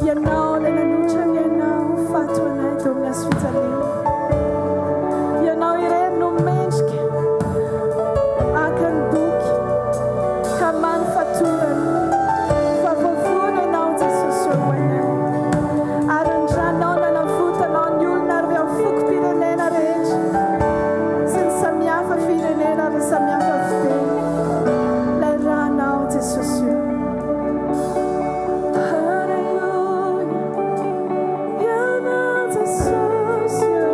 Ianao ilay nanotra ny ainao ho faty ho anay teo amin'ny hazo fijaliana. Ianao irery no mendrika haka ny boky ka hamaha ny fatorana. Fa voavono Ianao Jesosy ô ho anay. Ary ny ranao nanavotanao ny olona avy amin'ny fokom-pirenena rehetra sy ny samihafa firenena ary ny samihafa fiteny. Ilay ranao Jesosy ô. Haleloia, Ianao Jesosy ô.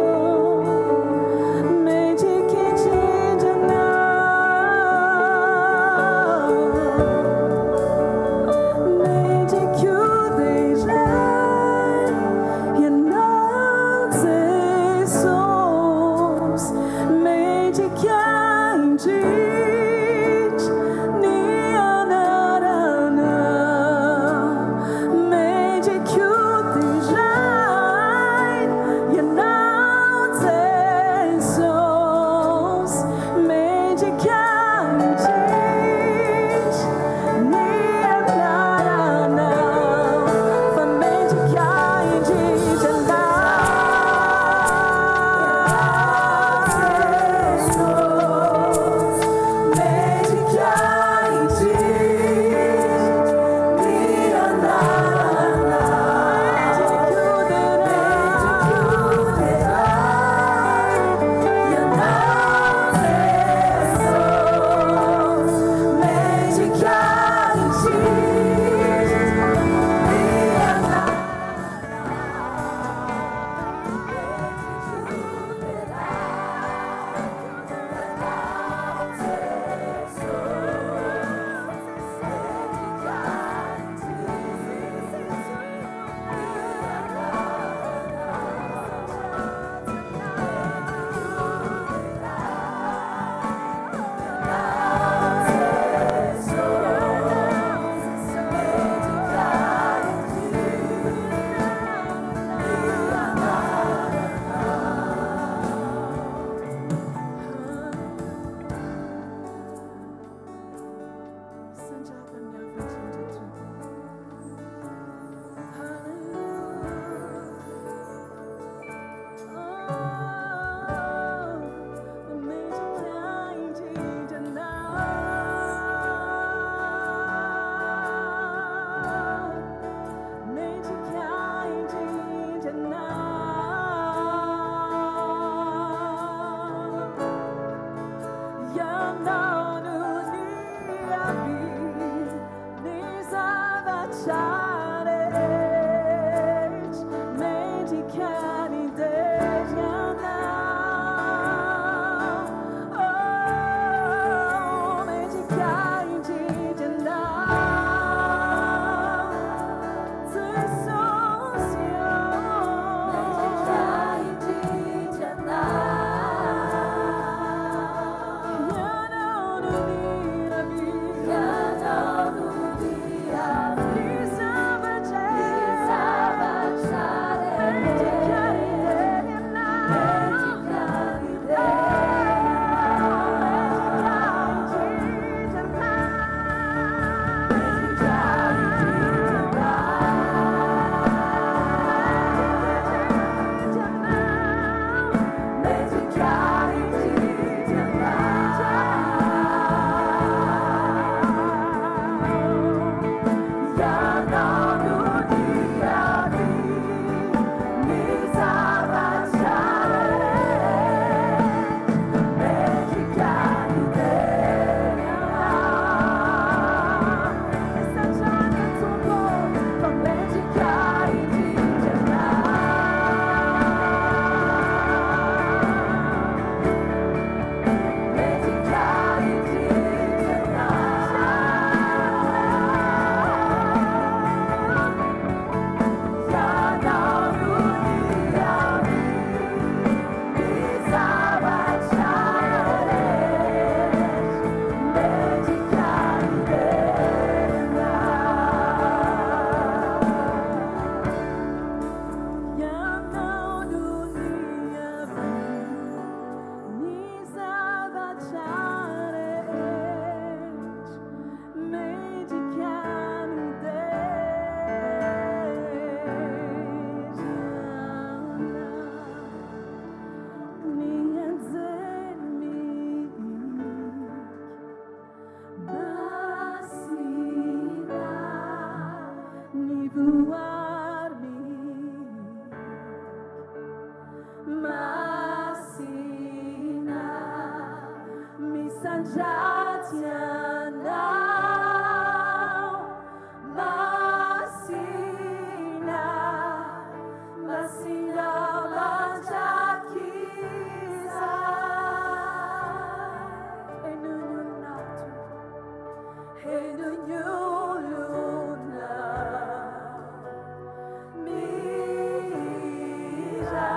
Hira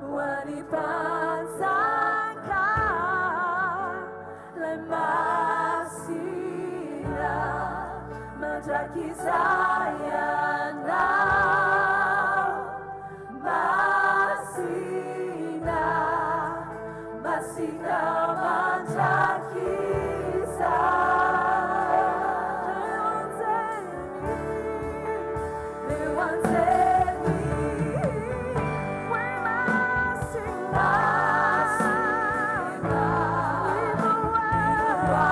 ho an'ny mpanjaka, lay masina, mandrakizay ianao. Masina, masina mandrakizay. Reo anjely, reo anjely, hoe masina, masina, mivoaha,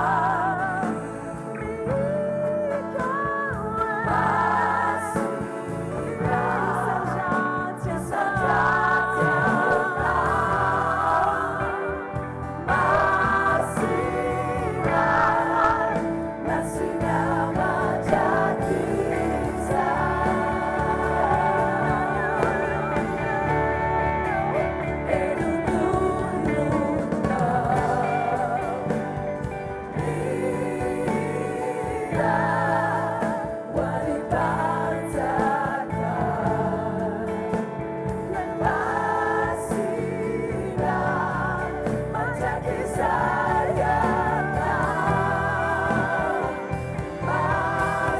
masina, misandratra masina, masina mandrakizay. Hira ho an'ny mpanjaka, masina, mandrakizay ianao.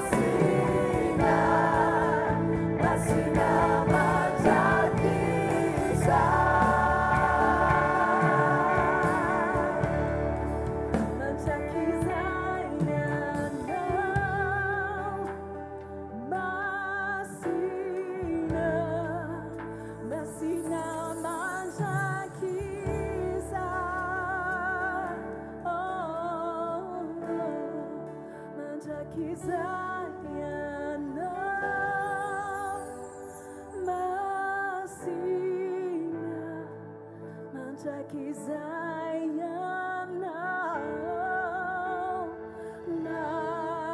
Masina, masina mandrakizay. Mandrakizay ianao. Masina, masina mandrakizay. Oh, mandrakizay ianao. Masina, mandrakizay ianao.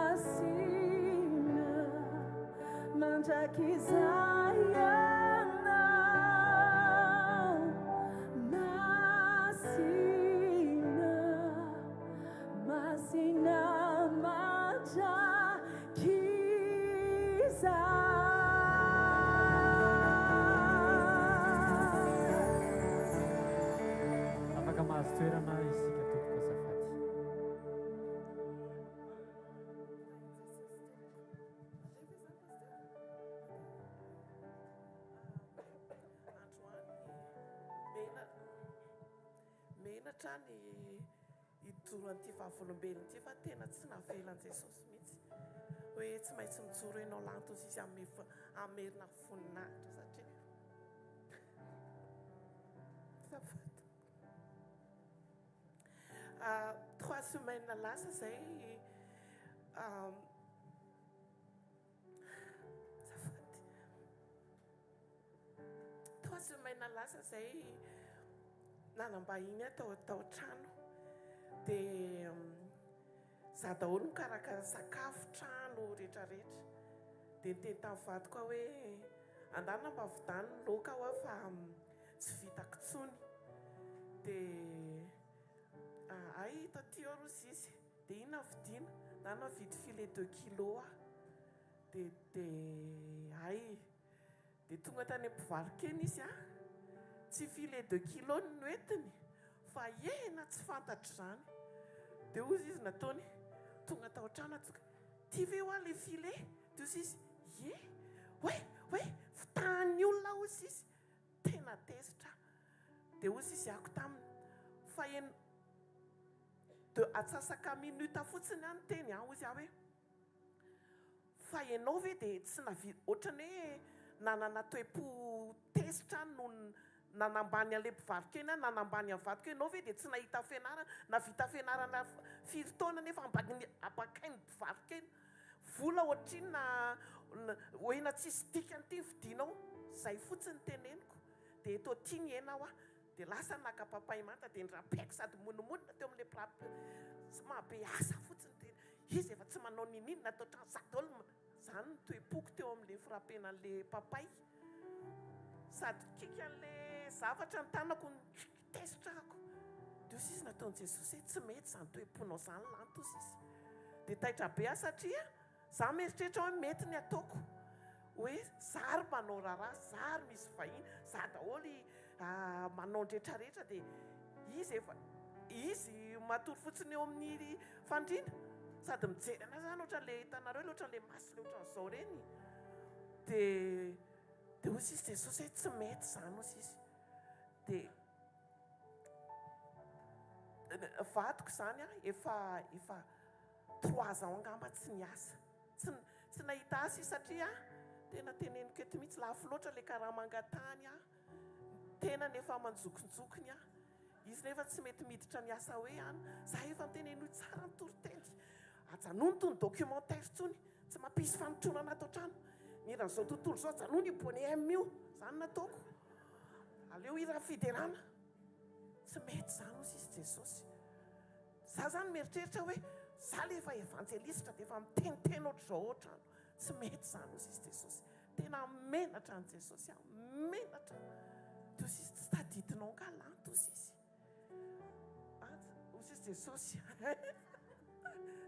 Masina, mandrakizay ianao. Masina, masina mandrakizay. Afaka mahazo toerana isika tompoko, azafady. Androany mena menatra ny hijoro an'ity vavolombelona ity, fa tena tsy navelan'i Jesosy mihitsy hoe tsy maintsy mijoro ianao lantozy izy hamerina voninahitra, satria azafady. 3 semaines lasa zay, azafady, 3 semaines lasa zay nanambahiny aho tao trano, dia za daholo mikarakara sakafo, trano rehetrarehetra. Dia niteny tamin'ny vadiko aho hoe andana mba vidany ny laoka aho fa tsy vitako tsony. Dia ay taty eo rozy izy, dia inona vidiana? Ndana vidy filet 2 kilo aho. Dia ay dia tonga tany am-pivarokena izy a, tsy filet 2 kilo no noentiny fa hena tsy fantatro izany. Dia hozy izy nataony tonga tao an-trano atsoka ty ve hoa le filet? Dia hozy izy ye hoe fitahan'ny olona, hozy izy tena tezitra. Dia hozy izy ako taminy fa en de atsasaka minuta fotsiny aho ny teny a, hozy aho hoe fa ianao ve dia tsy navi ohatrany hoe nanana toe-po tezitra no nanambany an'ilay mpivarokena, nanambany amin'ny vadiko, ianao ve dia tsy nahita fianarana, navita fianarana firy taona nefa ampakainy mpivarokena vola ohatrinona hoe tsisy dikany ity vidinao zay fotsiny teneniko. Dia eto aty ny hena aho a, dia lasa naka papay manta, dia nirapaiko sady monomonina teo amin'ilay mpirapy tsy mahabe asa fotsiny tena izy efa tsy manao nininona atao trano za daholo zany ny toe-poko teo amin'le frapena an'le papay sady kika an'le zavatra ny tanako tezitra ako. Dia hozy izy nataon'i Jesosy hoe tsy mety zany toe-ponao zany lanto, hozy izy. Dia taitra be aho satria za mieritreritra hoe mety ny ataoko hoe za ary mba mpanao raharaha, za ary misy vahiny, za daholo manao ny rehetrarehetra dia izy efa izy matory fotsiny eo amin'ny fandriana sady mijery anazy zany ohatran'le hitanareo le ohatran'le maso le ohatran'izao reny. Dia hoy izy Jesosy hoe tsy mety izany hoy izy. Dia vadiko izany a efa efa 3 ans angamba tsy niasa, tsy nahita asa izy satria tena teneniko eto mihitsy, lafo loatra le karama angatahany a, tena nefa manjokinjokiny a izy, nefa tsy mety miditra miasa hoe any. Za efa niteneno hoe tsara ny toriteny, ajanony tony documentaire tsony, tsy mampisy fanotronana ato an-trano ny eran'izao tontolo zao, ajanony io Boney M io. Zany nataoko, aleo hira fiderana. Tsy mety zany ozy izy Jesosy. Za zany mieritreritra hoe za le efa evanjelista dia efa miteniteny ohatr'izao ohatrano, tsy mety zany ozy izy Jesosy. Tena menatra ny Jesosy aho, menatra. Dia ozy izy, tsy tadidinao nga lanto ozy izy? Ozy izy Jesosy,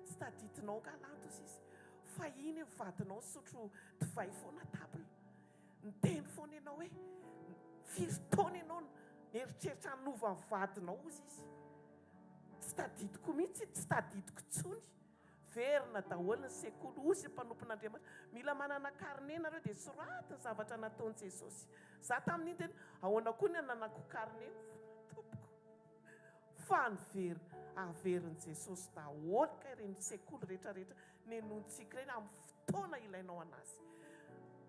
tsy tadidinao nga lanto ozy izy? Fa iny vadinao nisotro divay foana table, niteny foana ianao hoe firy taona ianao nieritreritra hanova ny vadinao ozy izy. Tsy tadidiko mihitsy, tsy tadidiko intsony. Verina daholo ny sekoly, hozy ny mpanompon'Andriamanitra. Mila manana carnet nareo dia soraty ny zavatra nataon'i Jesosy. Za tamin'iny tena, ahoana koa ny ananako carnet tompoko? Fa niverina, averin'i Jesosy daholo kay ireny sekoly rehetrarehetra nenointsika ireny amin'ny fotoana ilainao anazy.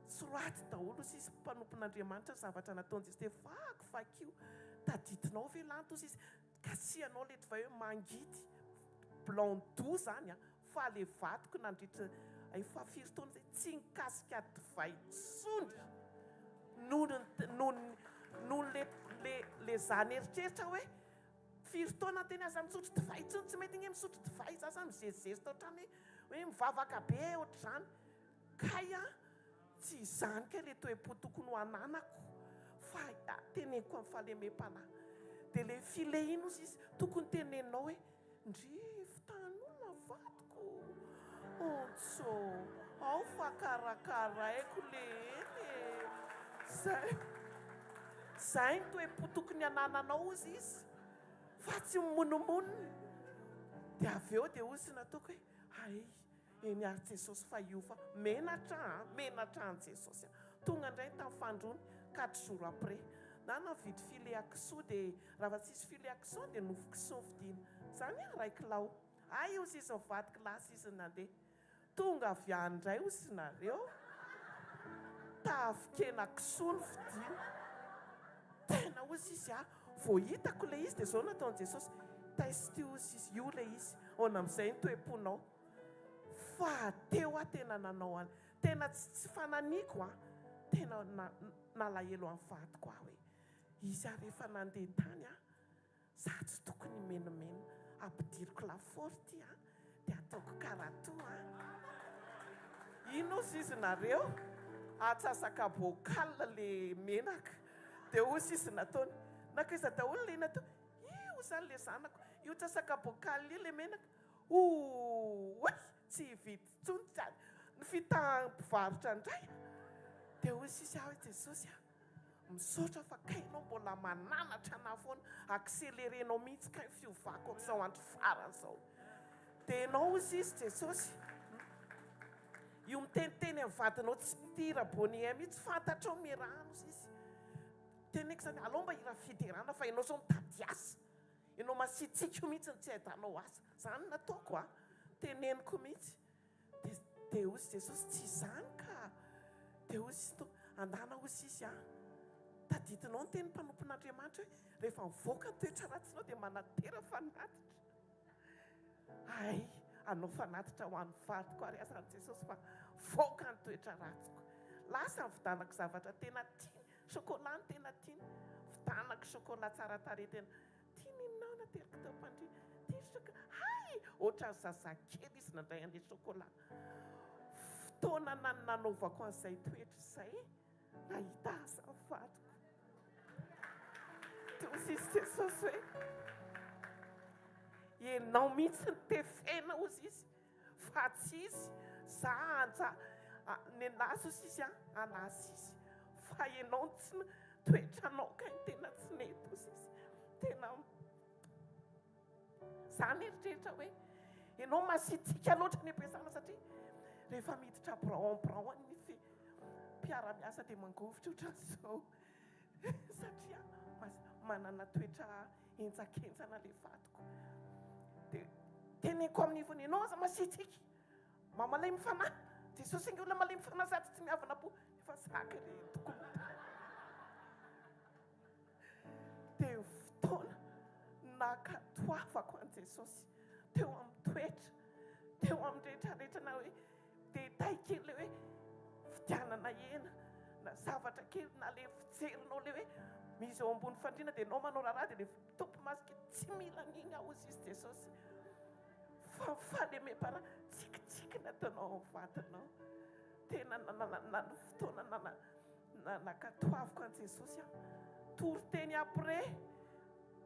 Soraty daholo hozy izy mpanompon'Andriamanitra ny zavatra nataon'i Jesosy. Dia vaky vakio, tadidinao ve lanto hozy izy? Kasihanao le divay hoe mangidy, blanc doux zany a, fa le vadiko nandritra efa firy taona zay tsy nikasika divay tsony noho noho noho le le le za nieritreritra hoe firy taona teny aza misotro divay tsony, tsy mety nge misotro divay za zany mizezizezitra ohatrany hoe mivavaka be ohatr'izany. Kay an! Tsy izany kay le toe-po tokony ho ananako fa teneniko amin'ny fahalemem-panahy. Dia le filet iny ozy izy tokony teneninao hoe ndry fitahan'olona ny vadiko ontso ao fa karakaraiko le eny e! Zay zay ny toe-po tokony anananao ozy izy fa tsy mimonomonona. Dia avy eo dia ozy nataoko hoe hay Eny ary Jesosy fa hiova menatra an, menatra an Jesosy an. Tonga indray tamin'ny fandroany, 4 jours après. Na navidy filet à kisoa dia raha fa tsisy filet à kisoa dia nofo kisoa novidiana. Zany an, iray kilao. Hay ozy izy nivadika lasa izy nandeha. Tonga avy any indray ozy nareo, tavin-kena kisoa novidiana. Tena ozy izy an, vao hitako ilay izy dia zao nataon'i Jesosy, test io ozy izy, io ilay izy, ahoana amin'izay ny toe-ponao. Fa teo aho tena nanao an, tena tsy tsy fananiako an, tena nalahelo an'ny vadiko aho hoe izy ary efa nandeha tany an, za tsy tokony himenomenona, ampidiriko lafaoro ity an, dia ataoko karaha an. Ino ozy izy nareo, atsasaka bocal le menaka, dia ozy izy nataony, nankaiza daholo le natao, io zany le zanako, io tsasaka bocal io le menaka. Oooi! Tsy hividy intsony zany ny fitahan'ny mpivarotra indray a! Dia hoy sisa aho hoe, Jesosy a! Misaotra fa kay ianao mbola mananatra anah foana, accélérer-nao mihitsy kay ny fiovako amin'izao andro farany izao. Dia ianao hoy sisa Jesosy, io miteniteny amin'ny vadinao tsy tia Raboney M io, tsy fantatrao ny miarahana hoy sisa. Teneniko izany, alao mba hira fiderana fa ianao izao mitady asa. Ianao masiatsiaka io mihitsy no tsy ahitanao asa. Zany no nataoko a. Teneniko mihitsy. Dia dia hozy Jesosy, tsy izany ka. Dia hozy izy to, andana hozy izy a. Tadidinao ny tenin'ny mpanompon'Andriamanitra hoe rehefa mivoaka ny toetra ratsinao dia manatera fanatitra. Hay, hanao fanatitra ho an'ny vadiko ary aza ny Jesosy fa voaka ny toetra ratsiko. Lasa nividanako zavatra tena tiany. Chocolat no tena tiany. Vitanako chocolat tsara tarehy tena tiany inona aho nateriko teo am-pandriana. Tia chocolat. Hay! Ohatran'ny zazakely izy nandray an'ilay chocolat. Fotoana nanaovako an'izay toetra izay, nahita asa ny vadiko. Dia hoy izy Jesosy hoe, Ianao mihitsy no tefena, hoy izy. Fa tsy izy, za anja nenazy ozy izy an, anazy izy. Fa ianao no tsy toetranao kay no tena tsy nety hozy izy. Tena za nieritreritra hoe ianao masiatsiaka loatra any am-piasana satria rehefa miditra birao en birao any ny mpiara-miasa dia mangovitra ohatran'izao satria manana toetra henjakenjana ilay vadiko. Dia teneniko amin'ny ivony ianao aza masiatsiaka. Mba malemy fanahy. Jesosy ange olona malemy fanahy sady tsy miavona po. Efa zaka le tokony. Dia fotoana nankatoavako an'i Jesosy teo amin'ny toetra, teo amin'ny rehetra rehetra na hoe détail kely le hoe fidianana hena na zavatra kely na le fijerinao le hoe misy eo ambony fandriana dia enao manao raharaha dia le tompo masika tsy mila an'iny aho hozy izy Jesosy. Fa fahalemem-panahy, tsikitsiky nataonao amin'ny vadinao. Tena nanana ny fotoana nana nankatoaviko an'i Jesosy aho. Toriteny après,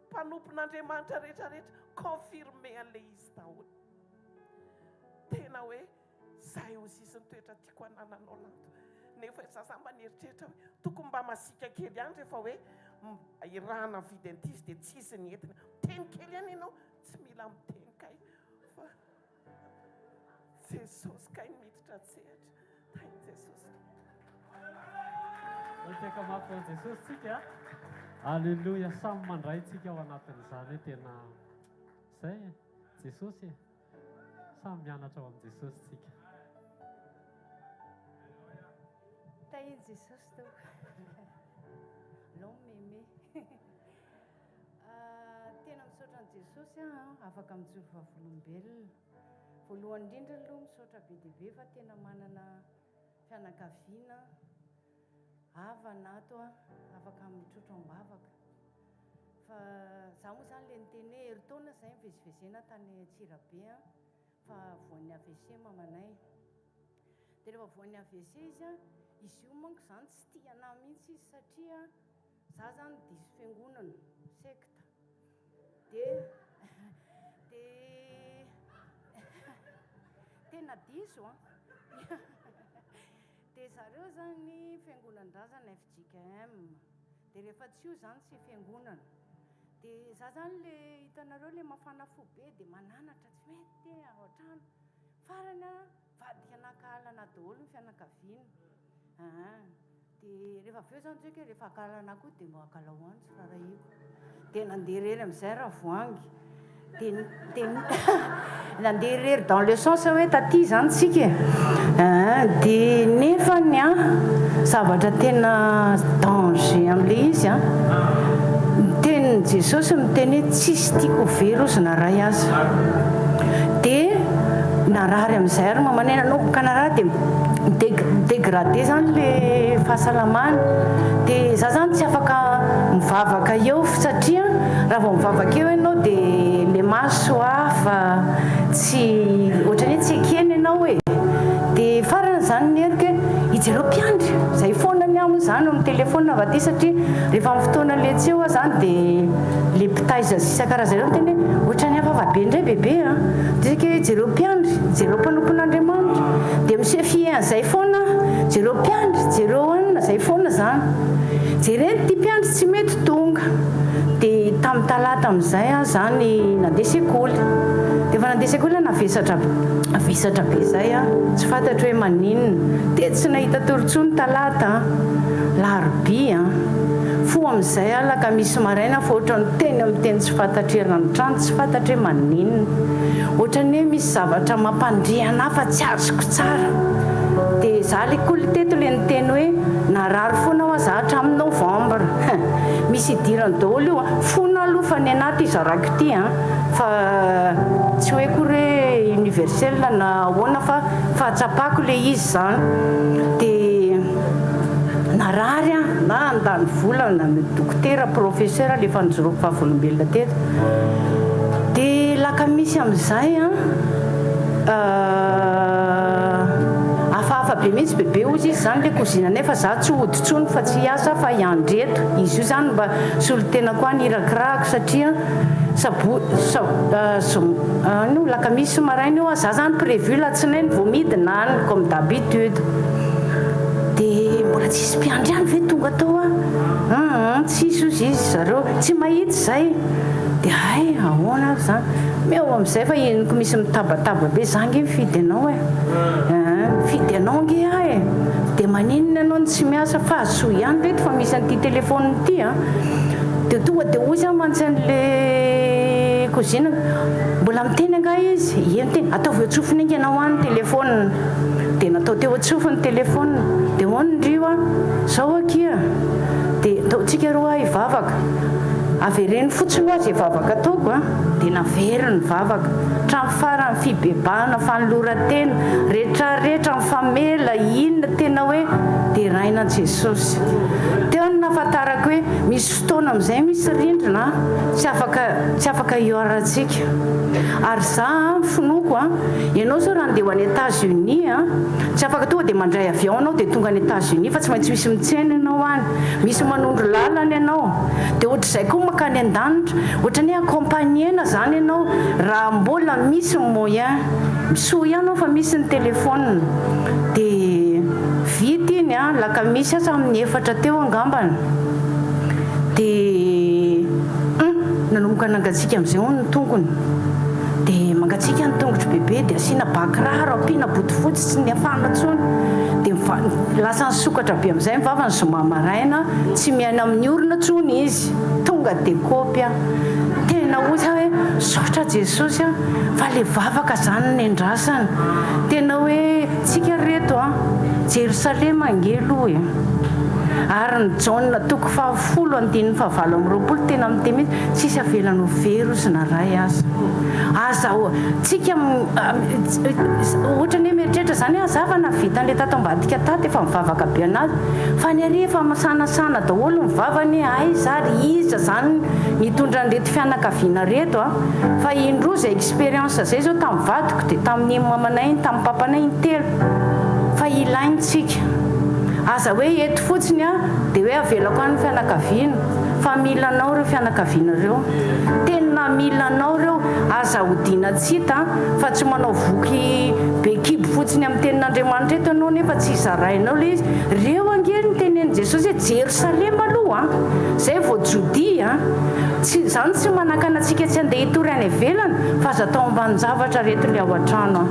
mpanompon'Andriamanitra rehetra rehetra, confirmer an'ilay izy daholo. Tena hoe zay ho sisiny toetra tiako anananao Lanto. Nefa za za mba nieritreritra hoe tokony mba masiaka kely ihany rehefa hoe irahana mividy an'ity izy dia tsisy ny entina. Miteny kely ihany ianao. Tsy mila miteny kay fa Jesosy kay miditra an-tsehatra. Tahin'i Jesosy. Mitehaka mafy ho an'i Jesosy tsika. Alléluia, samy mandray tsika ao anatin'izany hoe tena zay Jesosy e. Samy mianatra ao amin'i Jesosy tsika. Tahin'i Jesosy tompoko. L'homme aimé. Tena misaotra an'i Jesosy aho an, afaka mijoro vavolombelona. Voalohany indrindra aloha misaotra be dia be fa tena manana fianakaviana, havana ato aho, afaka mitrotro am-bavaka. Fa za moa izany ilay niteny hoe herintaona izay nivezivezena tany Antsirabe an, fa voan'ny AVC mamanay. Dia rehefa voan'ny AVC izy an, izy io manko izany tsy tia anah mihitsy izy satria Za zany diso fiangonana, secte. De de tena diso an. De zareo zany fiangonan-drazana fjkm. De rehefa tsy io zany tsy fiangonana. De za zany le hitanareo le mafana fo be de mananatra tsy mety e ao an-trano. Farany an, vadika nankahala anah daholo ny fianakaviana. Aa. Dia rehefa avy eo izany tsy haiko hoe rehefa ankahalana koa dia mba ankahalao any tsy raharahiako. Dia nandeha irery amin'izay Ravoahangy. Dia dia nandeha irery dans le sens hoe taty izany tsika e. Aa dia nefany an, zavatra tena danger amin'ilay izy an, ny tenin'i Jesosy miteny hoe tsisy tiako ho very ozy na ray aza. Dia narary amin'izay ary mamanay nanomboka narary dia Mi-degrader zany le fahasalamana de za zany tsy afaka mivavaka eo satria raha vao mivavaka eo ianao de le maso hafa tsy ohatran'ny hoe tsy ekena ianao e de farany zany ny heriko hoe ijereo mpiandry zay foana ny ahy moa zany eo amin'ny telephone avy aty satria rehefa amin'ny fotoana le tsy eo aho zany de le mpitaiza sy isan-karazany ireo miteny hoe ohatran'ny hafahafa be indray bebe a de saika hoe jereo mpiandry jereo mpanompon'Andriamanitra Dia mi-se fier an'izay foana aho. Jereo mpiandry, jereo anona, izay foana izany. Jereny ity mpiandry tsy mety tonga. Dia tamin'ny talata amin'izay aho izany nandeha sekoly. Dia efa nandeha sekoly aho navesatra vesatra be izay aho. Tsy fantatro hoe maninona. Dia tsy nahita tory intsony talata an. Larobia an. Fo amin'izay aho alakamisy maraina fa ohatran'ny teny amin'ny teny tsy fantatro eran'ny trano, tsy fantatro hoe maninona. Ohatran'ny hoe misy zavatra mampandre anah fa tsy azoko tsara. Dia za le koa teto le niteny hoe narary foana hoa za hatramin'ny novembre. Misy idirany daholo io an. Fona aloha fa ny anah ty zarako ity an. Fa tsy hoe akory hoe universel na ahoana fa fahatsapako le izy zany. Dia narary aho na nandany vola na dokotera, professeur le efa nijoroako vavolombelona teto. Dia lakamisy amin'izay an, hafahafa be mihitsy bebe hozy izy izany ilay cousine-nay fa za tsy hody intsony fa tsy hiasa fa hiandry eto, izy io izany mba solontenako any hirakirahako satria sabo, zoma, ino lakamisy maraina io an, za zany prévu latsinainy vao midina any comme d'habitude, dia mbola. tsisy mpiandry ihany ve tonga tao a? Hum tsisy ozy izy zareo, tsy mahita izay. Dia hay, ahoana ary izany? Meo amin'izay fa henoko misy mitabataba be, za ange mifidy anao e. Hum, mifidy anao ange aho e. Dia maninona ianao no tsy miasa? Fa azoa ihany reto fa misy an'ity téléphone ity a. Dia tonga dia hoy za mantsy an'le cousine, mbola miteny angaha izy? Ie miteny, ataovy eo an-tsofiny haingana hoa ny téléphone. Dia natao teo an-tsofiny ny téléphone. Dia hono ndry hoa, zao akia, dia ataontsika roa hivavaka. Avereno fotsiny hoa izay vavaka ataoko a. Dia naveriny ny vavaka. Hatramin'ny farany, fibebahana, fanoloran-tena, retraretra, mifamela, inona, tena hoe deraina an'i Jesosy. Teo no nahafantarako hoe misy fotoana amin'izay misy rindrina tsy afaka tsy afaka hihoarantsika. Ary za an, finoako an, ianao zao raha andeha ho any Etats Unis an, tsy afaka tonga dia mandray avion ianao dia tonga any Etats Unis fa tsy maintsy misy mitsena ianao any, misy manondro lalana ianao. Dia ohatr'izay koa mankany an-danitra, ohatran'ny hoe accompagner-na zany ianao raha mbola misy ny moyen. Soa ihany aho fa misy ny telephone. Dia vita iny an, lakamisy aza amin'ny efatra teo angambany. Dia hum, nanomboka nangatsiaka amin'izay hono ny tongony. Dia mangatsiaka ny tongotro bebe dia asiana ba kiraro, ampiana bodofotsy tsy niafana intsony. Dia lasa nisokatra be amin'izay ny vavany zoma maraina, tsy miaina amin'ny orona intsony izy. Tonga dia kopy aho. Tena hoy aho hoe misaotra Jesosy an, fa le vavaka zany nendrasana. Tena hoe tsika ry reto an, Jerosalema ange aloha e. Ary ny Jaona toko fahafolo andininy fahavalo amby 20 tena miteny mihitsy, tsisy avelany ho very ozy na ray aza. Aza tsika ohatrany hoe mieritreritra zany hoe za fa nahavita an'le tato ambadika tato efa mivavaka be anazy. Fa ny ary efa misanasana daholo ny vavany hoe aiza ary iza zany nitondra an'ireto fianakaviana reto a! Fa indroa zay expérience zay zao tamin'ny vadiko dia tamin'iny mamanay iny tamin'ny papanay intelo fa ilaina tsika. Aza hoe eto fotsiny a dia hoe avelako any ny fianakaviana fa mila anao ireo fianakaviana ireo. Tena mila anao ireo, aza odiana tsy hita fa tsy manao voky be kibo fotsiny amin'ny tenin'Andriamanitra eto ianao nefa tsy zarainao ilay izy. Reo ange no tenenin'i Jesosy hoe Jerosalema aloha an, zay vao Jodia an. Tsy, izany tsy manakana antsika tsy handeha hitory any ivelany fa aza atao ambanin-javatra reto ilay ao an-trano an.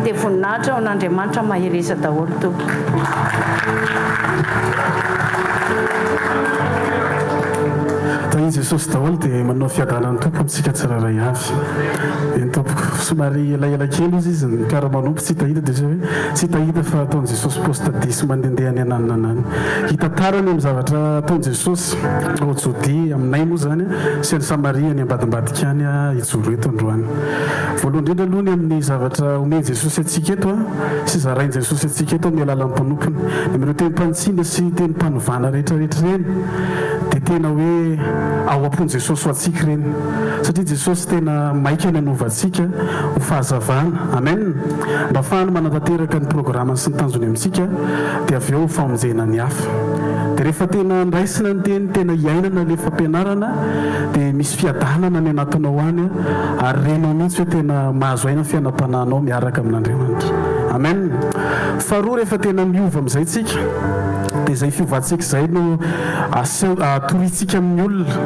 Dia voninahitra ho an'Andriamanitra mahereza daholo tompoko. Tahin'i Jesosy daholo dia manao fiadanan'ny Tompo amintsika tsirairay avy. Eny tompoko. Somary elaela kely ozy izy ny mpiara-manompo tsy hitahita dia hoe tsy hitahita fa ataon'i Jesosy poste diso mandehandeha any ananona any. Hita tarany amin'ny zavatra ataon'i Jesosy ao Jodia aminay moa izany sy any Samaria any ambadimbadika any hijoro eto androany. Voalohany indrindra aloha ny amin'ny zavatra omen'i Jesosy antsika eto sy zarain'i Jesosy antsika eto amin'ny alalan'ny mpanompony. Ny amin'ireo tenim-panitsiana sy tenim-panovana rehetra rehetra ireny dia tena hoe ao am-pon'i Jesosy ho antsika ireny. Satria Jesosy tena maika ny hanova antsika ho fahazavana. Amen! Mba afahany manatanteraka ny programany sy ny tanjony amintsika dia avy eo ho famonjena ny hafa. Dia rehefa tena raisina ny teny, tena iainana ilay fampianarana dia misy fiadanana any anatinao any ary renao mihitsy hoe tena mahazo aina ny fiainam-panahinao miaraka amin'Andriamanitra. Amen! Faharoa rehefa tena miova amin'izay tsika dia izay fiovantsika izay no aseho, torintsika amin'ny olona,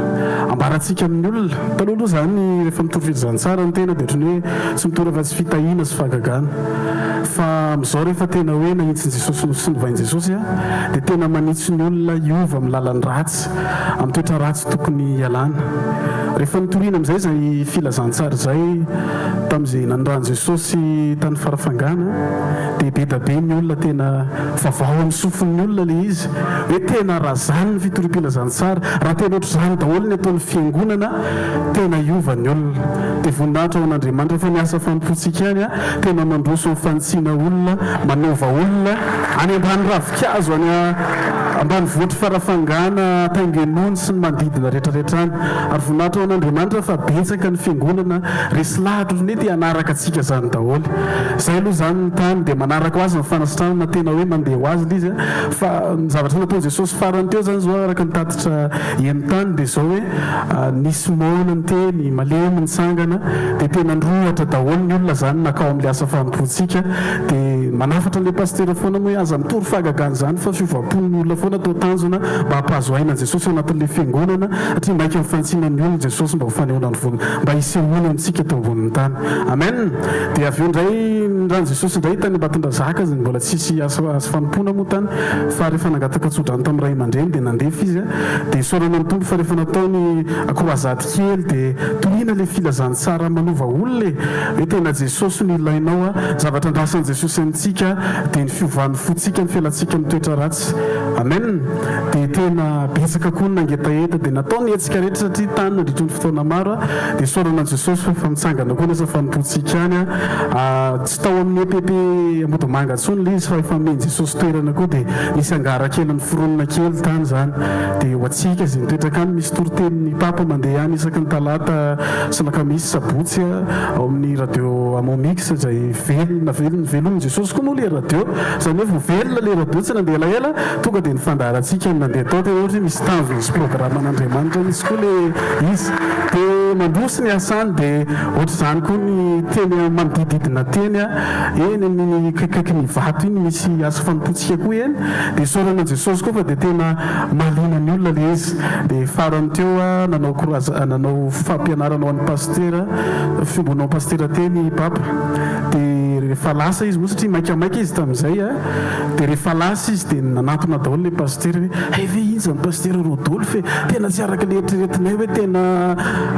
ambarantsika amin'ny olona. Taloha aloha izany rehefa mitory filazantsara ny tena dia ohatran'ny hoe tsy mitory afa-tsy fitahiana sy fahagagana. Fa amin'izao rehefa tena hoe nahitsin'i Jesosy sy novain'i Jesosy dia tena manitsy ny olona hiova amin'ny lalan'ny ratsy, amin'ny toetra ratsy tokony hialana. Rehefa notoriana amin'izay izay filazantsara izay tamin'izay nanirahan'i Jesosy tany Farafangana dia be da be ny olona tena vaovao amin'ny sofin'ny olona ilay izy hoe tena raha izany ny fitoriam-pilazantsara, raha tena ohatr'izany daholo ny ataon'ny fiangonana, tena hiova ny olona. Dia voninahitra ho an'Andriamanitra fa ny asa fanompoantsika ihany tena mandroso amin'ny fanitsiana olona, manova olona, any ambany ravinkazo, any ambanivohitr'i Farafangana, Taingenony sy ny manodidina rehetrarehetra any. Ary voninahitra ho an'Andriamanitra fa betsaka ny fiangonana resy lahatra ohatran'ny hoe te hanaraka antsika izany daholo. Izay aloha izany ny tany dia manaraka ho azy ny fanasitranana tena hoe mandeha ho azy ilay izy fa ny zavatra nataon'i Jesosy farany teo izany izao araka ny tatitra heno tany dia izao hoe nisy moana niteny, malemy nitsangana dia tena nirohotra daholo ny olona izany nankao amin'ilay asa fanompoantsika dia. Dia manafatra an'ilay pasitera foana moa hoe aza mitory fahagagana izany fa fiovam-pon'ny olona foana atao tanjona mba hampahazo aina an'i Jesosy ao anatin'ilay fiangonana satria maika ny fantsina ny olona Jesosy mba ho fanehoana ny vony mba hisehoany amintsika eto ambonin'ny tany. Amen! Dia avy eo indray nirany Jesosy indray tany Ambatondrazaka izay mbola tsisy asa asa fanompoana moa tany fa rehefa nangataka tsodrano tamin'ny ray aman-dreny dia nandefa izy dia isaorana ny Tompo fa rehefa natao ny croisade kely dia torina ilay filazantsara manova olona e! Hoe tena Jesosy no ilainao a! Zavatra andrasan'i Jesosy amintsika dia ny fiovan'ny fontsika, ny fialantsika amin'ny toetra ratsy. Amen! Dia tena betsaka koa ny nangetaheta dia natao ny hetsika rehetra satria tany nandritry ny fotoana maro a! Dia isaorana an'i Jesosy fa efa mitsangana koa ny asa fanompoantsika any a! Tsy tao amin'ny EPP Ambodimanga intsony ilay izy fa efa nomen'i Jesosy toerana koa dia nisy angara kely noforonina kely tany izany. Dia ho antsika izay mipetraka any misy toritenin'ny Papa mandeha any isaky ny talata sy lakamisy, sabotsy ao amin'ny radio Amon Mix izay velona velona velomin'i Jesosy koa moa ilay radio. Izany hoe vao velona ilay radio tsy nandeha elaela tonga dia ny fandaharantsika no nandeha tao dia ohatra hoe misy tanjona sy programan'Andriamanitra mihitsy koa ilay izy. Dia mandroso ny asa any dia ohatr'izany koa ny teny manodididina teny eny amin'iny akaikikaikin'ny Ivato iny misy asa fanompoantsika koa eny. Dia isaorana an'i Jesosy koa fa dia tena mahaliana ny olona ilay izy. Dia farany teo aho nanao croise nanao fampianarana ho an'ny pasitera, fiombonan'ny pasitera teny i Papa. Dia rehefa lasa izy moa satria maikamaika izy tamin'izay dia rehefa lasa izy dia nanantona daholo ilay pasitera hoe hay ve iny izany pasitera Rodolphe e! Tena tsy araka ilay eritreretinay hoe tena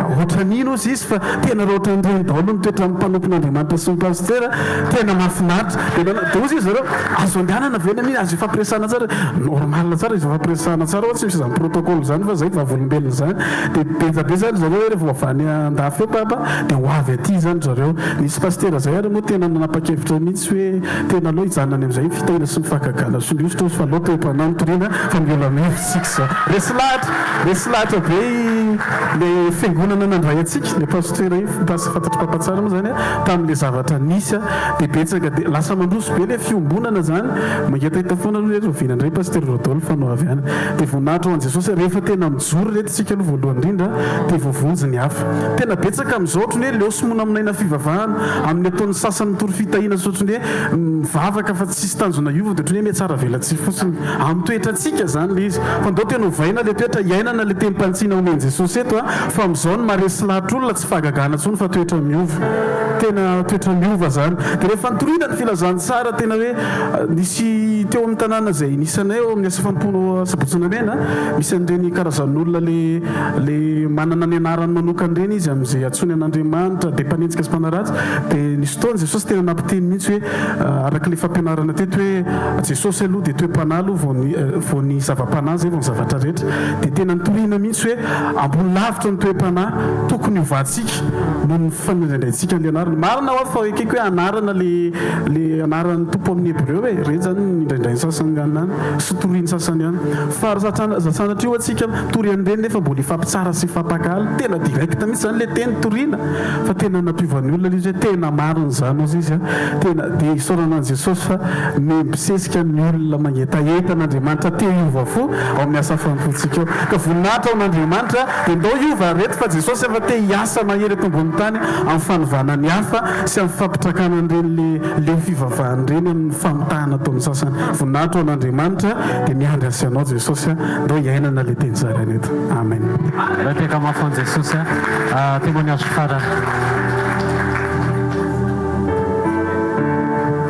ohatran'ino ozy izy fa tena raha ohatran'ireny daholo ny toetran'ny mpanompon'Andriamanitra sy ny pasitera, tena mahafinaritra. Dia dia hozy izy zareo, azo andehanana ve ny an'iny, azo ifampiresahana tsara, normal tsara izy ifampiresahana tsara fa tsy misy izany protocole izany fa zay vavolombelona izany. Dia benja be izany zareo hoe rehefa avy any andafy eo papa dia ho avy aty izany zareo. Nisy pasitera izay ary moa tena nanapa-kevitra mihitsy hoe tena aleo hijanona any amin'izay ny fitahiana sy ny fahagagana sy ny hosotra fa aleo toe-panahy no toriana fa miola mihevitra isika izao. Resy lahatra, resy lahatra be ilay fiangonana nandray antsika, ilay pasitera iny, fantatr'i papa tsara moa izany tamin'ilay zavatra nisy. Dia betsaka dia lasa mandroso be le fiombonana zany, mangetaheta foana aloha reto rahoviana indray Pasteur Rodolphe no avy any. Dia voninahitra ho an'i Jesosy, rehefa tena mijoro reto tsika aloha voalohany indrindra dia voavonjy ny hafa. Tena betsaka amin'izao ohatry ny hoe leo sy monamonaina fivavahana, amin'ny ataon'ny sasany mitory fitahiana sy ohatry ny hoe mivavaka fa tsisy tanjona hiova dia ohatry ny hoe mihatsara velatsihy fotsiny. Amin'ny toetrantsika zany le izy. Fa ndao tena ovaina le toetra, iainana le tenim-panitsiana omen'i Jesosy eto a, fa amin'izao ny maharesy lahatra olona tsy fahagagana intsony fa toetra miova. Tena toetra miova zany. Dia rehefa nitoriana ny filazantsara tena hoe nisy teo amin'ny tanàna izay nisy anay ao amin'ny asa fanompoana ao Asabotsy Namehana, misy an'ireny karazan'olona le le manana ny anarany manokana ireny izy amin'izay antsoiny an'Andriamanitra, dia mpanenjika sy mpanaratsy. Dia nisy fotoana Jesosy tena nampiteny mihitsy hoe araka ilay fampianarana teto hoe Jesosy aloha dia toe-panahy aloha vao ny vao ny zava-panahy izay vao ny zavatra rehetra. Dia tena nitoriana mihitsy hoe ambony lavitra ny toe-panahy tokony hovantsika noho ny fandraindraintsika an'ilay anarana. Marina hoa fa ekeko hoe anarana le le anaran'ny Tompo amin'ny hebreo e, ireny zany ny indraindrain'ny sasany any any sy torian'ny sasany any. Fa raha sanatria hoa tsika mitory an'ireny nefa mbola hifampitsara sy hifampakahala, tena direct mihitsy zany le teny toriana fa tena nampiova ny olona le izy hoe tena marina izany hozy izy a, tena dia isaorana an'i Jesosy fa mibosesika ny olona mangetaheta an'Andriamanitra te hiova fo ao amin'ny asa fanompoantsika ao. Ka voninahitra ho an'Andriamanitra. Dia ndao hiova ry reto fa Jesosy efa te hiasa mahery eto ambony tany amin'ny fanovana ny hafa sy amin'ny fampitrakana an'ireny le leo fivavahana ireny amin'ny famitahana ataon'ny sasany. Voninahitra ho an'Andriamanitra dia miandry azy sy anao Jesosy a! Ndao hiainana le teny zaraina eto. Amen. Ndao hitehaka mafy ho an'i Jesosy a! Témoignage farany.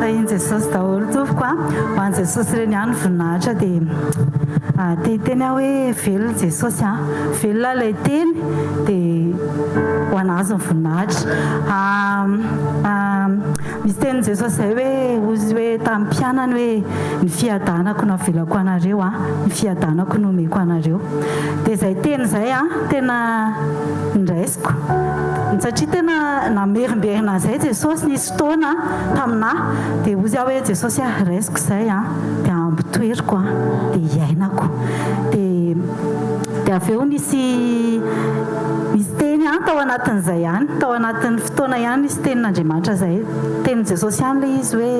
Tahin'i Jesosy daholo tompoko a! Ho an'i Jesosy ireny ihany ny voninahitra dia te hiteny aho hoe velona Jesosy a! Velona ilay teny dia ho an'Azy ny voninahitra. Misy tenin'i Jesosy izay hoe hozy hoe tamin'ny mpianany hoe ny fiadanako no avelako anareo a, ny fiadanako no omeko anareo. Dia izay teny izay a, tena niraisiko satria tena namerimberina an'izay Jesosy nisy fotoana taminà dia hozy aho hoe Jesosy a, raisiko izay a, dia ampitoeriko a, dia iainako. Dia dia avy eo nisy nisy teny ihany tao anatin'izay ihany, tao anatin'ny fotoana ihany nisy tenin'Andriamanitra izay, tenin'i Jesosy ihany ilay izy hoe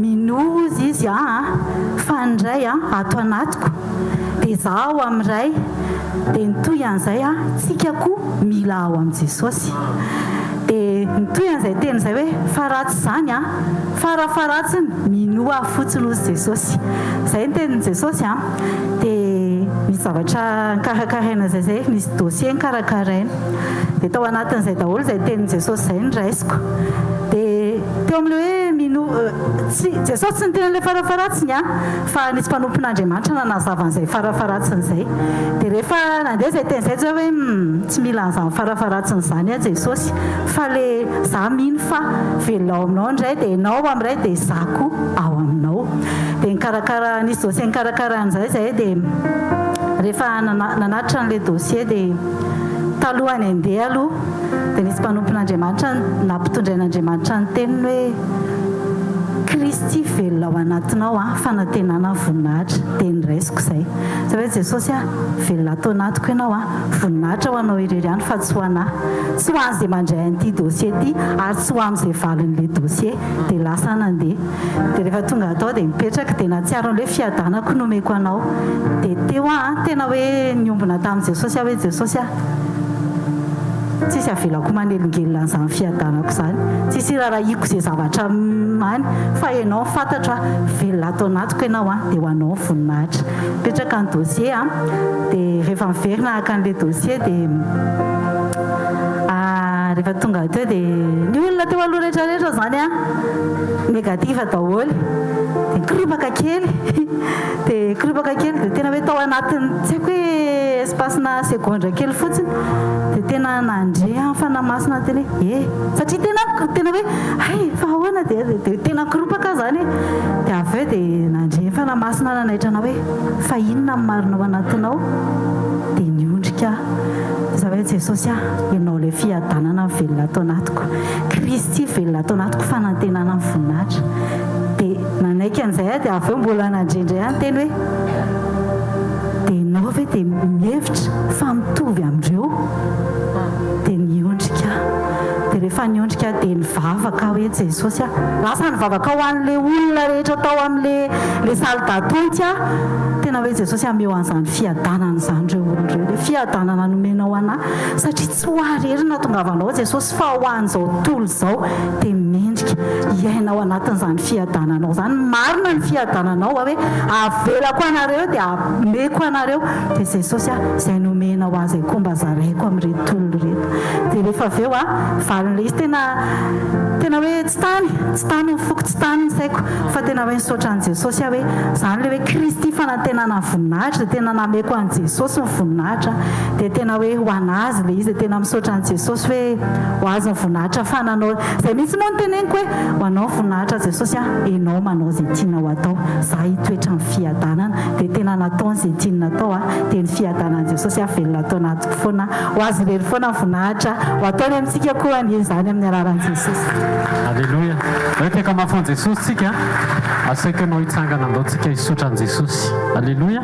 minoa hozy izy aho a, fa ny Ray a ato anatiko, dia izaho ao amin'ny Ray, dia nitohy an'izay a, tsika koa mila ao amin'i Jesosy. Dia. Dia nitohy an'izay teny izay hoe, fa raha tsy izany an, farafaharatsiny, minoa ahy fotsiny hozy Jesosy. Izay ny tenin'i Jesosy an. Dia nisy zavatra nikarakaraina izay izay, nisy dossier nikarakaraina. Dia tao anatin'izay daholo izay tenin'i Jesosy izay noraisiko. Dia teo amin'ilay hoe minoa, tsy, Jesosy tsy niteny an'ilay farafaharatsiny an, fa nisy mpanompon'Andriamanitra nanazava an'izay farafaharatsiny izay. Dia rehefa nandeha izay teny izay zao hoe hum, tsy mila an'izany farafaharatsiny izany aho Jesosy, fa le za mino fa velona ao aminao ny Ray, dia ianao ao amin'ny Ray, dia za koa ao aminao. Dia nikarakara, nisy dossier nikarakara an'izay izahay dia rehefa nanatitra an'ilay dossier dia talohan'ny handeha aloha dia nisy mpanompon'Andriamanitra nampitondrain'Andriamanitra ny teniny hoe Kristy velona ao anatinao an, fanantenana ny voninahitra. Dia noraisiko izay. Izay hoe Jesosy a, velona ato anatiko ianao an, voninahitra ho anao irery ihany fa tsy ho an'ahy. Tsy ho an'izay mandray an'ity dossier ity ary tsy ho amin'izay valin'ilay dossier. Dia lasa aho nandeha. Dia rehefa tonga tao dia mipetraka dia nahatsiaro an'ilay hoe fiadanako no omeko anao. Dia teo aho an, tena hoe niombona tamin'i Jesosy aho hoe Jesosy a, tsisy avelako manelingelina an'izany fiadanako izany, tsisy irarahiako izay zavatra any fa ianao no fantatro a, velona ato anatiko ianao an, dia ho anao ny voninahitra. Mipetraka ny dossier an, dia rehefa miverina haka an'ilay dossier dia rehefa tonga teo dia ny olona teo aloha rehetra rehetra izany an, Négatif daholo. Dia nikoropaka kely. Dia nikoropaka kely dia tena hoe tao anatin'ny tsy haiko hoe espace-na segondra kely fotsiny dia tena nandre aho ny Fanahy Masina niteny hoe eh! Satria tena tena hoe hay fa ahoana dia dia tena nikoropaka aho izany e. Dia avy eo dia nandre ny Fanahy Masina nanaitra anah hoe fa inona ny marina ao anatinao? Dia niondrika aho. Dia za hoe Jesosy ah, Ianao ilay fiadanana mivelona ato anatiko. Kristy velona ato anatiko fanantenana ny voninahitra. Dia nanaiky an'izay aho dia avy eo mbola nandre indray aho niteny hoe dia ianao ve dia mihevitra fa mitovy amin'ireo? Dia niondrika aho. Dia rehefa niondrika aho dia nivavaka aho hoe Jesosy a! Lasa nivavaka ho an'ilay olona rehetra tao amin'ilay ilay salle d'attente aho. Tena hoe Jesosy ameo an'izany fiadanana izany ireo olona ireo. Ilay fiadanana nomenao an'ahy satria tsy ho ahy irery no nahatongavanao Jesosy fa ho an'izao tontolo izao dia mendrika hiaina ao anatin'izany fiadananao izany. Marina ny fiadananao hoe avelako anareo dia ameko anareo dia Jesosy a, izay nomenao ahy izay koa mba zaraiko amin'ireto olona ireto. Dia rehefa avy eo a, valin'ilay izy tena tena hoe tsy tany, tsy tany ny foko, tsy tany ny saiko fa tena hoe nisaotra an'i Jesosy aho hoe izany ilay hoe Kristy fanantenana ny voninahitra dia tena nameko an'i Jesosy ny voninahitra Dia tena hoe ho an'Azy ilay izy, dia tena misaotra an'i Jesosy hoe ho Azy ny voninahitra fa nanao izay mihitsy moa no teneniko hoe ho Anao ny voninahitra Jesosy a, Enao manao izay tianao atao, za hitoetra amin'ny fiadanana, dia tena nataony izay tiany natao a, dia ny fiadanan'i Jesosy a velona ato anatiko foana, ho Azy irery foana ny voninahitra, ho ataony amintsika koa anie izany amin'ny anaran'i Jesosy. Aleloia. Aleo tehaka mafy ho an'i Jesosy tsika. Asaiko ianao hitsangana andao tsika hisaotra an'i Jesosy. Aleloia.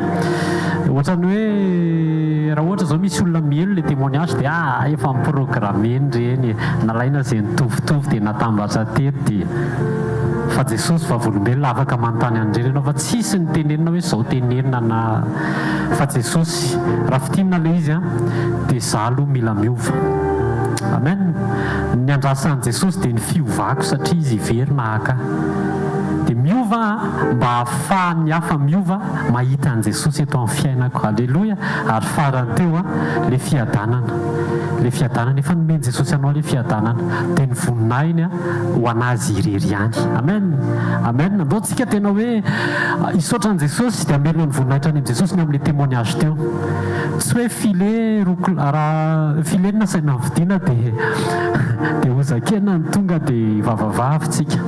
Ohatran'ny hoe raha ohatra zao misy olona mielo le témoignage dia ah efa mi-programmer-ny ireny e, nalaina izay nitovitovy dia natambatra teto dia fa Jesosy vavolombelona afaka manontany an'ireny ianao fa tsisy ny tenenina hoe zao tenenina na fa Jesosy raha fintinina le izy an dia za aloha mila miova amen ny andrasan'i Jesosy dia ny fiovako satria izy hiverina haka ahy dia miova aho mba ahafahan'ny hafa miova mahita an'i Jesosy eto amin'ny fiainako. Aleloia! Ary farany teo an, le fiadanana. Le fiadanana, efa nomen'i Jesosy anao le fiadanana. Dia ny voninahiny an, ho an'Azy irery ihany. Amen! Amen! Andao tsika tena hoe hisaotra an'i Jesosy dia hamerina ny voninahitra any amin'i Jesosy ny amin'le témoignage teo. Tsy hoe filet roa raha filet no nasaina novidiana dia dia hozakena no tonga dia hivavavava tsika.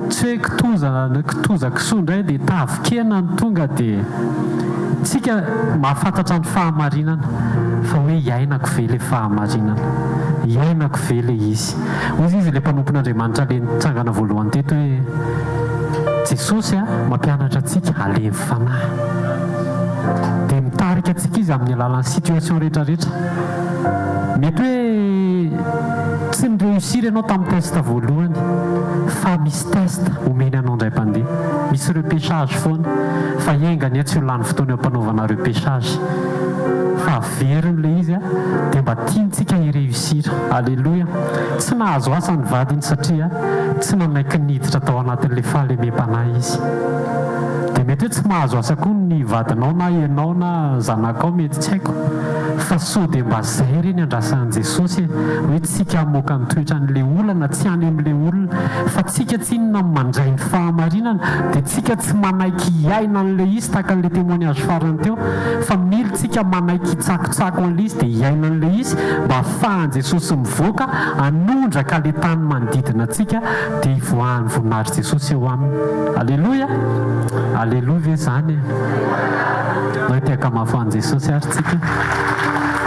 Tsy hoe kitoza kitoza kisoa indray dia tavin-kena no tonga dia tsika mahafantatra ny fahamarinana fa hoe iainako ve ilay fahamarinana? Iainako ve ilay izy? Hoy izy ilay mpanompon'Andriamanitra ilay nitsangana voalohany teto hoe Jesosy a mampianatra antsika halemy fanahy. Dia mitarika antsika izy amin'ny alalan'ny situation rehetra rehetra. Mety hoe tsy ni-réussir ianao tamin'ny test voalohany. Fa misy test omeny anao indray mpandeha. Misy repêchage foana. Fa enga anie tsy ho lany fotoana eo am-panaovana repêchage. Fa averiny ilay izy dia mba tiantsika hi-réussir. Aleloia. Tsy nahazo asa ny vadiny satria tsy nanaiky niditra tao anatin'ilay fahalemem-panahy izy. Dia mety hoe tsy mahazo asa koa ny vadinao na ianao na zanakao mety tsy haiko. Fa sao dia mba zay re ny andrasan'i Jesosy e, hoe tsika hamoaka ny toetran'le olana tsy any amin'le olona, fa tsika tsinona mandray ny fahamarinana dia tsika tsy manaiky hiaina an'le izy tahaka an'le témoignage farany teo, fa mila tsika manaiky hitsakotsako an'le izy dia hiaina an'le izy mba afahan'i Jesosy mivoaka hanondraka le tany manodidina antsika dia hivoahan'ny voninahitr'i Jesosy eo aminy. Aleloia! Aleloia ve izany e? Hoe te hakamafy ho an'i Jesosy ary tsika.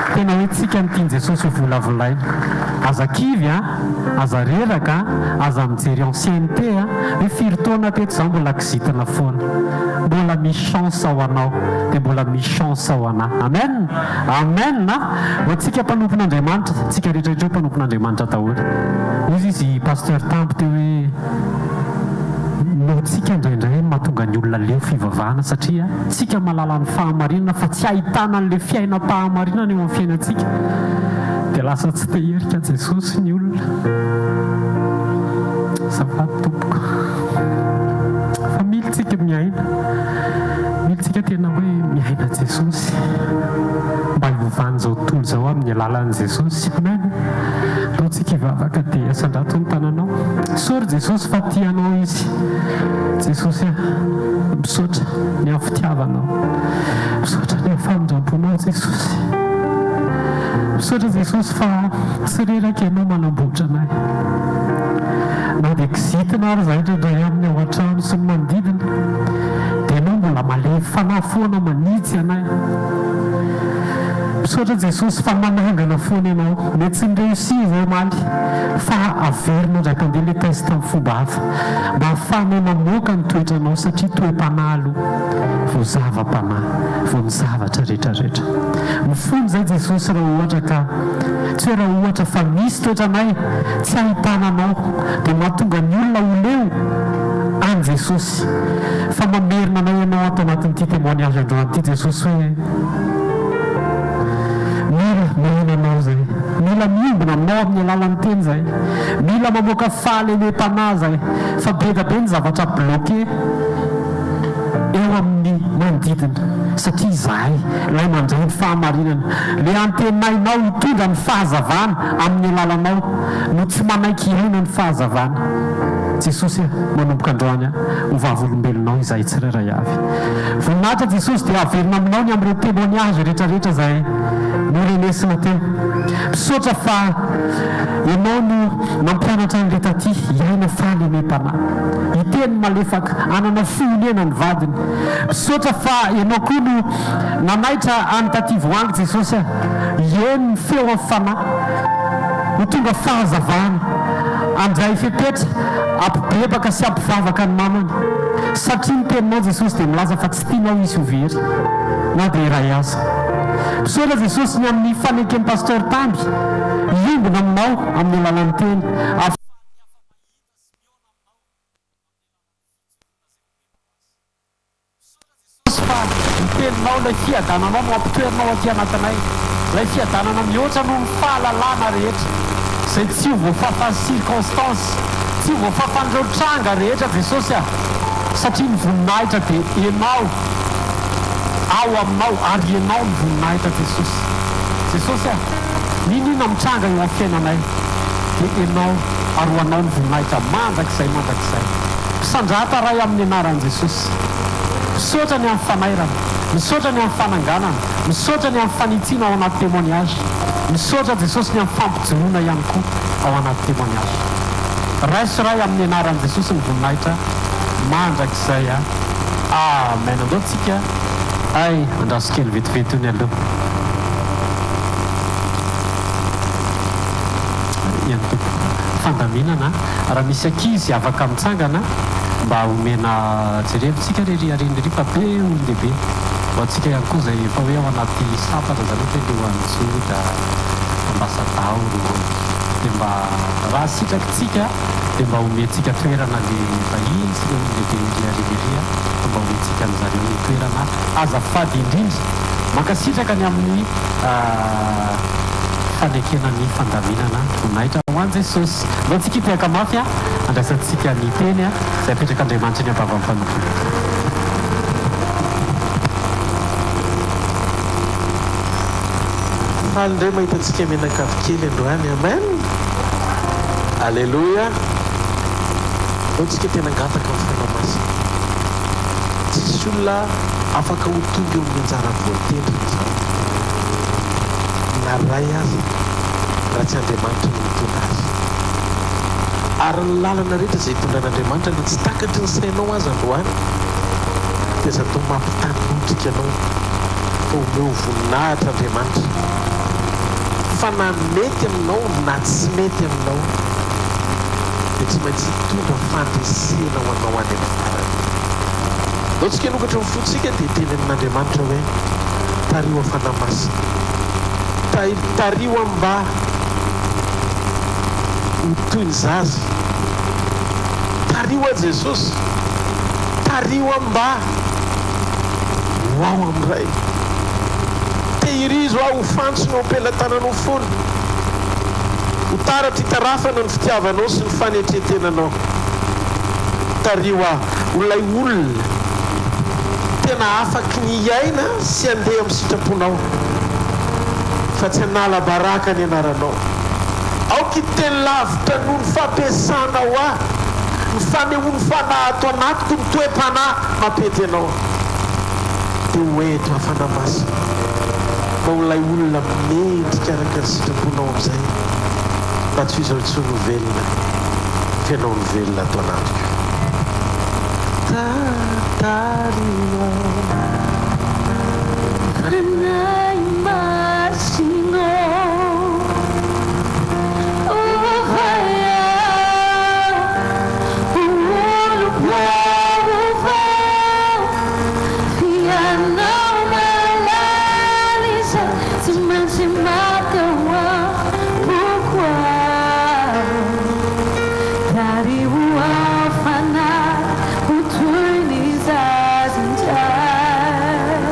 Tena hoe tsika no tian'i Jesosy ho volavolaina. Aza kivy a! Aza reraka a! Aza mijery ancienneté a! Hoe firy taona teto izaho mbola kizitina foana. Mbola misy chance ho anao dia mbola misy chance ho anà. Amen! Amen a! Ho antsika mpanompon'Andriamanitra, tsika rehetra rehetra eo mpanompon'Andriamanitra daholo. Hoy izy Pasteur Tamby teo hoe noho tsika indraindray no mahatonga ny olona leo fivavahana satria tsika mahalala ny fahamarinana fa tsy ahitana an'ilay fiainam-pahamarinana eo amin'ny fiainantsika dia lasa tsy te herika Jesosy ny olona. Azafady tompoko fa mila tsika miaina. Mila tsika tena hoe miaina Jesosy mba hiovan'izao tontolo izao amin'ny alalan'i Jesosy. Amen. Ndao tsika hivavaka dia asandrato ny tananao. Sorry Jesosy fa tia anao izy. Jesosy a, misaotra ny amin'ny fitiavanao. Misaotra ny amin'ny famindramponao Jesosy. Misaotra Jesosy fa tsy reraka ianao manamboatra anay. Na dia kizitina ary izahay indraindray amin'ny ao an-trano sy ny manodidina, dia ianao mbola malemy fanahy foana manitsy anay. Misaotra Jesosy fa manangana foana ianao. Mety tsy ni-réussir izay omaly fa averina indray mpandeha ilay test amin'ny fomba hafa mba ahafahanay mamoaka ny toetranao satria toe-panahy aloha vao zava-panahy vao ny zavatra rehetra rehetra. Mifona izay Jesosy raha ohatra ka tsy hoe raha ohatra fa misy toetranay tsy ahitana anao dia mahatonga ny olona ho leo an'i Jesosy fa mamerina anay ianao ato anatin'ity témoignage androany ity Jesosy hoe Mila mihina anao izay. Mila miombona aminao amin'ny alalan'ny teny izay. Mila mamoaka fahalemem-panahy izay. Fa be dia be ny zavatra bloqué eo amin'ny manodidina. Satria izahay, ilay mandray ny fahamarinana, ilay antenainao hitondra ny fahazavana amin'ny alalanao, no tsy manaiky hiaina ny fahazavana. Jesosy a, manomboka androany aho ho vavolombelonao izahay tsirairay avy. Voninahitra Jesosy dia averina aminao ny amin'ireo témoignage rehetra rehetra izay norenesina teo. Misaotra fa ianao no nampianatra an'i Rita ty hiaina fahalemem-panahy. Hiteny malefaka, hanana fo honena ny vadiny. Misaotra fa ianao koa no nanaitra an'i Taty Voahangy Jesosy a. Hihaino ny feo amin'ny fanahy. Ho tonga fahazavana. Handray fepetra hampibebaka sy hampivavaka ny namany. Satria ny teninao Jesosy dia milaza fa tsy tianao hisy ho very na dia iray aza. Misaotra Jesosy ny amin'ny faneken'i Pasteur Tamby hiombona aminao amin'ny alalan'ny teny. Ahafahan'ny hafa mahita sy mihaona aminao amin'ny alalan'ny fijoroana izay omenao azy. Misaotra Jesosy fa ny teninao, ilay fiadananao no ampitoerinao aty anatinay, ilay fiadanana mihoatra noho ny fahalalana rehetra, izay tsy ho voafafan'ny circonstance, tsy ho voafafan'ireo tranga rehetra Jesosy a, satria ny voninahitra dia Ianao, ao aminao ary Ianao ny voninahitra Jesosy. Jesosy a, n'inon'inona mitranga eo amin'ny fiainanay dia Ianao ary ho Anao ny voninahitra mandrakizay mandrakizay. Misandrata Ray amin'ny anaran'i Jesosy. Misaotra ny amin'ny fanairana. Misaotra ny amin'ny fananganana. Misaotra ny amin'ny fanitsiana ao anaty témoignage. Misaotra Jesosy ny amin'ny fampijoroana ihany koa ao anaty témoignage. Raiso Ray amin'ny anaran'i Jesosy ny voninahitra mandrakizay a. Amen. Andao tsika ay andraso kely vetivety ony aloha. Eny tompoko. Fandaminana, raha misy ankizy afaka mitsangana mba omena jerevo tsika re ry aoriana ery fa be olon-dehibe. Ho antsika ihany koa izay efa hoe ao anaty santatra izany ohatra hoe Leoan'i Joda, Ambasadaoro, dia mba raha sitrakitsika. Dia mba omentsika toerana le vahiny sy le olon-dehibe ery aoriana ery a, fa mba omentsika an'zareo ny toerana azafady indrindra. Mankasitraka ny amin'ny fanekena ny fandaminana. Voninahitra ho an'i Jesosy. Ndao tsika hitehaka mafy a, andraisantsika ny teny a, izay apetrak'Andriamanitra eny am-bavan'ny mpanompony. Faly indray mahita antsika mianakavy kely androany. Amen! Aleloia! Ndao tsika tena hangataka ny Fanahy Masina. Tsisy olona afaka ho tonga eo amin'ny anjara voatendriny izany. Na ray aza raha tsy Andriamanitra no mitondra azy. Ary ny lalana rehetra izay itondran'Andriamanitra na tsy takatry ny sainao aza androany dia aza atao mampitanotrika anao fa omeo voninahitra Andriamanitra fa na mety aminao na tsy mety aminao dia tsy maintsy hitondra fandresena ho anao any amin'ny farany. Ndao tsika hanokatra ny fontsika dia hiteny amin'Andriamanitra hoe, Tariho aho Fanahy Masina. Tariho aho mba ho toy ny zaza. Tariho aho Jesosy. Tariho aho mba ho ao amin'ny Ray. Tehirizo aho ho fantsona eo am-pelatananao foana. Ho taratra itarafana ny fitiavanao sy ny fanetren-tenanao. Tariho aho ho ilay olona tena afaky ny hiaina sy handeha amin'ny sitraponao, fa tsy hanala baraka ny anaranao. Aoka hiteny lavitra noho ny fampiasanao ahy, ny fanehoan'ny Fanahy ato anatiko ny toe-panahy mampety anao. Dia ho eto aho, Fanahy Masina, mba ho ilay olona mendrika araka ny sitraponao amin'izay, mba tsy ho izaho intsony no velona, fa ianao no velona ato anatiko. Tantariho aho. Fanahy Masina ô, ovay aho ho olom-baovao, f'ianao mahalala izay tsy maintsy maty ao am-poko aho. Tariho aho Fanahy ho toy ny zaza indray.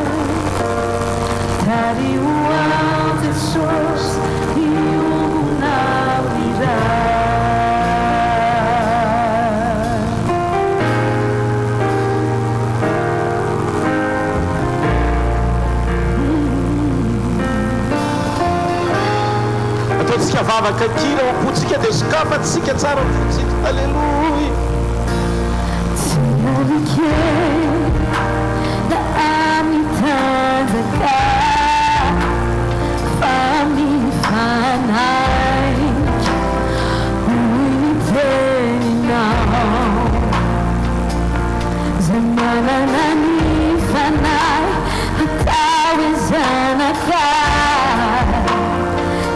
Tariho aho Jesosy hiombona amin'ny Ray. Ataontsika vavaka kira ao am-pontsika dia sokafantsika tsara ny fontsika. Aleloia. Tsy amin-kery na amin-tanjaka fa amin'ny Fanahiko, hoy ny teninao. Izay manana ny Fanahy atao hoe zanaka,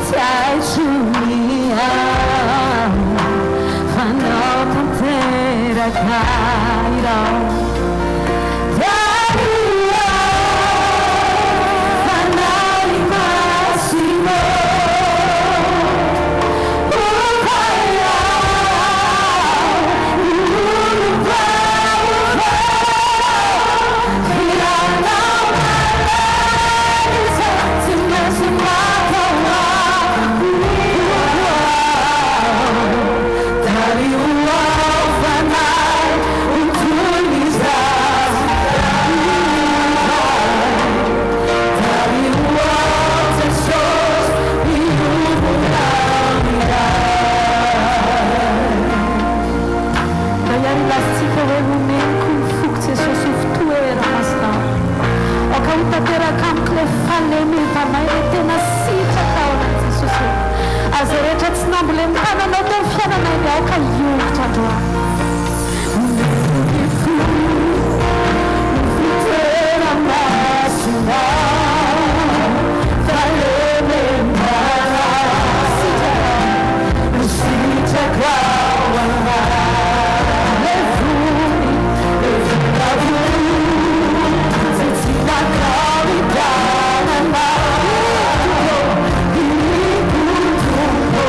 tsy haitso ny ao, fanao tanteraka irao. Dario, Fanahy Masina ô, ovay aho ho olom-baovao, Ianao mahalala izay tsy maintsy natao aho. Tariho ao fanahy ho toy ny zaza Tariho ao Jesosy hiombona aminay. Mba hiarilazintsika hoe omeko ny foko Jesosy ho fitoera-masinao. Aoka ho tanteraka amiko ilay fahalemem-panahy, ilay tena sitraka ao anaty Jesosy ô. Ary izay rehetra tsy nambolen'ny tananao teo amin'ny fiainanay dia aoka hiongotra androany. Omeko ny foko ho fitoera-masinao, fahalemem-panahy. Sitraka, sitraka ao anaty. Levony, levona Izay tsy nakao ny tananao. Ito, Tompo.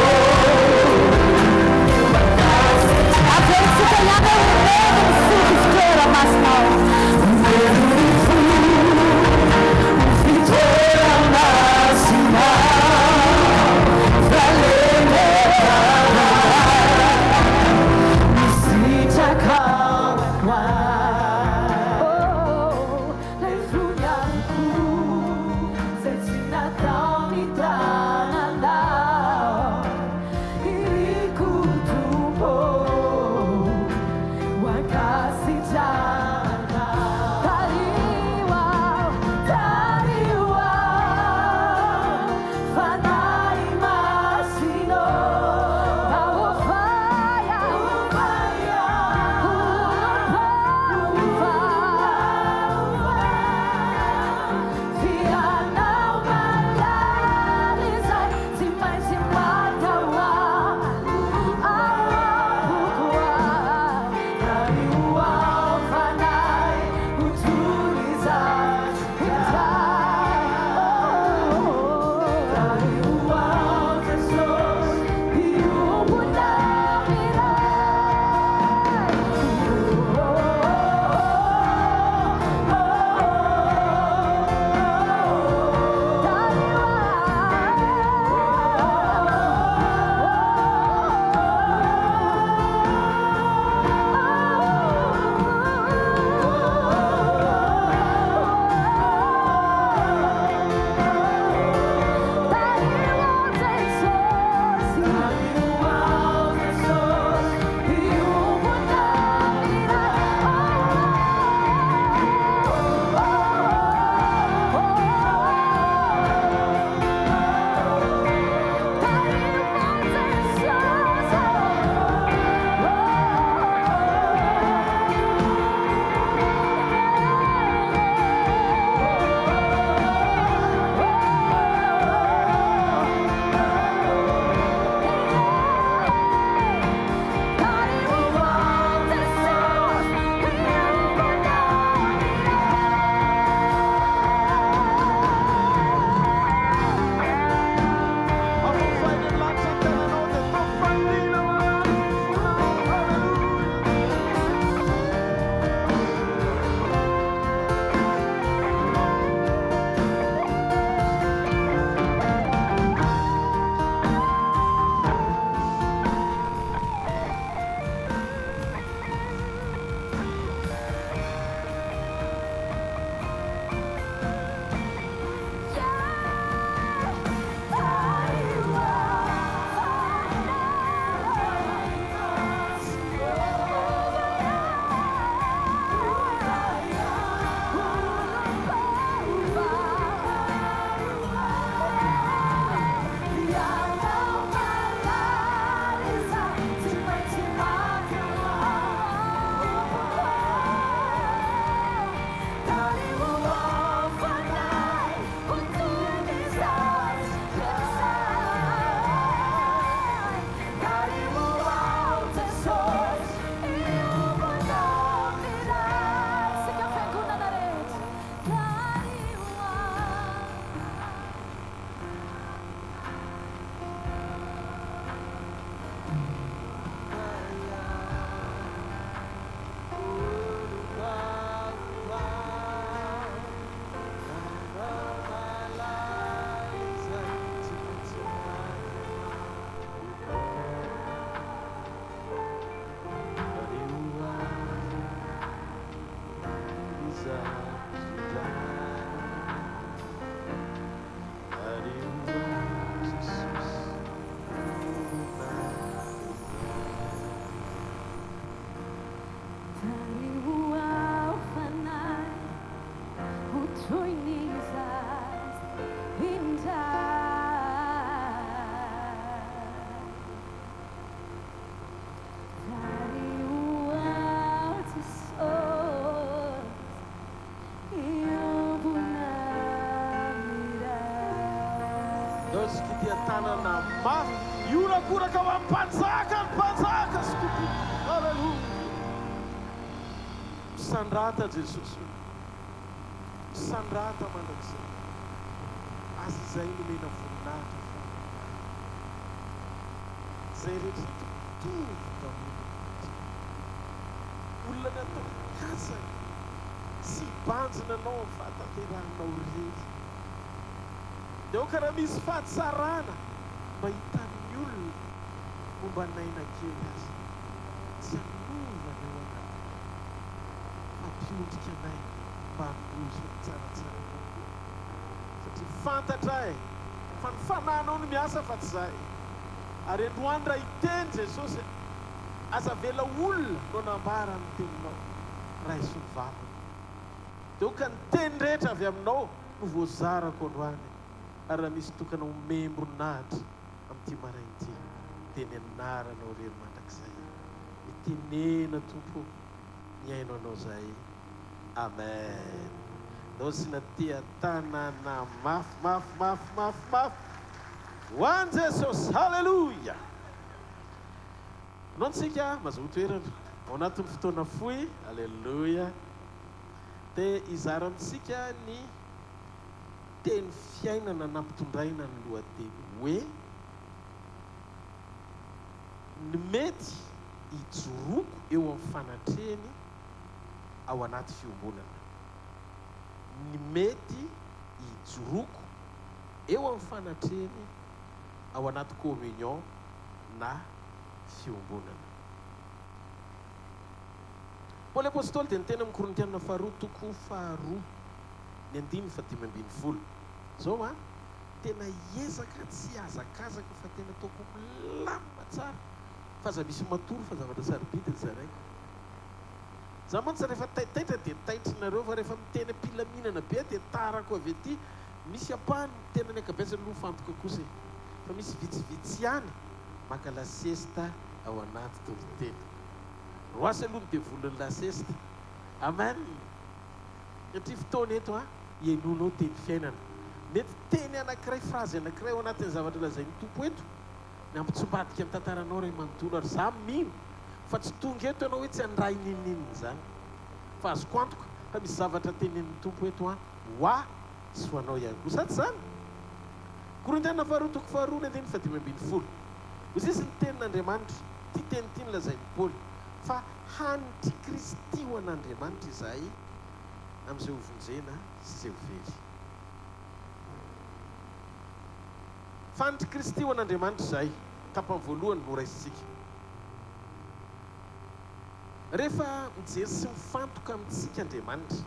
Toy ny zaza indray. Tariho aho Jesosy hiombona miray. Ndao isika hitia tanana mafy hihorakoraka ho an'ny Mpanjaka ny Mpanjaka sy Tompo. Haleloia. Misandrata Jesosy ô. Misandrata mandrakizay. Azy izay nomena voninahitra faran'ny. Izay rehetra eto mitovy daholo ny antsika. Olona ny atao hikatsaka sy hibanjina anao amin'ny fahatanterahanao irery. Dia aoka raha misy fahatsarana mba hitan'ny olona momba an'aina kely aza, tsy hanova ny ao anatinay, fa hampiondrika anay mba handroso ny tsaratsara kokoa. Satria fantatray fa ny Fanahinao no miasa fa tsy izahay. Ary androany raha hiteny Jesosy e, aza avela olona no hanambara ny teninao, raiso ny vavako. Dia aoka ny teny rehetra avy aminao no voazarako androany, ary raha misy tokana homem-boninahitra amin'ity maraina ity, dia ny anaranao irery mandrakizay. Mitenena Tompo o, mihaino anao zahay. Amen. Ndao asiana teha-tanana mafy mafy mafy mafy mafy ho an'i Jesosy. Haleloia. Anao tsika mazoa toerana ao anatin'ny fotoana fohy. Haleloia. Te hizara amintsika ny teny fiainana nampitondraina ny lohateny hoe Ny mety hijoroako eo amin'ny fanatrehany ao anaty fiombonana. Ny mety hijoroako eo amin'ny fanatrehany ao anaty communion na fiombonana. Paoly Apostoly dia niteny amin'ny Korintiana faharoa toko faharoa ny andininy fahadimy ambin'ny folo. Izao an, tena hiezaka tsy hihazakazaka fa tena ataoko milamina tsara fa aza misy matory fa zavatra sarobidy ny zaraiko. Za mantsy rehefa taitaitra dia taitry nareo fa rehefa miteny am-pilaminana be dia tarako avy aty, misy ampahany tena ny ankabeazany aloha mifantoka kosa e! Fa misy vitsivitsy ihany maka la sieste ao anaty toriteny. Roasy aloha ny devolin'ny la sieste. Amen! Satria fotoana eto an, hihainoanao teny fiainana. Mety teny anankiray, phrase anankiray ao anatin'ny zavatra lazain'ny Tompo eto ny hampitsombadika ny tantaranao ray manontolo ary za mino fa tsy tonga eto ianao hoe tsy handray n'inon'inona izany fa azoko antoka fa misy zavatra tenenin'ny Tompo eto an ho ahy sy ho anao ihany koa. Sa tsy izany? Korintiana faharoa toko faharoa ny andininy fahadimy ambin'ny folo. Hoy sisa ny tenin'Andriamanitra, ity teny ity no lazain'i Paoly, fa hanitr'i Kristy ho an'Andriamanitra izahay amin'izay hovonjena sy izay ho very. Fanitr'i Kristy ho an'Andriamanitra izahay, tapany voalohany noraisintsika. Rehefa mijery sy mifantoka amintsika Andriamanitra,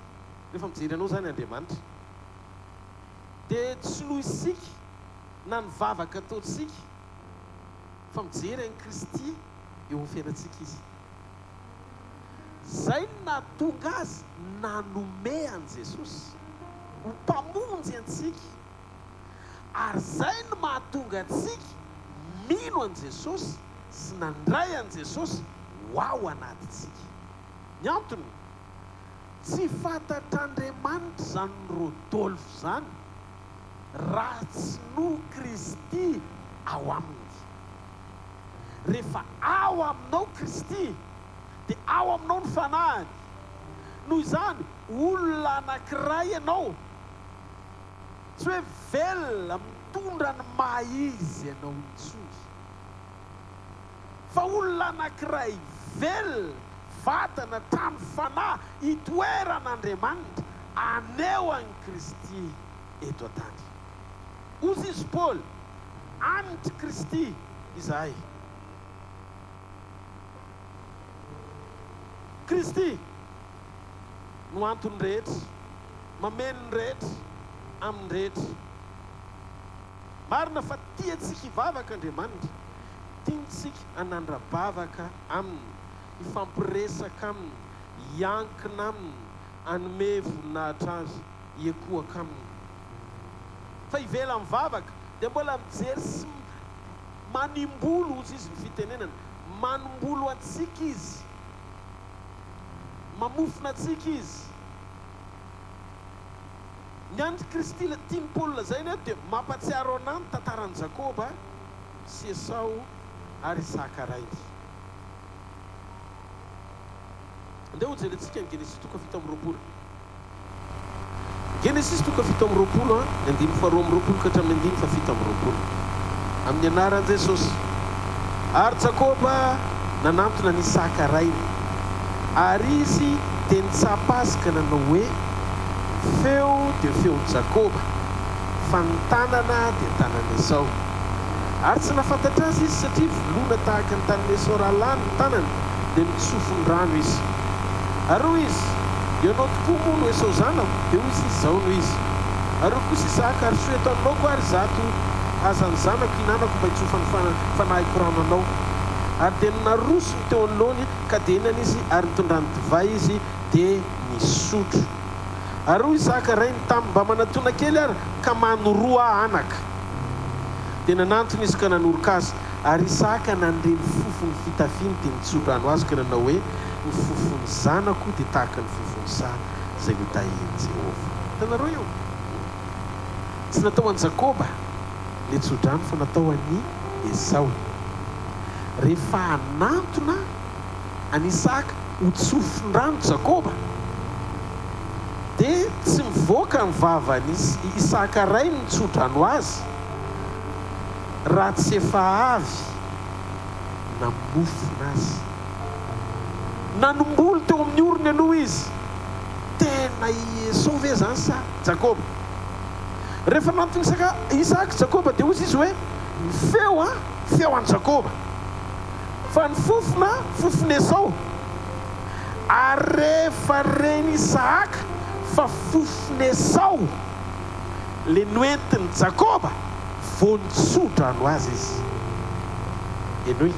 rehefa mijery anao izany Andriamanitra, dia tsy noho isika na ny vavaka ataontsika, fa mijery an'i Kristy eo amin'ny fiainantsika Izy. Izay no nahatonga Azy nanome an'i Jesosy ho Mpamonjy antsika. Ary izay no mahatonga antsika mino an'i Jesosy sy nandray an'i Jesosy ho ao anatintsika. Ny antony? Tsy fantatr'Andriamanitra izany Rodolphe izany raha tsy noho Kristy ao aminy. Rehefa ao aminao Kristy dia ao aminao ny Fanahiny. Noho izany, olona anankiray ianao. Tsy hoe velona mitondra ny maha izy anao intsony. Fa olona anankiray velona, vatana, trano, fanahy, itoeran'Andriamanitra, haneho an'i Kristy eto an-tany. Hozy izy Paoly, Anitr'i Kristy izahay. Kristy no antony rehetra, mameno ny rehetra amin'ny rehetra. Marina fa tiantsika hivavaka Andriamanitra, tiantsika hanandra-bavaka Aminy, hifampiresaka Aminy, hiankina Aminy, hanome voninahitra Azy. Hiekohaka aminy. Fa ivelan'ny vavaka dia mbola mijery sy manimbolo, hozy izy ny fitenenana, manimbolo antsika izy, mamofona antsika izy. Ny an'i Kristy ilay tian'i Paoly lazaina eto dia mampahatsiaro anà ny tantaran'i Jakoba sy Esao ary Isaka rainy. Andeha hojerentsika ny Genesisy toko 27. Genesisy toko 27, ny andininy faharoa amby roapolo ka hatramin'ny andininy fahafito amby roapolo. Amin'ny anaran'i Jesosy. Ary Jakoba nanantona an'i Isaka rainy, ary izy dia nitsapa azy ka nanao hoe, Ny feo dia feon'i Jakoba, fa ny tanana dia tanan'i Esao. Ary tsy nahafantatra azy izy, satria voloina tahaka ny tanin'i Esao rahalahiny ny tanany, dia nitsofin-drano izy. Ary hoy izy, Ianao tokoa moa no Esao zanako? Dia hoy izy, Izaho no izy. Ary hoy kosa Isaka, Arosoy eto anoloako ary izato hazan'ny zanako hihinanako mba hitsofan'ny fanahiko rano anao. Ary dia narosony teo anoloany, ka dia nihinana izy, ary nitondrany divay izy, dia nisotro. Ary hoy Isaka rainy taminy, Mba manatòna kely ary, ka manoroa ahy anaka. Dia nanantona izy ka nanoroka azy. Ary Isaka nandre ny fofon'ny fitafiany dia nitso-drano azy ka nanao hoe, Ny fofon'ny zanako dia tahaka ny fofon'ny saha izay notahian'i Jehovah. Hitanareo io? Tsy natao an'i Jakoba ilay tso-drano fa natao an'i Esao. Rehefa hanantona an'i Isaka ho tsofin-drano Jakoba, dia tsy mivoaka ny vavan'i Isaka rainy ny tso-drano azy, raha tsy efa avy namofona azy. Nanomboly teo amin'ny orony aloha izy. Tena i Esao ve izany sa Jakoba? Rehefa nantona Isaka, Isaka Jakoba dia hoy izy hoe, Ny feo an, feo an'i Jakoba. Fa ny fofona, fofon'i Esao. Ary rehefa ren'i Isahaka fa fofon'i Esao ilay noentin'i Jakoba, vao nitso-drano azy izy. Henoy.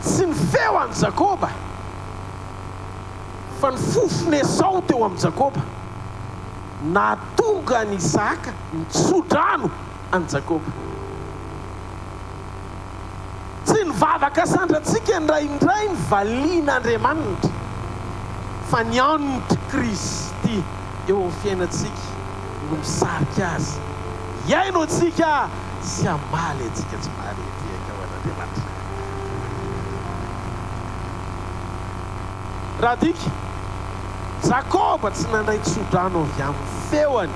Tsy ny feo an'i Jakoba, fa ny fofon'i Esao teo amin'i Jakoba, nahatonga an'i Isahaka nitso-drano an'i Jakoba. Tsy ny vavaka sandrantsika indraindray no valian'Andriamanitra, fa ny antr'i Kristy eo amin'ny fiainantsika no misarika Azy hihaino antsika sy hamaly antsika tsy maharendrehaka ho an'Andriamanitra. Raha adika, Jakoba tsy nandray tsodrano avy amin'ny feony,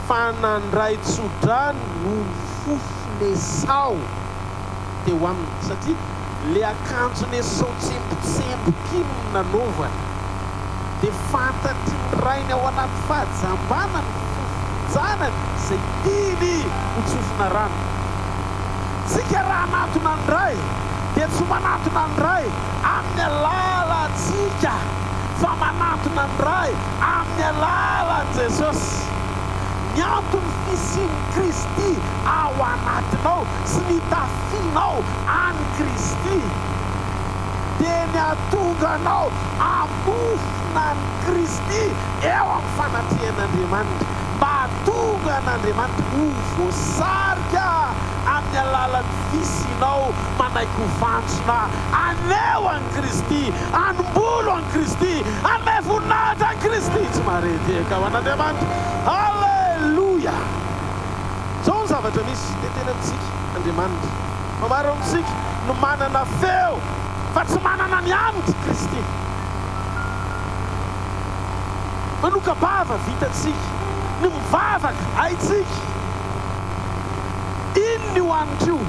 fa nandray tsodrano noho ny fofon'Esao teo aminy, satria le akanjon'Esao tsembotsemboka iny no nanaovany, dia fantatry ny rainy ao anaty fahajambana ny fofon-janany izay tiany ho tsofina rano. Tsika raha hanantona ny Ray dia tsy manantona ny Ray amin'ny alalantsika fa manantona ny Ray amin'ny alalan'i Jesosy. Ny anton'ny fisian'i Kristy ao anatinao sy ny hitafianao an'i Kristy dia ny hahatonga anao hamofona an'i Kristy eo amin'ny fanatrehan'Andriamanitra mba hahatonga an'Andriamanitra ho voasarika amin'ny alalan'ny fisianao manaiky ho fantsona haneho an'i Kristy, hanombolo an'i Kristy, hanome voninahitra an'i Kristy. Tsy mahare tehaka ho an'Andriamanitra. Aleloia! Izao ny zavatra misy, dia tena amintsika Andriamanitra. Fa maro amintsika no manana feo fa tsy manana ny hanitry Kristy. Manoka-bava vitantsika, ny mivavaka haintsika. Inona io hanitra io?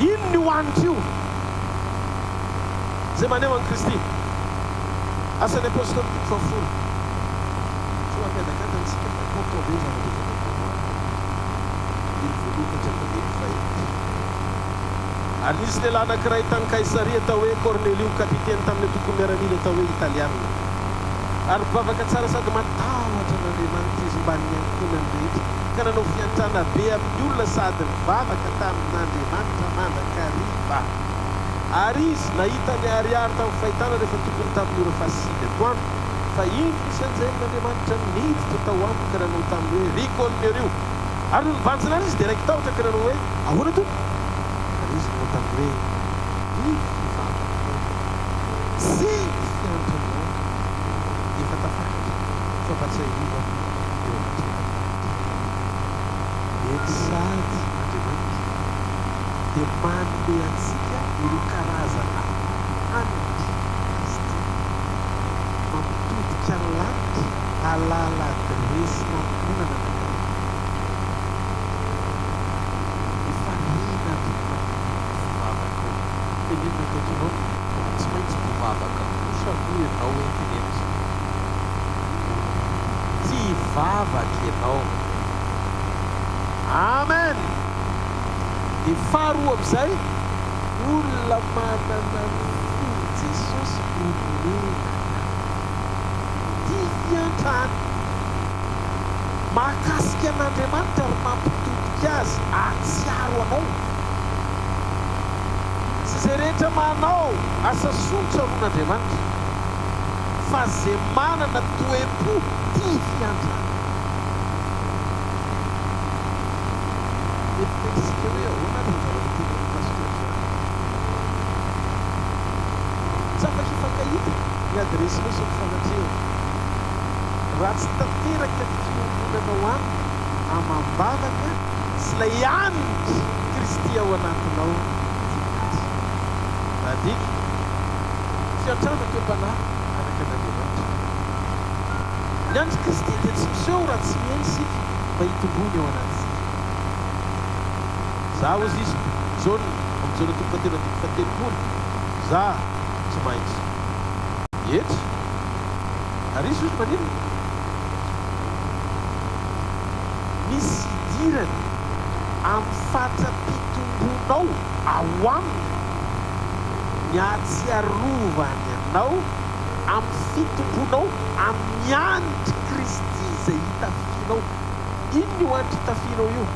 Inona io hanitra io? Izay maneho an'i Kristy. Asan'ny Apostoly toko fahafolo. Tsy ho hampiadakadana isika fa important be ny zavatra efa nataoko androany. Andininy voalohany ka hatramin'ny andininy fahefatra. Ary nisy lehilahy anankiray tany Kaisaria atao hoe Kornelio, kapiteny tamin'ny antoko miaramila atao hoe Italiana. Ary mpivavaka tsara sady matahotra an'Andriamanitra izy mbamin'ny ankohonany rehetra, ka nanao fiantrana be amin'ny olona sady nivavaka tamin'Andriamanitra mandrakariva. Ary izy nahita niharihary tamin'ny fahitana rehefa tokony tamin'ny ora fahasivy atoandro, fa indro nisy anjelin'Andriamanitra niditra tao aminy ka nanao taminy hoe, Ry Kornelio! Ary nony nibanjina azy izy dia raiki-tahotra ka nanao hoe, Ahoana, Tompo? Ary izy nanao taminy hoe, Ny fivavakao sy ny fiantranao efa tafakatra fampatsiahivana eo anatrehan'Andriamanitra. Eny sady Andriamanitra dia manome antsika ireo karazana hanitr'i Kristy, mampitodika ny lanitra hahalala adiresy n'ankohonana anankiray. Efa ren'Andriamanitra ny fivavakao. Tenenina akaikinao, Tsy maintsy mpivavaka kosa aloha ianao hoe teneno izany. Tsy hivavaka ianao. Amen! Dia faharoa amin'izay, olona manana ny fon'i Jesosy onenana. Tia fiantrana. Mahakasika an'Andriamanitra ary mampitodika azy hahatsiaro anao. Tsy izay rehetra manao asa soa no tsaroan'Andriamanitra, fa izay manana toe-po tia fiantrana. Mety hiteny isika hoe ahoana ary izany zavatra tenenin'i Pasteur izany? Tsy afaka hifankahita ny adiresinao sy ny fanatrehany raha tsy tanteraka ny fiombonanao aminy amam-bavaka sy ilay hanitr'i Kristy ao anatinao tia miandry. Nadika, Fiantrana toe-panahy araka an'Andriamanitra. Ny andr'i Kristy dia tsy miseho raha tsy mihaino isika mba hitomboany ao anatintsika. Za, hozy izy, Jaona, amin'ny Jaona toko fahatelo andininy fahatelopolo, Za tsy maintsy mietry. Ary izy hozy maninona? Misy idirany amin'ny fatram-pitombonao ao aminy ny hahatsiarovany anao amin'ny fitombonao amin'ny andry Kristy izay itafianao. Inona io andry itafianao io?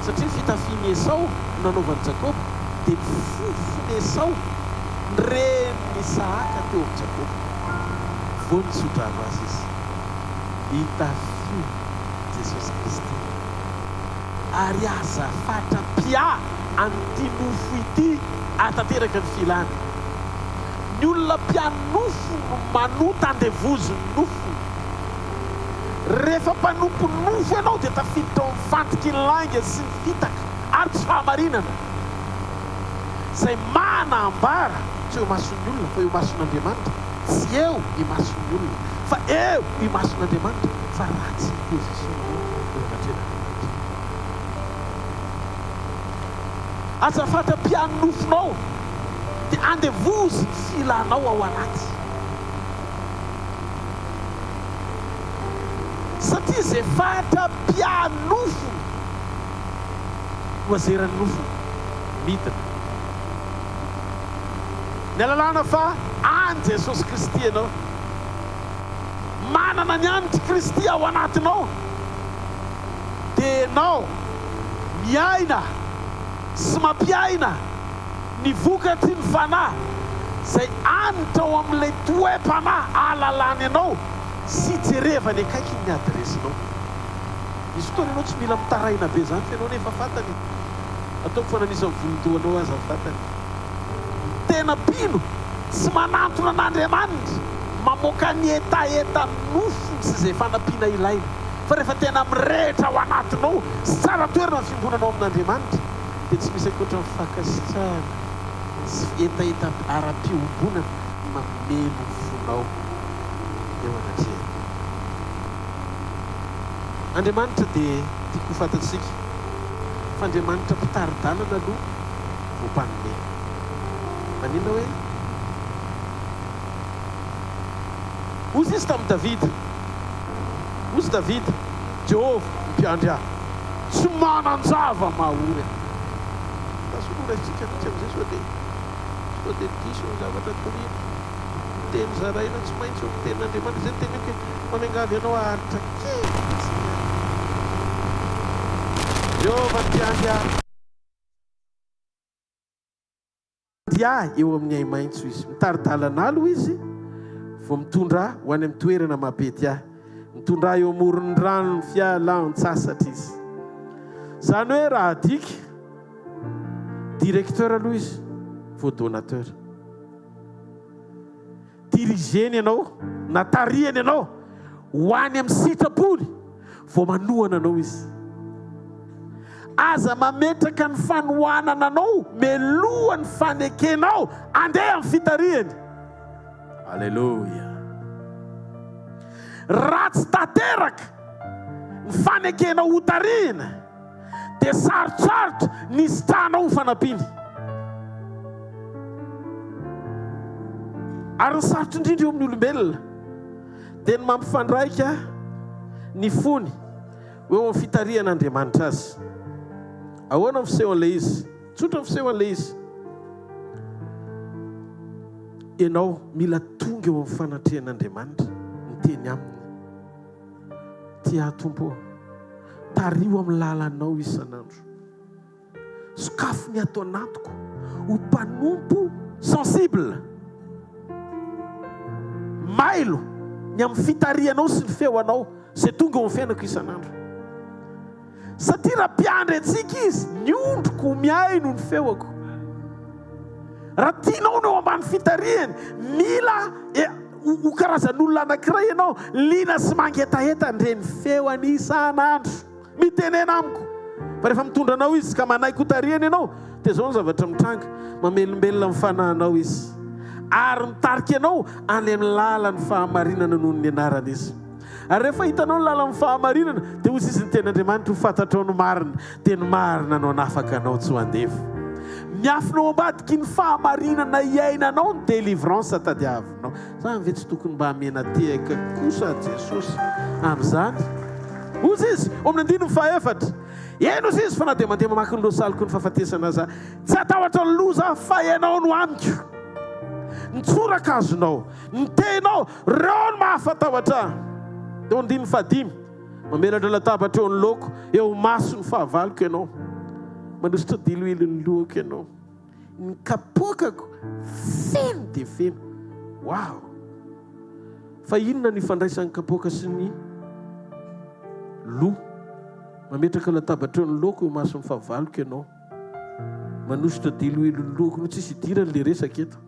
Satria ny fitafian'i Esao no nanaovan'i Jakoba, dia ny fofon'i Esao ny renin'i Isahaka teo amin'i Jakoba. Vao nitsodrano azy izy. Itafio Jesosy Kristy. Ary aza fatra-piahy an'ity nofo ity hahatanteraka ny filany. Ny olona mpiahy nofo no manota andevozin'ny nofony. Rehefa mpanompo nofo ianao dia tafiditra ao amin'ny fandriky ny lainga sy ny fitaka ary tsy fahamarinana. Izay manambara, tsy eo imason'ny olona fa eo imason'Andriamanitra, tsy eo imason'ny olona fa eo imason'Andriamanitra fa ratsy ny position-nao eo anatrehan'Andriamanitra. Aza fatra-piahy nofonao dia andevozy ny filanao ao anaty. Satria izay fatra-piahy nofony no azeran'ny nofony, midina. Ny ahalalana fa an'i Jesosy Kristy ianao. Manana ny hanitr'i Kristy ao anatinao, dia ianao miaina sy mampiaina ny vokatry ny Fanahy izay hanitra ao amin'ilay toe-panahy ahalalany anao sy ijerevany akaiky ny adiresinao. Misy fotoana ianao tsy mila mitaraina be izany fa ianao anie efa fantany e! Ataoko fa nanisa ny volon-dohanao aza fantany. Ny tena mpino tsy manantona an'Andriamanitra mamoaka ny hetahetan'ny nofony sy izay fanampiana ilaina fa rehefa tena mirehitra ao anatinao sy tsara toerana ny fiombonanao amin'Andriamanitra dia tsy misy ankoatra ny fankasitrahana sy hetaheta ara-piombonana mameno ny fonao eo anatrehany. Andriamanitra dia tiako ho fantatsika fa Andriamanitra mpitari-dalana aloha vao mpanome. Maninona hoe? Hoy izy tamin'i Davida, Hoy Davida, Jehovah no mpiandry ahy, tsy manan-java-mahory aho. Lasa ho raisintsika mihitsy amin'izay sao dia sao dia diso ny zavatra toriana. Ny teny zaraina tsy maintsy ho ny tenin'Andriamanitra. Izay no teneniko hoe mba miangavy anao haharitra kely fotsiny ihany. Jehovah no mpiandry ahy. Mampety ahy eo amin'ny ahi-maitso Izy. Mitari-dalana aloha Izy vao mitondra ahy ho any amin'ny toerana mampety ahy. Mitondra ahy eo amoron'ny ranon'ny fialan-tsasatra Izy. Izany hoe raha adika, directeur aloha Izy vao donateur. Diriger-ny ianao na tarihany ianao ho any amin'ny sitrapony vao manohana anao izy. Aza mametraka ny fanohanana anao melohan'ny fanekenao andeha amin'ny fitarihany. Aleloia. Raha tsy tanteraka ny fanekenao hotarihina, dia sarotsarotra ny hisitrahanao ny fanampiany. Ary ny sarotra indrindra eo amin'ny olombelona dia ny mampifandraika ny fony ho eo amin'ny fitarihan'Andriamanitra azy. Ahoana ny fisehon'ilay izy? Tsotra ny fisehon'ilay izy. Ianao mila tonga eo amin'ny fanatrehan'Andriamanitra, miteny aminy. Tia ahy Tompo ô. Tariho amin'ny lalanao isan'andro. Sokafy ny ato anatiko ho mpanompo sensible, mailo ny amin'ny fitarihanao sy ny feonao izay tonga eo amin'ny fiainako isan'andro. Satria raha mpiandry antsika Izy, ny ondriko mihaino ny feoko. Raha tianao ny eo ambany fitarihany, mila ho karazan'olona anankiray ianao, liana sy mangetaheta handre ny feony isan'andro. Mitenena amiko. Fa rehefa mitondra anao Izy ka manaiky hotarihany ianao, dia izao ny zavatra mitranga, mamelombelona ny fanahinao Izy, ary mitarika anao any amin'ny lalan'ny fahamarinana noho ny anarany Izy. Ary rehefa hitanao ny lalan'ny fahamarinana, dia hoy izy ny tenin'Andriamanitra, ho fantatrao ny marina, dia ny marina no hanafaka anao tsy ho andevo. Miafina ao ambadiky ny fahamarinana iainanao ny délivrance tadiavinao. Zany ve tsy tokony mba hamena tehaka kosa Jesosy amin'izany? Hoy izy, ao amin'ny andininy fahaefatra, Eny, hoy izy, fa na dia mandeha mamaky ny lohasaliko ny fahafatesana aza, tsy hatahotra ny loza aho, fa Ianao no amiko. Ny tsoraka azonao, ny tehinao, Reo no mahafatahotra ahy. Teo andininy fahadimy, Mamelatra latabatra eo anoloako, eo imason'ny fahavaloko Ianao. Manosotra diloilo ny lohako Ianao. Ny kapoakako feno dia feno. Wow! Fa inona no ifandraisan'ny kapoaka sy ny loha? Mametraka latabatra eo anoloako, eo imason'ny fahavaloko Ianao. Manosotra diloilo ny lohako. No tsisy idirany le resaka eto.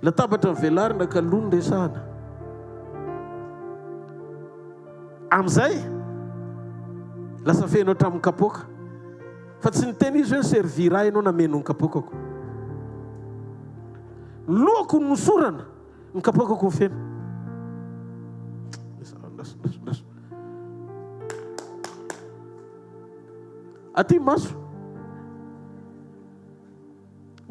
Latabatra novelarina ka loha no resahana. Amin'izay, lasa feno hatramin'ny kapoaka. Fa tsy niteny izy hoe ni-servir ahy ianao nameno ny kapoakako. Ny lohako no nosorana, ny kapoakako no feno. Aty maso.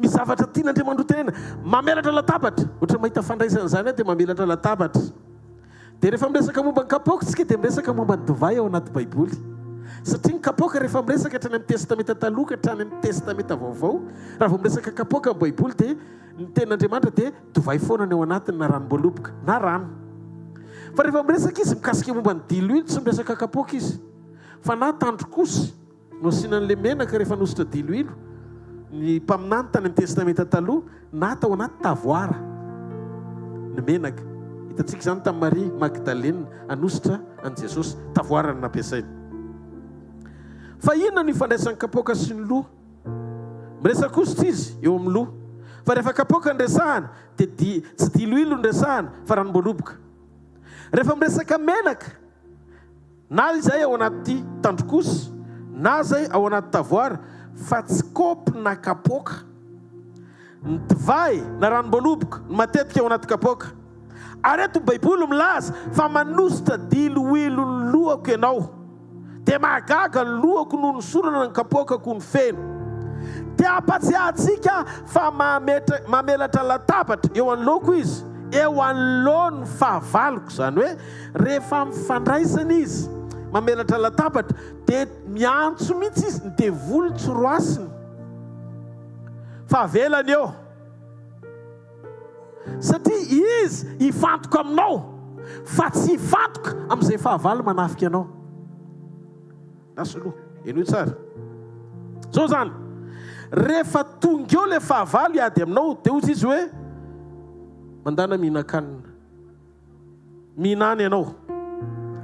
Misy zavatra tian'Andriamanitra ho tenenina. Mamelatra latabatra. Ohatra mahita fandraisana izany aho dia mamelatra latabatra. Dia rehefa miresaka momba ny kapoaka isika dia miresaka momba ny divay ao anaty Baiboly. Satria ny kapoaka rehefa miresaka hatrany amin'ny Testamenta Taloha ka hatrany amin'ny Testamenta Vaovao, raha vao miresaka kapoaka ny Baiboly dia ny tenin'Andriamanitra dia divay foana ny ao anatiny na ranom-boaloboka na rano. Fa rehefa miresaka izy mikasika momba ny diloilo tsy miresaka kapoaka izy fa na tandrok'osy Nosiana an'ilay menaka rehefa nosotra diloilo ny mpaminany tany amin'ny Testamenta Taloha na tao anaty tavoara ny menaka. Hitantsika izany tamin'i Maria Magdalena hanosotra an'i Jesosy. Tavoara no nampiasainy. Fa inona no ifandraisan'ny kapoaka sy ny loha? Miresaka hosotra izy eo amin'ny loha. Fa rehefa kapoaka no resahana dia tsy diloilo no resahana fa ranom-boaloboka. Rehefa miresaka menaka Na izay ao anaty tandrok'osy na izay ao anaty tavoara fa tsy kaopy na kapoaka. Ny divay na ranom-boaloboka no matetika ao anaty kapoaka. Ary eto ny Baiboly milaza fa manosotra diloilo ny lohako ianao. Dia mahagaga ny lohako noho ny sorana ny kapoakako no feno. Te hampatsiahy antsika fa mametra, mamelatra latabatra eo anoloako izy, eo anoloan'ny fahavaloko, izany hoe rehefa mifandraisana izy, mamelatra latabatra, dia miantso mihitsy izy, ny devoly tsy roasiny fa avelany eo. Satria izy hifantoka aminao fa tsy hifantoka amin'izay fahavalo manafika anao. Lasa aloha, henoy tsara. Zao zany. Rehefa tonga eo ilay fahavalo hiady aminao, dia hozy izy hoe, Mandana mihinan-kanina. Mihinana ianao.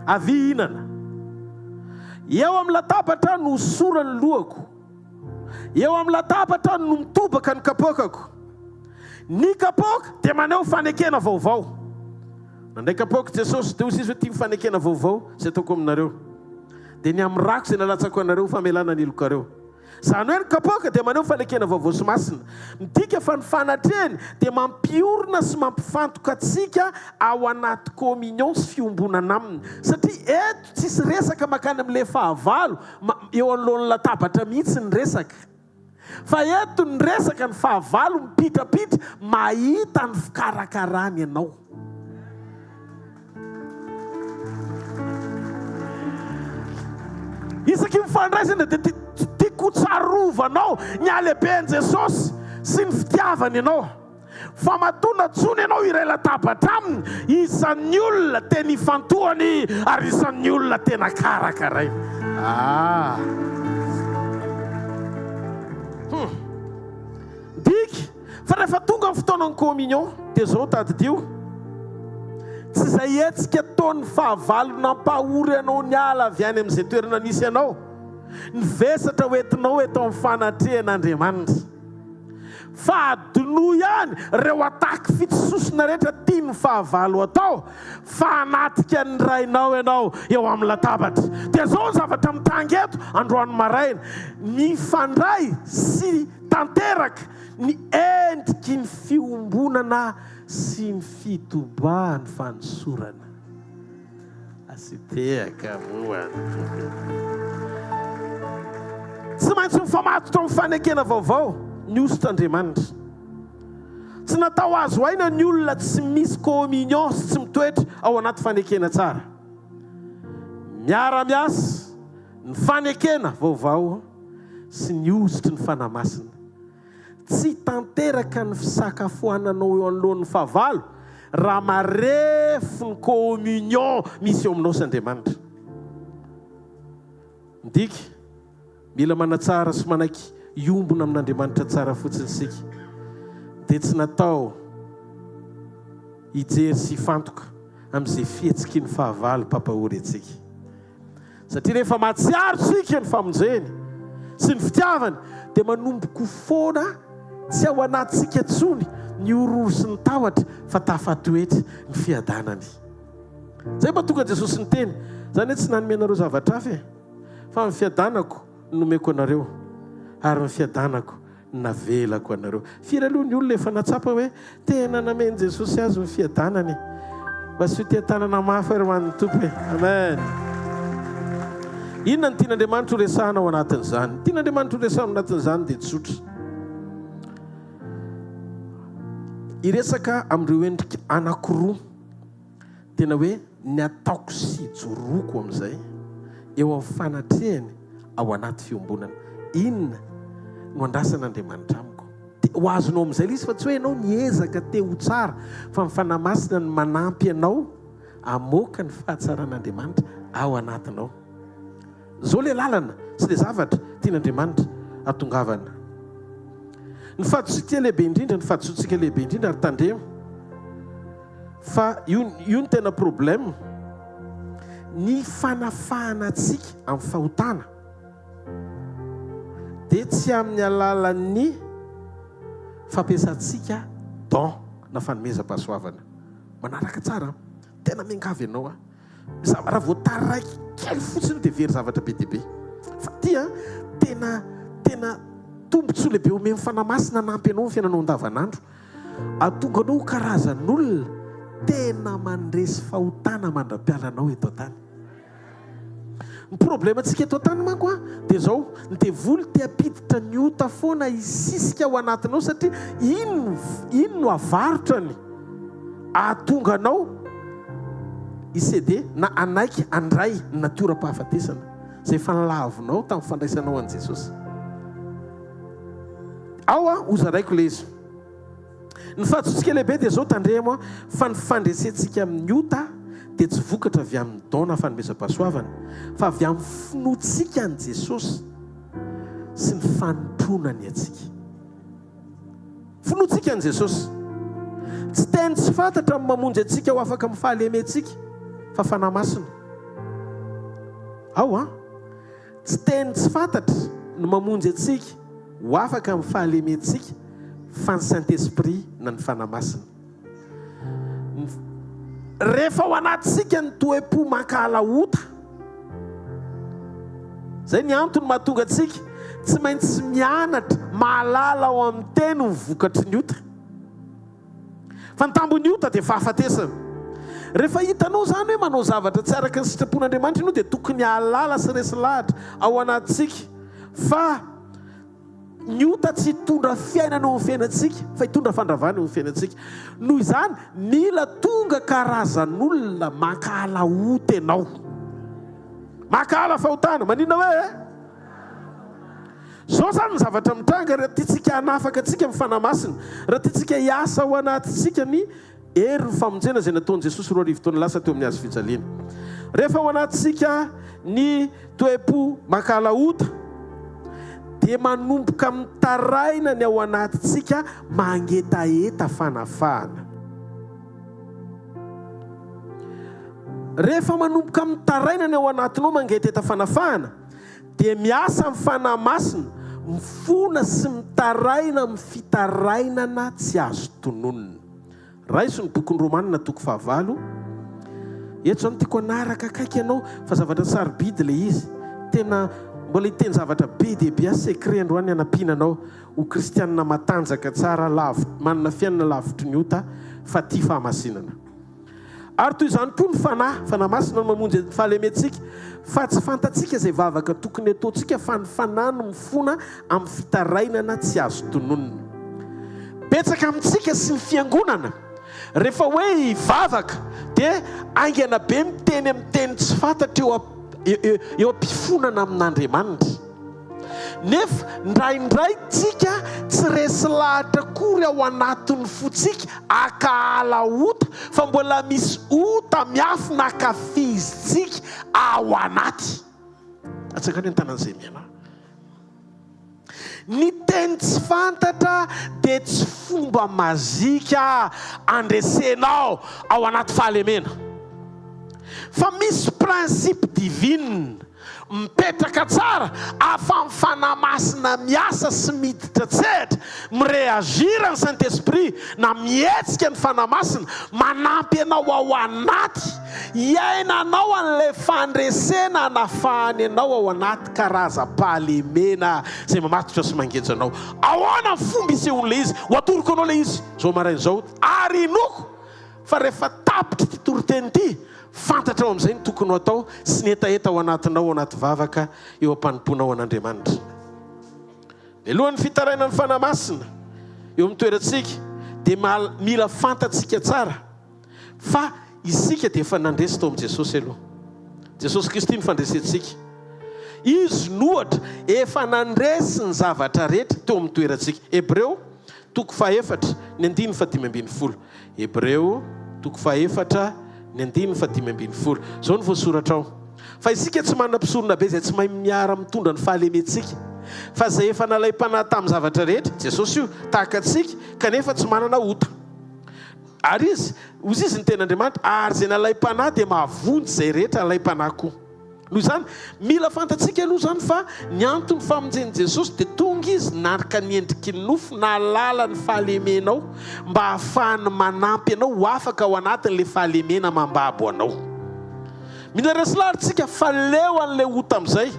Avia hihinana. Eo amin'ny latabatra no hosorany lohako. Eo amin'ny latabatra no mitobaka ny kapoakako. Ny kapoaka dia maneho fanekena vaovao. Nandray kapoaka Jesosy, dia hoy izy hoe, Ity ny fanekena vaovao izay ataoko aminareo. Dia ny amin'ny rako izay nalatsako anareo ho famelana ny helokareo. Izany hoe ny kapoaka dia maneho fanekena vaovao sy masina. Midika fa ny fanatrehany dia mampiorina sy mampifantoka antsika ao anaty communion sy fiombonana aminy. Satria eto tsisy resaka mankany amin'ilay fahavalo eo anoloan'ny latabatra mihitsy ny resaka. Fa eto ny resaka ny fahavalo mipitrapitra mahita ny fikarakarany anao. Isaky ny fandraisana dia tiako ho tsarovanao ny halehiben'i Jesosy sy ny fitiavany anao. Fa matoa nantsoiny ianao hiray latabatra aminy, isan'ny olona tena ifantohany ary isan'ny olona tena karakarainy. Ah. Hmm. Diky, fa rehefa tonga ny fotoanan'ny communion, dia izao tadidio, tsy izay hetsika ataon'ny fahavalo nampahory anao niala avy any amin'izay toerana nisy anao, ny vesatra hoentinao eto amin'ny fanatrehan'Andriamanitra. Fa adinoy ihany ireo attaque fitsososona rehetra tian'ny fahavalo atao fa hanatrika ny Rainao ianao eo amin'ny latabatra. Dia izao ny zavatra mitranga eto androany maraina, mifandray sy tanteraka ny endriky ny fiombonana sy ny fitobahan'ny fanosorana. Asio tehaka moa ny Tompo e. Tsy maintsy mifamatotra amin'ny fanekena vaovao ny hosotr'Andriamanitra. Tsy natao hahazo aina ny olona tsy misy communion sy tsy mitoetra ao anaty fanekena tsara. Miara-miasa ny fanekena vaovao sy ny hosotry ny Fanahy Masina. Tsy tanteraka ny fisakafoananao eo anoloan'ny fahavalo raha marefo ny communion misy eo aminao sy Andriamanitra. Midika, mila manatsara sy manaiky hiombona amin'Andriamanitra tsara fotsiny isika. Dia tsy natao hijery sy hifantoka amin'izay fihetsiky ny fahavalo mpampahory antsika. Satria rehefa mahatsiaro isika ny famonjeny sy ny fitiavany dia manomboka ho foana tsy ao anatintsika intsony ny horohoro sy ny tahotra fa tafatoetra ny fiadanany. Izay mba tonga Jesosy niteny, Za anie tsy nanome anareo zavatra hafa e, fa ny fiadanako no nomeko anareo ary ny fiadanako Navelako anareo. Firy aloha ny olona efa nahatsapa hoe tena namen'i Jesosy azy ny fiadanany e? Mba asio teha-tanana mafy ary ho an'ny Tompo e! Amen! Inona no tian'Andriamanitra ho resahana ao anatin'izany? Ny tian'Andriamanitra ho resahana ao anatin'izany dia tsotra. Hiresaka amin'ireo endrika anankiroa. Tena hoe ny ataoko sy ijoroako amin'izay eo amin'ny fanatrehany ao anaty fiombonana. Inona no andrasan'Andriamanitra amiko? Dia ho azonao amin'izay ilay izy fa tsy hoe ianao miezaka te ho tsara fa ny Fanahy Masina no manampy anao hamoaka ny fahatsaran'Andriamanitra ao anatinao. Izao ilay lalana sy ilay zavatra tian'Andriamanitra hatongavana. Ny fahadisoantsika lehibe indrindra, ny fahadisoantsika lehibe indrindra ary tandremo fa io io no tena problème, ny fanafahana antsika amin'ny fahotana dia tsy amin'ny alalan'ny fampiasantsika don na fanomezam-pahasoavana. Manaraka tsara an! Tena miangavy anao aho. Raha vao taraiky kely fotsiny dia very zavatra be dia be. Fa ity an, tena tena tombontsoa lehibe omen'ny Fanahy Masina hanampy anao amin'ny fiainanao andavanandro. Hahatonga anao ho karazan'olona tena mandresy fahotana mandra-pialanao eto an-tany. Ny problemantsika eto an-tany manko an, dia izao, ny devoly te hampiditra ny ota foana hisisika ao anatinao satria iny no, iny no avarotrany hahatonga anao hi-ceder na hanaiky handray ny natioram-pahafatesana izay efa nolavinao tamin'ny fandraisanao an'i Jesosy. Ao an, hozaraiko ilay izy. Ny fahadisoantsika lehibe dia izao, tandremo an, fa ny fandresentsika amin'ny ota dia tsy vokatra avy amin'ny don na fanomezam-pahasoavana, fa avy amin'ny finoantsika an'i Jesosy sy ny fanompoana. Finoana ny antsika. Finoantsika an'i Jesosy. Tsy teny tsy fantatra no mamonjy antsika ho afaka amin'ny fahalementsika, fa Fanahy Masina. Ao an! Tsy teny tsy fantatra no mamonjy antsika ho afaka amin'ny fahalementsika, fa ny Saint Esprit na ny Fanahy Masina. Rehefa ao anatintsika ny toe-po mankahala ota, izay ny antony mahatonga antsika tsy maintsy mianatra mahalala ao amin'ny teny ny vokatry ny ota. Fa ny tambin'ny ota dia fahafatesana. Rehefa hitanao izany hoe manao zavatra tsy araka ny sitrapon'Andriamanitra ianao dia tokony hahalala sy resy lahatra ao anatintsika fa Ny ota tsy hitondra fiainana eo amin'ny fiainantsika, fa hitondra fandravana eo amin'ny fiainantsika. Noho izany, mila tonga karazan'olona mankahala ota ianao. Mankahala fahotana. Maninona hoe? Izao izany ny zavatra mitranga raha tiantsika hanafaka antsika ny Fanahy Masina, raha tiantsika hiasa ao anatintsika ny Hery ny famonjena izay nataon'i Jesosy 2000 taona lasa teo amin'ny hazo fijaliana. Rehefa ao anatintsika ny toe-po mankahala ota, dia manomboka mitaraina ny ao anatintsika mangetaheta fanafahana. Rehefa manomboka mitaraina ny ao anatinao mangetaheta fanafahana, dia miasa ny Fanahy Masina, mifona sy mitaraina amin'ny fitarainana tsy azo tononina. Raiso ny bokin'ny Romanina toko fahavalo. Eto izany tiako hanaraka akaiky ianao fa zavatra sarobidy ilay izy. Tena mbola hiteny zavatra be dia be aho secret androany hanampiana anao ho kristianina matanjaka tsara, lavi, manana fiainana lavitry ny ota fa tia fahamasinana. Ary toy izany koa ny Fanahy, Fanahy Masina no mamonjy ny fahalementsika, fa tsy fantatsika izay vavaka tokony hataontsika fa ny Fanahy no mifona amin'ny fitarainana tsy azo tononina. Betsaka amintsika sy ny fiangonana, rehefa hoe hivavaka dia haingana be miteny amin'ny teny tsy fantatra eo eo am-pifonana amin'Andriamanitra. Nefa indraindray tsika tsy resy lahatra akory ao anatin'ny fotsika akahala ota fa mbola misy ota miafina akafizintsika ao anaty. Atsangano ny tanan'izay miana. Ny teny tsy fantatra dia tsy fomba mazika andresenao ao anaty fahalemena. Fa misy principe divine Mipetraka tsara ahafahan'ny Fanahy Masina miasa sy miditra an-tsehatra, mi-réagir ny Saint Esprit na mihetsika ny Fanahy Masina, manampy anao ao anaty, hiainanao an'ilay fandresena hanafahany anao ao anaty karazam-pahalemena izay mamatotra sy mangeja anao. Ahoana ny fomba isehoan'ilay izy? Ho atoroko anao ilay izy izao maraina izao, ary inoako fa rehefa tapitra ity toriteny ity, Fantatrao amin'izay ny tokony ho atao sy ny hetaheta ao anatinao ao anaty vavaka eo am-panompoanao an'Andriamanitra. Mialohan'ny fitarainan'ny Fanahy Masina eo amin'ny toerantsika dia mila fantatsika tsara fa isika dia efa nandresy tao amin'i Jesosy aloha. Jesosy Kristy no fandresentsika. Izy no ohatra efa nandresy ny zavatra rehetra teo amin'ny toerantsika. Hebreo toko fahefatra ny andininy fahadimy ambin'ny folo. Hebreo, toko fahefatra, ny andininy fahadimy ambin'ny folo. Izao no voasoratra ao, Fa isika tsy manana mpisoronabe izay tsy mahay miara-mitondra ny fahalementsika, fa izay efa nalaim-panahy tamin'ny zavatra rehetra, Jesosy io, tahaka antsika, kanefa tsy manana ota. Ary Izy, hoy Izy, ny Tenin'Andriamanitra, ary izay nalaim-panahy dia mahavonjy izay rehetra alaim-panahy koa. Noho izany, mila fantatsika aloha izany fa ny anton'ny famonjen'i Jesosy dia tonga Izy narka ny endriky ny nofo nahalala ny fahalemenao mba hahafahany manampy anao ho afaka ao anatin'ilay fahalemena mambabo anao. Mila resy lahatra isika fa leo an'ilay ota amin'izay.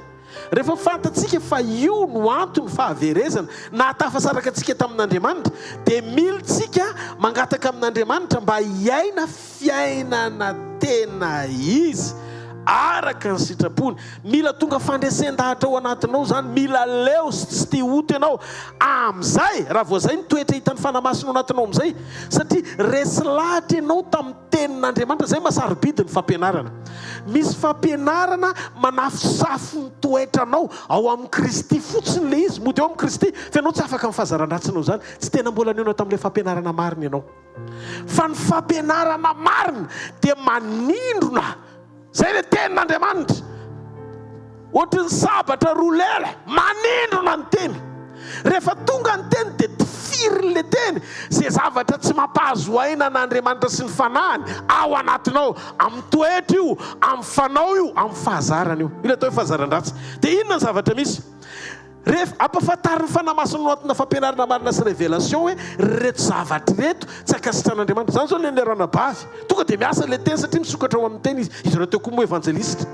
Rehefa fantatsika fa io no anton'ny fahaverezana nahatafasaraka antsika tamin'Andriamanitra dia mila isika mangataka amin'Andriamanitra mba hiaina Fiainana tena izy araka ny sitrapony. Mila tonga fandresen-dahatra ao anatinao izany, mila leo sy tsy tia ota ianao amin'izay, raha vao izay ny toetra hitan'ny Fanahy Masina ao anatinao amin'izay, satria resy lahatra ianao tamin'ny Tenin'Andriamanitra, izay maha sarobidy ny fampianarana. Misy fampianarana manafosafo ny toetranao ao amin'i Kristy fotsiny ilay izy, mody ao amin'i Kristy, fa ianao tsy afaka amin'ny fahazaran-dratsinao izany, tsy tena mbola nihaona tamin'ilay fampianarana marina ianao. Fa ny fampianarana marina dia manindrona, izay ilay tenin'Andriamanitra, ohatry ny sabatra roa lela, manindrona ny teny. Rehefa tonga ny teny dia tifirin'ilay teny izay zavatra tsy mampahazo aina an'Andriamanitra sy ny Fanahiny ao anatinao, amin'ny toetra io, amin'ny fanao io, amin'ny fahazarana io. Io ilay atao hoe fahazaran-dratsy. Dia inona ny zavatra misy? Rehefa ampahafantarin'ny Fanahy Masina ao anatina fampianarana marina sy révélation hoe ireto zavatra ireto tsy ankasitrahan'Andriamanitra. Izany izao ilay ranabavy. Tonga dia miasa ilay teny satria misokatra ao amin'ny teny izy. Izy ireo teo koa moa evanjelista.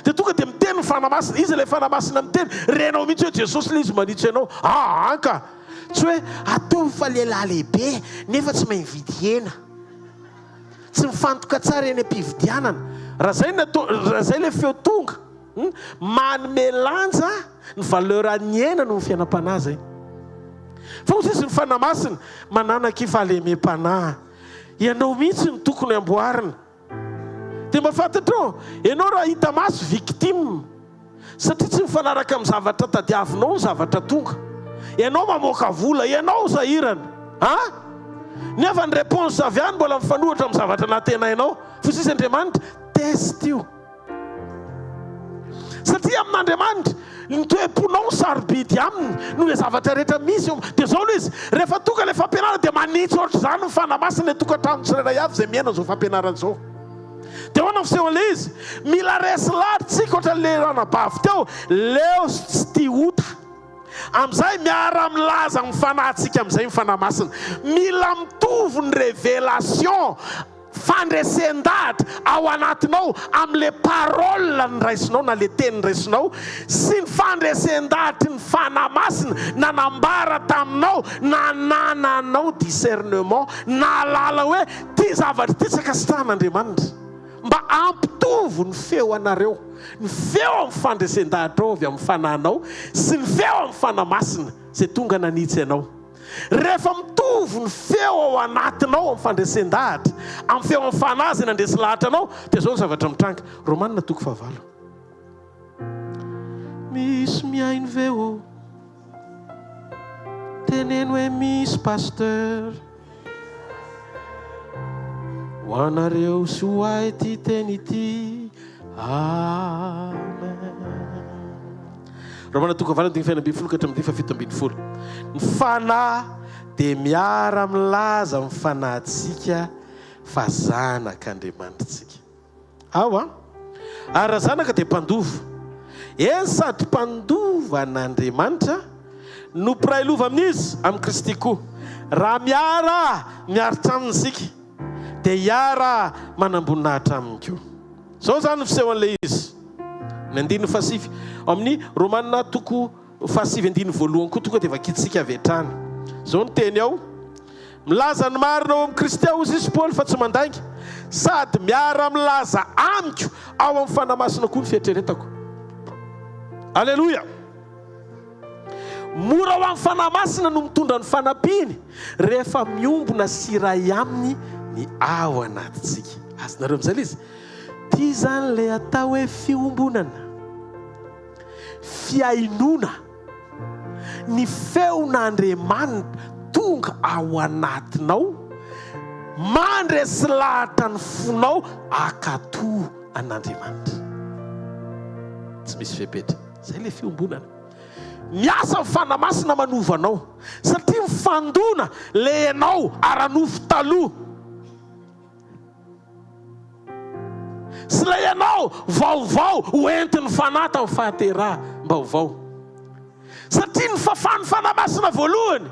Dia tonga dia miteny ny Fanahy Masina. Iza ilay Fanahy Masina miteny? Renao mihitsy hoe Jesosy ilay izy manitsy anao. Aa ka! Tsy hoe ataovy fa lehilahy lehibe nefa tsy mahay mividy hena. Tsy mifantoka tsara eny am-pividianana. Raha izay no atao, raha izay ilay feo tonga, hum, manome lanja ny valeur an'ny hena noho ny fiainam-panahy izay. Fa hoy izy ny Fanahy Masina, manana akia fahalemem-panahy. Ianao mihitsy no tokony amboarina. Dia mba fantatrao, ianao raha hita maso victime satria tsy mifanaraka amin'ny zavatra tadiavinao ny zavatra tonga. Ianao mamoaka vola, ianao sahirana. An? Nefa ny réponse avy any mbola mifanohitra amin'ny zavatra nantenainao. Fa sisa Andriamanitra, test io. Satria amin'Andriamanitra, ny toe-ponao no sarobidy aminy noho ilay zavatra rehetra misy eo. Dia izao no izy, rehefa tonga ilay fampianarana dia manitsy ohatr'izany ny Fanahy Masina ny tokantrano tsirairay avy izay miaina izao fampianarana izao. Dia ahoana ny fisehon'ilay izy? Mila resy lahatra isika ohatran'ilay ranabavy teo, leo sy tsy tia ota. Amin'izay miara-milaza amin'ny fanahintsika amin'izay ny Fanahy Masina. Mila mitovy ny révélation. Fandresen-dahatra ao anatinao amin'ilay parole noraisinao na ilay teny noraisinao sy ny fandresen-dahatry ny Fanahy Masina nanambara taminao nanananao discernement nahalala hoe ity zavatra ity tsy ankasitrahan'Andriamanitra. Mba hampitovy ny feo anareo, ny feo amin'ny fandresen-dahatrao avy amin'ny fanahinao sy ny feo amin'ny Fanahy Masina izay tonga nanitsy anao. Rehefa mitovy ny feo ao anatinao amin'ny fandresen-dahatra, amin'ny feo amin'ny fanahy izay nandresy lahatra anao, dia izao ny zavatra mitranga. Romana toko fahavalo. Misy mihaino ve ô? Teneno hoe misy pasteur. Ho anareo sy ho ahy ity teny ity. Amen. Romana toko valo andininy fahenina ambin'ny folo ka hatramin'ny andininy fahafito ambin'ny folo. Ny Fanahy dia miara-milaza amin'ny fanahintsika fa zanak'Andriamanitra isika. Ao an! Ary raha zanaka dia mpandova. Eny sady mpandova an'Andriamanitra no mpiray lova amin'Izy, amin'i Kristy koa. Raha miara miaritra Aminy isika, dia hiara manam-boninahitra Aminy koa. Izao izany ny fisehon'ilay izy. Ny andininy fahasivy. Ao amin'ny Romana toko fahasivy andininy voalohany koa tonga dia vakintsika avy hatrany. Izao ny teny ao. Milaza ny marina ao amin'i Kristy aho, hozy izy Paoly, fa tsy mandainga, sady miara-milaza amiko ao amin'ny Fanahy Masina koa ny fieritreretako. Aleloia! Mora ho an'ny Fanahy Masina no mitondra ny fanampiany rehefa miombona sy iray aminy ny ao anatintsika. Azonareo amin'izay ilay izy? Ity izany ilay atao hoe fiombonana, fihainoana. Ny feon'Andriamanitra tonga ao anatinao, mandresy lahatra ny fonao hankatò an'Andriamanitra. Tsy misy fepetra. Izay ilay fiombonana. Miasa ny Fanahy Masina manova anao, satria mifandona ilay ianao ara-nofo taloha. Sy ilay ianao vaovao ho entin'ny Fanahy tamin'ny fahateraham-baovao. Satria ny fafan'ny Fanahy Masina voalohany,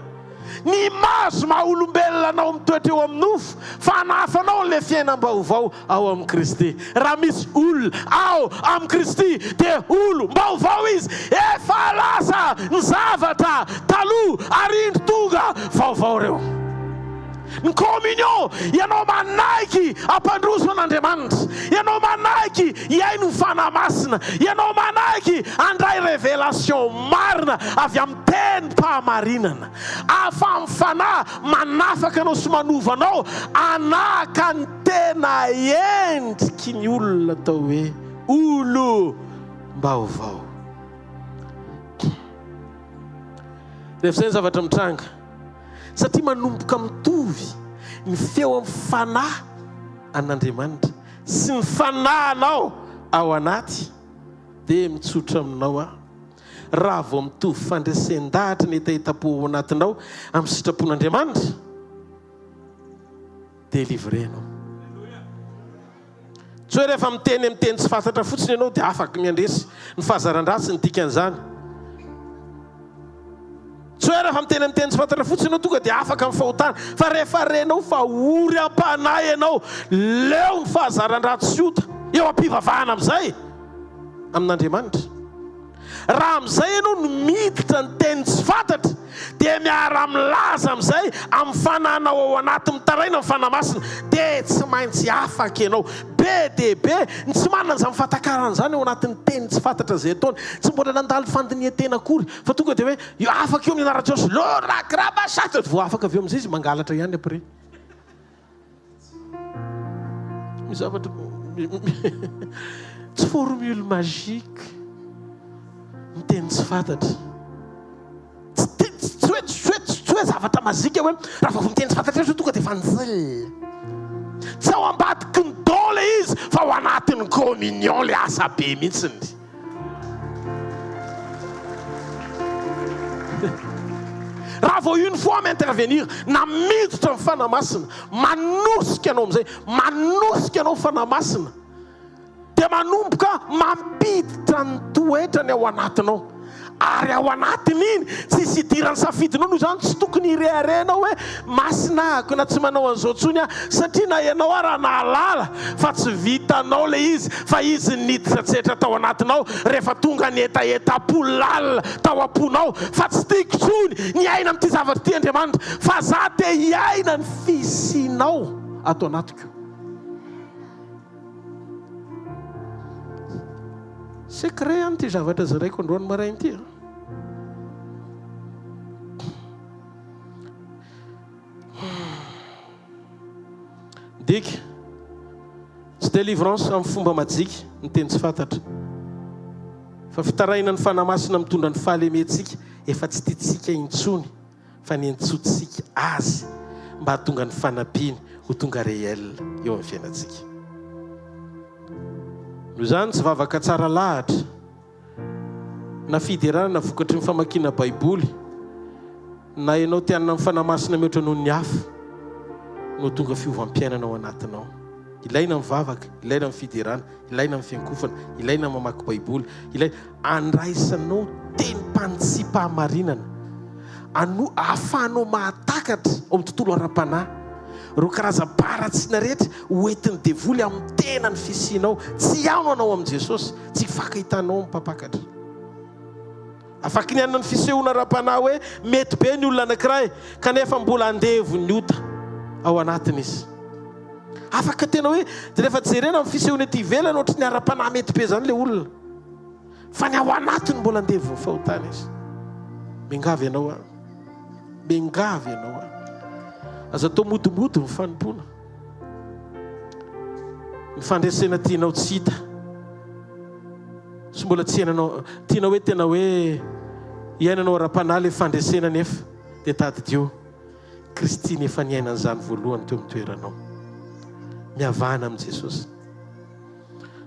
ny image maha olombelona anao mitoetra eo amin'ny nofo, fa hanahafa anao an'ilay fiainam-baovao ao amin'i Kristy. Raha misy olona ao amin'i Kristy dia olom-baovao izy, efa lasa ny zavatra taloha ary indro tonga vaovao ireo. Ny communion, ianao manaiky hampandroso an'Andriamanitra, ianao manaiky hihaino ny Fanahy Masina, ianao manaiky handray révélation marina avy amin'ny tenim-pahamarinana, ahafahan'ny Fanahy manafaka anao sy manova anao hanahaka ny tena endriky ny olona atao hoe olom-baovao. Rehefa izay ny zavatra mitranga. Satria manomboka mitovy ny feo amin'ny fanahy an'Andriamanitra sy ny fanahinao ao anaty, dia mitsotra aminao aho. Raha vao mitovy fandresen-dahatra ny hetahetam-po ao anatinao amin'ny sitrapon'Andriamanitra, Délivré ianao. Tsy hoe rehefa miteny amin'ny teny tsy fantatra fotsiny ianao dia afaka ny handresy ny fahazaran-dratsy ny dikan'izany. Tsy hoe rehefa miteny amin'ny teny tsy fantatra fotsiny ianao tonga dia afaka amin'ny fahotana. Fa rehefa renao fa ory am-panahy ianao, leo ny fahazaran-dratsy sy ota, eo am-pivavahana amin'izay amin'Andriamanitra. Raha amin'izay ianao no miditra ny teny tsy fantatra dia miara-milaza amin'izay amin'ny fanahinao ao anaty mitaraina ny Fanahy Masina dia tsy maintsy afaka ianao. Be dia be ny tsy manana izany fahatakarana izany ao anatin'ny teny tsy fantatra izay ataony. Tsy mbola nandalo fandinihan-tena akory fa tonga dia hoe afaka io amin'ny anaran'i Jesosy. Lôragrabasata! Vao afaka avy eo amin'izay izy mangalatra ihany après. Misy zavatra tsy formule magique ny teny tsy fantatra. Tsy tsy hoe tsy hoe tsy hoe zavatra mazika hoe raha vao miteny tsy fantatra eo tonga dia fanjil. Tsy ao ambadiky ny don ilay izy fa ao anatin'ny communion ilay asa be mihitsiny. Raha vao une fois mi-intervenir na miditra ny Fanahy Masina, manosika anao amin'izay, manosika anao Fanahy Masina, dia manomboka mampiditra ny toetrany ao anatinao. Ary ao anatin'iny, tsisy idiran'ny safidinao, noho izany tsy tokony hirehareha ianao hoe masina ahako na tsy manao an'izao intsony aho, satria na ianao ara nahalala fa tsy vitanao ilay izy fa izy niditra tsetra tao anatinao rehefa tonga ny hetahetam-po lalina tao am-ponao fa tsy tiako intsony ny hiaina amin'ity zavatra ity Andriamanitra fa za te hiaina ny fisianao ato anatiko. Secret an ity zavatra zaraiko androany maraina ity an. Dika, Tsy délivrance amin'ny fomba majika ny teny tsy fantatra, fa fitarainan'ny Fanahy Masina mitondra ny fahalementsika efa tsy tiantsika intsony fa niantsoantsika Azy mba hahatonga ny fanampiany ho tonga réel eo amin'ny fiainantsika. Noho izany, tsy vavaka tsara lahatra na fiderana na vokatry ny famakiana Baiboly na ianao te hanana ny Fanahy Masina mihoatra noho ny hafa no tonga fiovam-piainana ao anatinao. Ilaina ny vavaka, ilaina ny fiderana, ilaina ny fiankofana, ilaina ny mamaky Baiboly, ilaina andraisanao tenim-panitsiam-pahamarinana, ano ahafahanao mahatakatra ao amin'ny tontolo ara-panahy ireo karazam-paharatsiana rehetra ho entin'ny devoly amin'ny tena ny fisianao. Tsy hihaona anao amin'i Jesosy, tsy hifankahitanao amin'ny mpampakatra. Afaky ny hanana ny fisehoana ara-panahy hoe mety be ny olona anankiray, kanefa mbola andevon'ny ota ao anatiny izy. Afaka tena hoe rehefa jerena amin'ny fisehoana ety ivelany ohatry ny ara-panahy mety be izany ilay olona, fa ny ao anatiny mbola andevon'ny fahotana izy. Miangavy anao aho. Miangavy anao aho. Aza atao modimody ny fanompoana. Ny fandresena tianao tsy hita. Tsy mbola tsy iainanao, tianao hoe tena hoe iainanao ara-panahy ilay fandresena nefa dia tadidio, Kristy no efa niaina an'izany voalohany teo amin'ny toeranao. Mihavana amin'i Jesosy.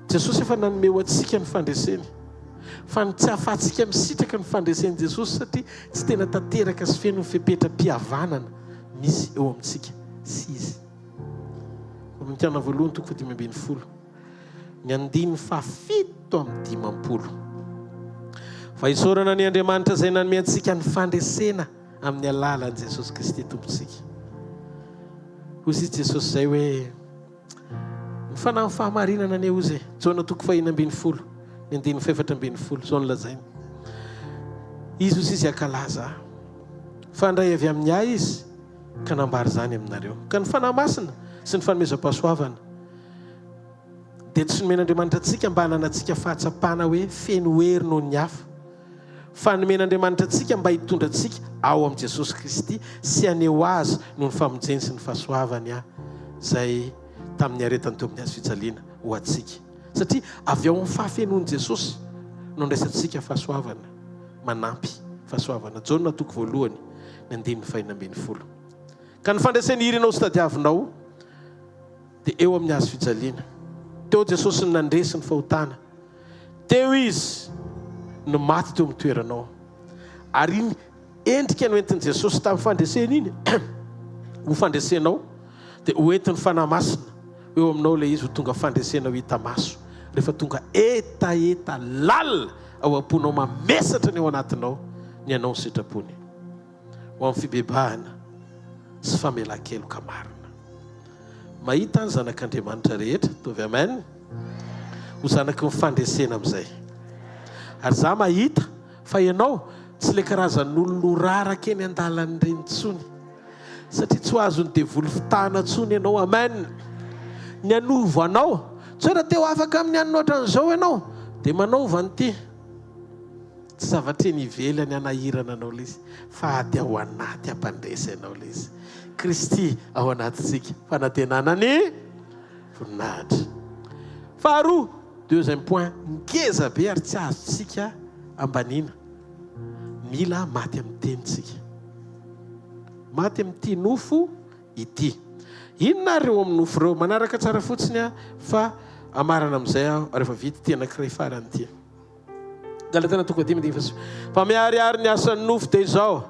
Jesosy efa nanome ho antsika ny fandreseny. Fa ny tsy ahafahantsika misitraka ny fandresen'i Jesosy satria tsy tena tanteraka sy feno ny fepetram-pihavanana misy eo amintsika sy Izy. Korintiana voalohany toko fahadimy ambin'ny folo. Ny andininy fahafito amby dimampolo. Fa isaorana ny Andriamanitra izay nanome antsika ny fandresena amin'ny alalan'i Jesosy Kristy Tompontsika. Hoy izy Jesosy izay hoe ny fanahin'ny fahamarinana anie hozy e. Jaona toko fahenina ambin'ny folo, ny andininy fahefatra ambin'ny folo, izao no lazainy. Izy hozy izy hankalaza ahy. Fa handray avy amin'ny ahy izy ka nambara izany aminareo. Ka ny Fanahy Masina sy ny fanomezam-pahasoavana dia tsy nomen'Andriamanitra antsika mba hananantsika fahatsapana hoe feno hery noho ny hafa, fa nomen'Andriamanitra antsika mba hitondra antsika ao amin'i Jesosy Kristy sy haneho Azy noho ny famonjeny sy ny fahasoavany izay tamin'ny niaretany teo amin'ny hazo fijaliana ho antsika. Satria avy ao amin'ny fahafenoan'i Jesosy no andraisantsika fahasoavana manampy fahasoavana. Jaona toko voalohany, ny andininy fahenina ambin'ny folo. Ka ny fandresena irinao sy tadiavinao dia eo amin'ny hazo fijaliana. Teo Jesosy no nandresy ny fahotana. Teo Izy. no maty teo amin'ny toeranao. Ary iny endrika noentin'i Jesosy tamin'ny fandreseny iny ho fandresenao, dia ho entin'ny Fanahy Masina ho eo aminao ilay izy ho tonga fandresena ho hita maso, rehefa tonga hetaheta lalina ao am-ponao mamesatra ny ao anatinao ny hanao ny sitrapony ho amin'ny fibebahana sy famelan-keloka marina. Mahita ny zanak'Andriamanitra rehetra, ataovy amen, ho zanaky ny fandresena amin'izay. Ary za mahita fa ianao tsy le karazan'olona ho raraka eny an-dalan'ireny intsony. Satria tsy ho azon'ny devoly fitahana intsony ianao, amen. Ny hanova anao, tsy hoe raha te ho afaka amin'ny anona ohatran'izao ianao, dia manaova an'ity. Tsy zavatra eny ivelany hanahirana anao ilay izy, fa ady ao anaty hampandresy anao ilay izy. Kristy ao anatintsika, fanantenana ny voninahitra. Faharoa, deuxième point, ngeza be ary tsy azontsika ambaniana, mila maty amin'ny teny tsika. Maty amin'ity nofo ity. Inona ary ireo amin'ny nofo ireo? Manaraka tsara fotsiny aho fa hamarana amin'izay aho rehefa vita ity anankiray farany ity. Galatana toko fahadimy andininy fahasivy. Fa miharihary ny asan'ny nofo dia izao,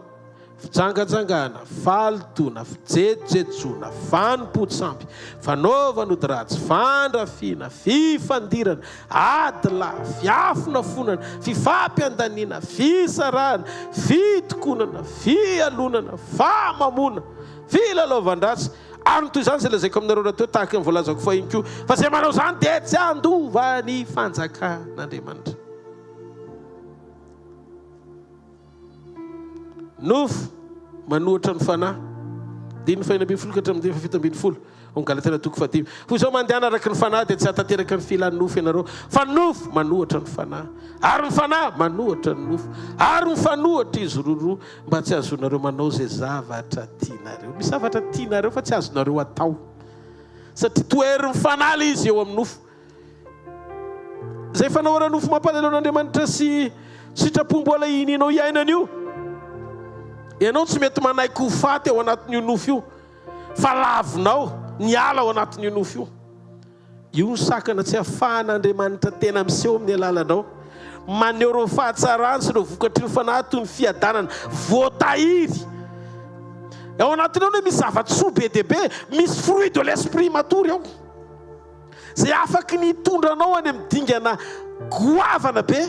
fijangajangana, fahalotoana, fijejojejoana, fanompoan-tsampy, fanaovana ody ratsy, fandrafiana, fifandirana, ady lahy, fiafonafonana, fifampiandaniana, fisarahana, fitokonana, fialonana, fahamamoana, filalaovan-dratsy, Ary ny toy izany izay lazaiko aminareo rahateo, tahaka ny voalazako fahiny koa, fa izay manao izany dia tsy handova ny fanjakan'Andriamanitra. Nofo manohitra ny fanahy. Andininy fahenina ambin'ny folo ka hatramin'ny andininy fahafito ambin'ny folo. Ao amin'ny Galatiana toko fahadimy. Fa izao mandehana araka ny fanahy dia tsy hahatanteraka ny filan'ny nofo ianareo, fa ny nofo manohitra ny fanahy, ary ny fanahy manohitra ny nofo, ary mifanohitra izy roroa. Mba tsy hahazoanareo manao izay zavatra tianareo. Misy zavatra tianareo fa tsy azonareo atao. Satria toherin'ny fanahy ilay izy eo amin'ny nofo. Izay fanao ara-nofo mampalahelo an'Andriamanitra sy sitrapo mbola inianao hiainana io. Ianao tsy mety manaiky ho faty ao anatin'io nofo io. Fa lavinao ny ala ao anatin'io nofo io. Io ny sakana tsy ahafahan'Andriamanitra tena miseho amin'ny alalanao. Maneho ireo fahatsarany sy ireo vokatry ny Fanahy toy ny fiadanana voatahiry ao anatiny ao ny hoe misy zava-tsoa be dia be, misy fruit de l'esprit matory ao, izay afaky ny hitondra anao any amin'ny dingana goavana be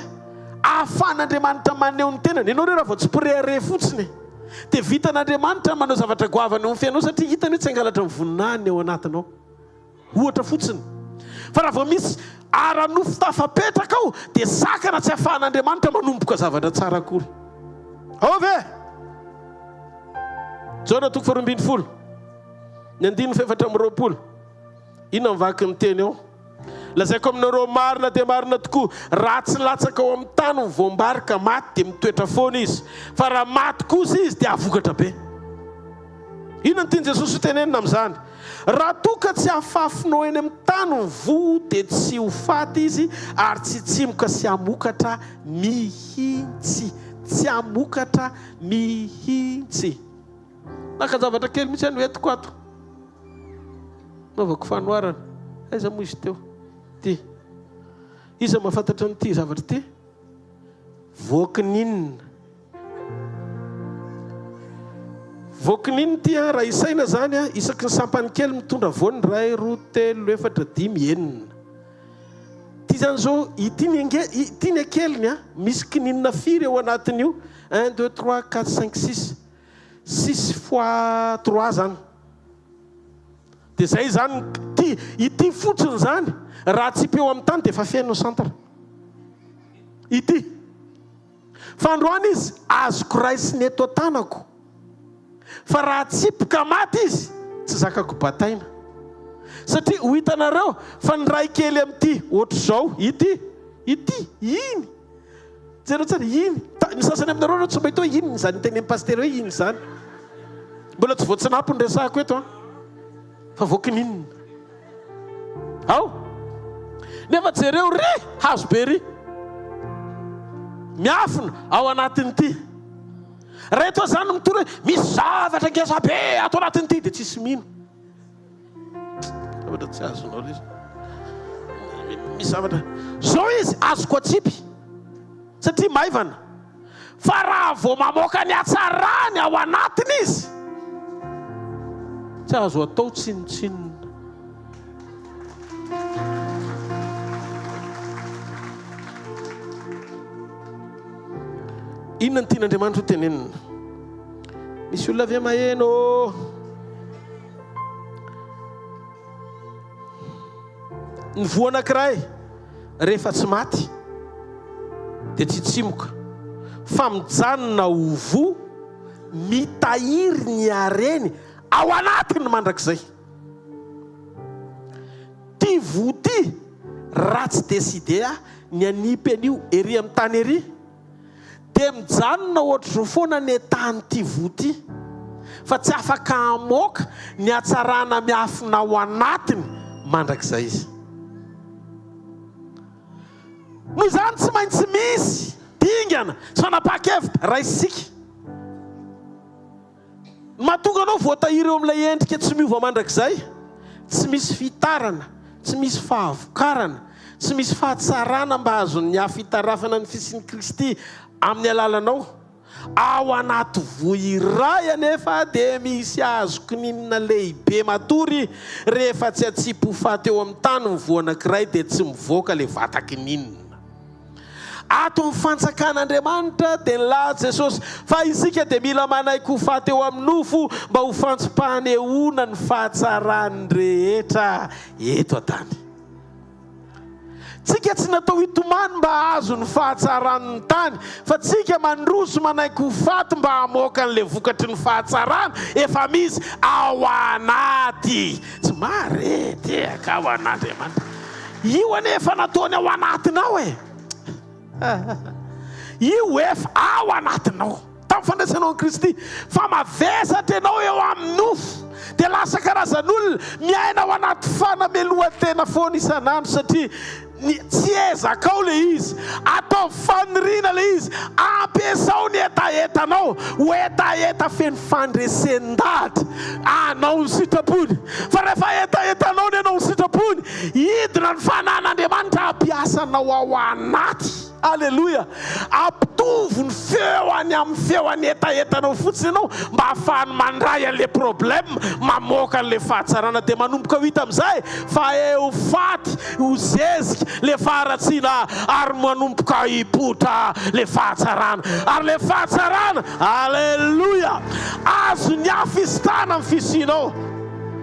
ahafahan'Andriamanitra maneho ny tenany. Ianao re raha vao tsy mpirehareha fotsiny dia vitan'Andriamanitra ny manao zavatra goavana eo amin'ny fiainanao satria hitany hoe tsy hangalatra ny voninahiny ny ao anatinao. Ohatra fotsiny. Fa raha vao misy ara-nofo tafapetraka ao, dia sakana tsy ahafahan'Andriamanitra manomboka zavatra tsara akory. Ao ve? Jaona toko faharoa ambin'ny folo, ny andininy fahefatra amby 20. Inona ny vaky ny teny ao? Lazaiko aminareo marina dia marina tokoa, raha tsy latsaka ao amin'ny tany ny voam-bary ka maty dia mitoetra foana izy, fa raha maty kosa izy dia hahavokatra be. Inona no tian'i Jesosy hotenenina amin'izany? Raha toa ka tsy afafinao eny amin'ny tany ny voa dia tsy ho faty izy ary tsy hitsimoka sy hamokatra mihitsy. Tsy hamokatra mihitsy. Naka zavatra kely mihitsy aho no entiko ato. Naovako fanoharana. Aiza moa izy teo? Ity. Iza mahafantatra an'ity zavatra ity? Voakininina. Voakininina ity an, raha isaina izany an, isaky ny sampany kely mitondra voany iray, roa, telo, efatra, dimy, enina. Ity izany izao, ity ny ange, ity ny akeliny an, misy kininina firy ao anatin'io? Un, deux, trois, quatre, cinq, six. Six fois trois izany. Dia izay izany, ity, ity fotsiny izany, raha atsipy eo amin'ny tany dia efa feno ny centre. Ity. Fa androany izy azoko raisina eto an-tanako. Fa raha atsipy ka maty izy, tsy zakako bataina. Satria ho hitanareo fa ny ray kely amin'ity ohatr'izao, ity, ity, iny. Jereo tsara, iny. Ny sasany aminareo ireo tsy mahita hoe inona izany tenenin'ny pasitera hoe iny izany. Mbola tsy voatsinapy ny resahako eto an. Fa voakininina. Ao. Nefa jereo ry hazo be ry. Miafina ao anatin'ity. Raha eto aza zany mitory hoe misy zavatra ngeza be ato anatin'ity dia tsisy mino. Zavatra tsy azonao le. Misy zavatra. Zao izy azoko atsipy. Satria maivana. Fa raha vao mamoaka ny hatsarany ao anatiny izy, tsy azo atao tsinontsinona. Inona no tian'Andriamanitra ho tenenina? Misy olona ve maheno? Ny voa anankiray rehefa tsy maty dia tsy tsimoka fa mijanona ho voa mitahiry ny hareny ao anatiny mandrakizay. Ty voa ty raha tsy décider ny hanipy an'io ery amin'ny tany ery Dia mijanona ohatr'izao foana ny état-n'ity voa ity, fa tsy afaka hamoaka ny hatsarana miafina ao anatiny mandrakizay izy. Noho izany tsy maintsy misy dingana sy fanapahan-kevitra raisintsika. Ny mahatonga anao voatahiry eo amin'ilay endrika tsy miova mandrakizay, tsy misy fitarana, tsy misy fahavokarana, tsy misy fahatsarana mba azon'ny hafa itarafana ny fisian'i Kristy amin'ny alalanao. Ao anaty voa iray anefa dia misy hazo kininina lehibe matory, rehefa tsy atsipy ho faty eo amin'ny tany ny voa anankiray dia tsy mivoaka ilay vata kininina. Ato amin'ny fanjakan'Andriamanitra dia nilaza Jesosy fa isika dia mila manaiky ho faty eo amin'ny nofo mba ho fantsom-panehoana ny fahatsarany rehetra eto an-tany. Tsika tsy natao hitomany mba hahazo ny fahatsaran'ny tany, fa tsika mandroso manaiky ho faty mba hamoaka an'ilay vokatry ny fahatsarana efa misy ao anaty. Tsy mahare tehaka ao an'Andriamanitra. Io anie efa nataony ao anatinao e! Io efa ao anatinao tamin'ny fandraisanao an'i Kristy. Fa mavesatra ianao eo amin'ny nofo, dia lasa karazan'olona miaina ao anaty fanamelohan-tena foana isan'andro satria Ny tsy ezakao le izy, ataovy faniriana le izy, ampiasao ny hetahetanao ho hetaheta feno fandresen-dahatra hanao ny sitrapony. Fa rehefa hetahetanao ny hanao ny sitrapony, hidina ny fanan'Andriamanitra hampiasa anao ao anaty. Aleloia! Ampitovy ny feo any amin'ny feo an'ny hetahetanao fotsiny ianao mba hahafahany mandray an'ilay problème, mamoaka an'ilay fahatsarana dia manomboka ho hita amin'izay fa he ho faty, ho zezika ilay faharatsiana ary manomboka hipoitra ilay fahatsarana. Ary ilay fahatsarana, aleloia! Azon'ny hafa isitahana ny fisianao.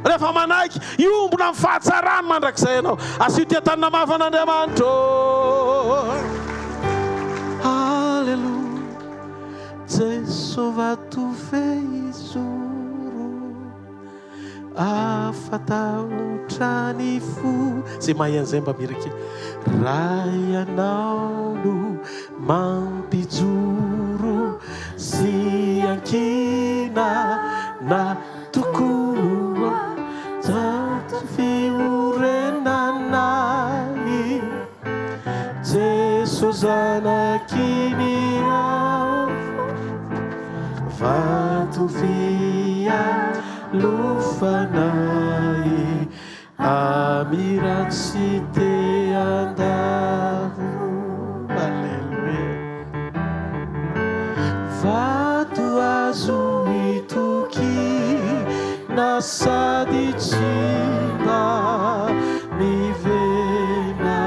Rehefa manaiky hiombona amin'ny fahatsarany mandrakizay ianao. Asio tia-tanana mafy an'Andriamanitra ô. Haleloia, Jeso vato fehizoro, afa-tahotra ny fo. Izay mahay an'izay mba mihira kely. Raha ianao no mampijoro sy ankinana. Tokoa zato fiorenanay Jeso zanaky ny avo Vato fialofanay Amiratsy tsy te handavo Aleloia Vato azo itokiana sady tsy mba miverina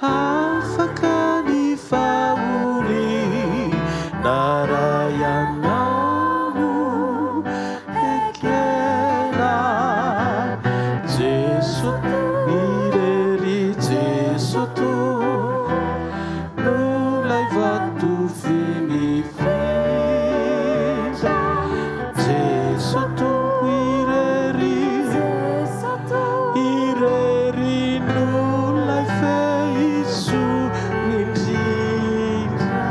Afaka ny fahoriana raha ianao no ekena Jeso irery Jeso Tompo no lay vato fimifindra Jeso Tompo irery irery no lay fehizo indrindra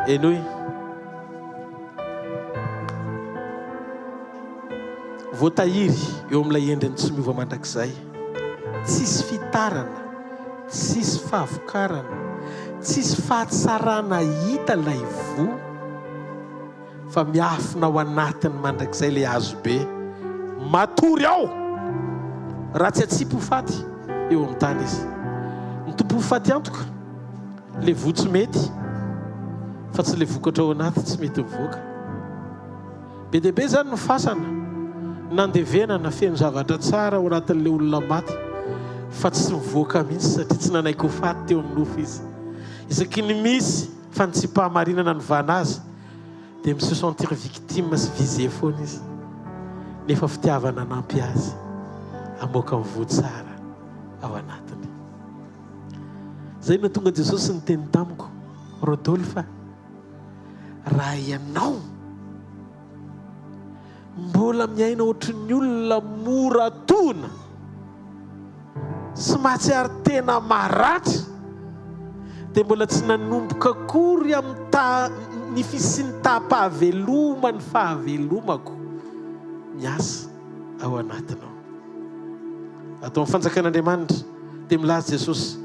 Henoy. Voatahiry eo amin'ilay endriny tsy miova mandrakizay. Tsisy fitarana, tsisy fahavokarana, tsisy fahatsarana hita ilay voa fa miafina ao anatiny mandrakizay ilay hazobe matory ao raha tsy atsipy ho faty eo amin'ny tany izy. Ny tompon'ny fatiantoka, le voa tsy mety fa tsy le vokatra ao anaty tsy mety mivoaka. Be dia be izany ny fasana nandevenana feno zavatra tsara ao anatin'ilay olona maty fa tsy mivoaka mihitsy satria tsy nanaiky ho faty teo amin'ny nofo izy. Isaky ny misy fanitsiam-pahamarinana novana azy dia mi se sentir victime sy visé foana izy nefa fitiavana hanampy azy hamoaka ny voa tsara ao anatiny. Izay no nahatonga an'i Jesosy niteny tamiko, Rodolphe a, raha ianao mbola miaina ohatran'ny olona mora tohina sy mahatsiaro tena maratra dia mbola tsy nanomboka akory amin'ny ta ny fisian'ny taham-pahaveloman'ny fahavelomako miasa ao anatinao. Ato amin'ny fanjakan'Andriamanitra dia milaza Jesosy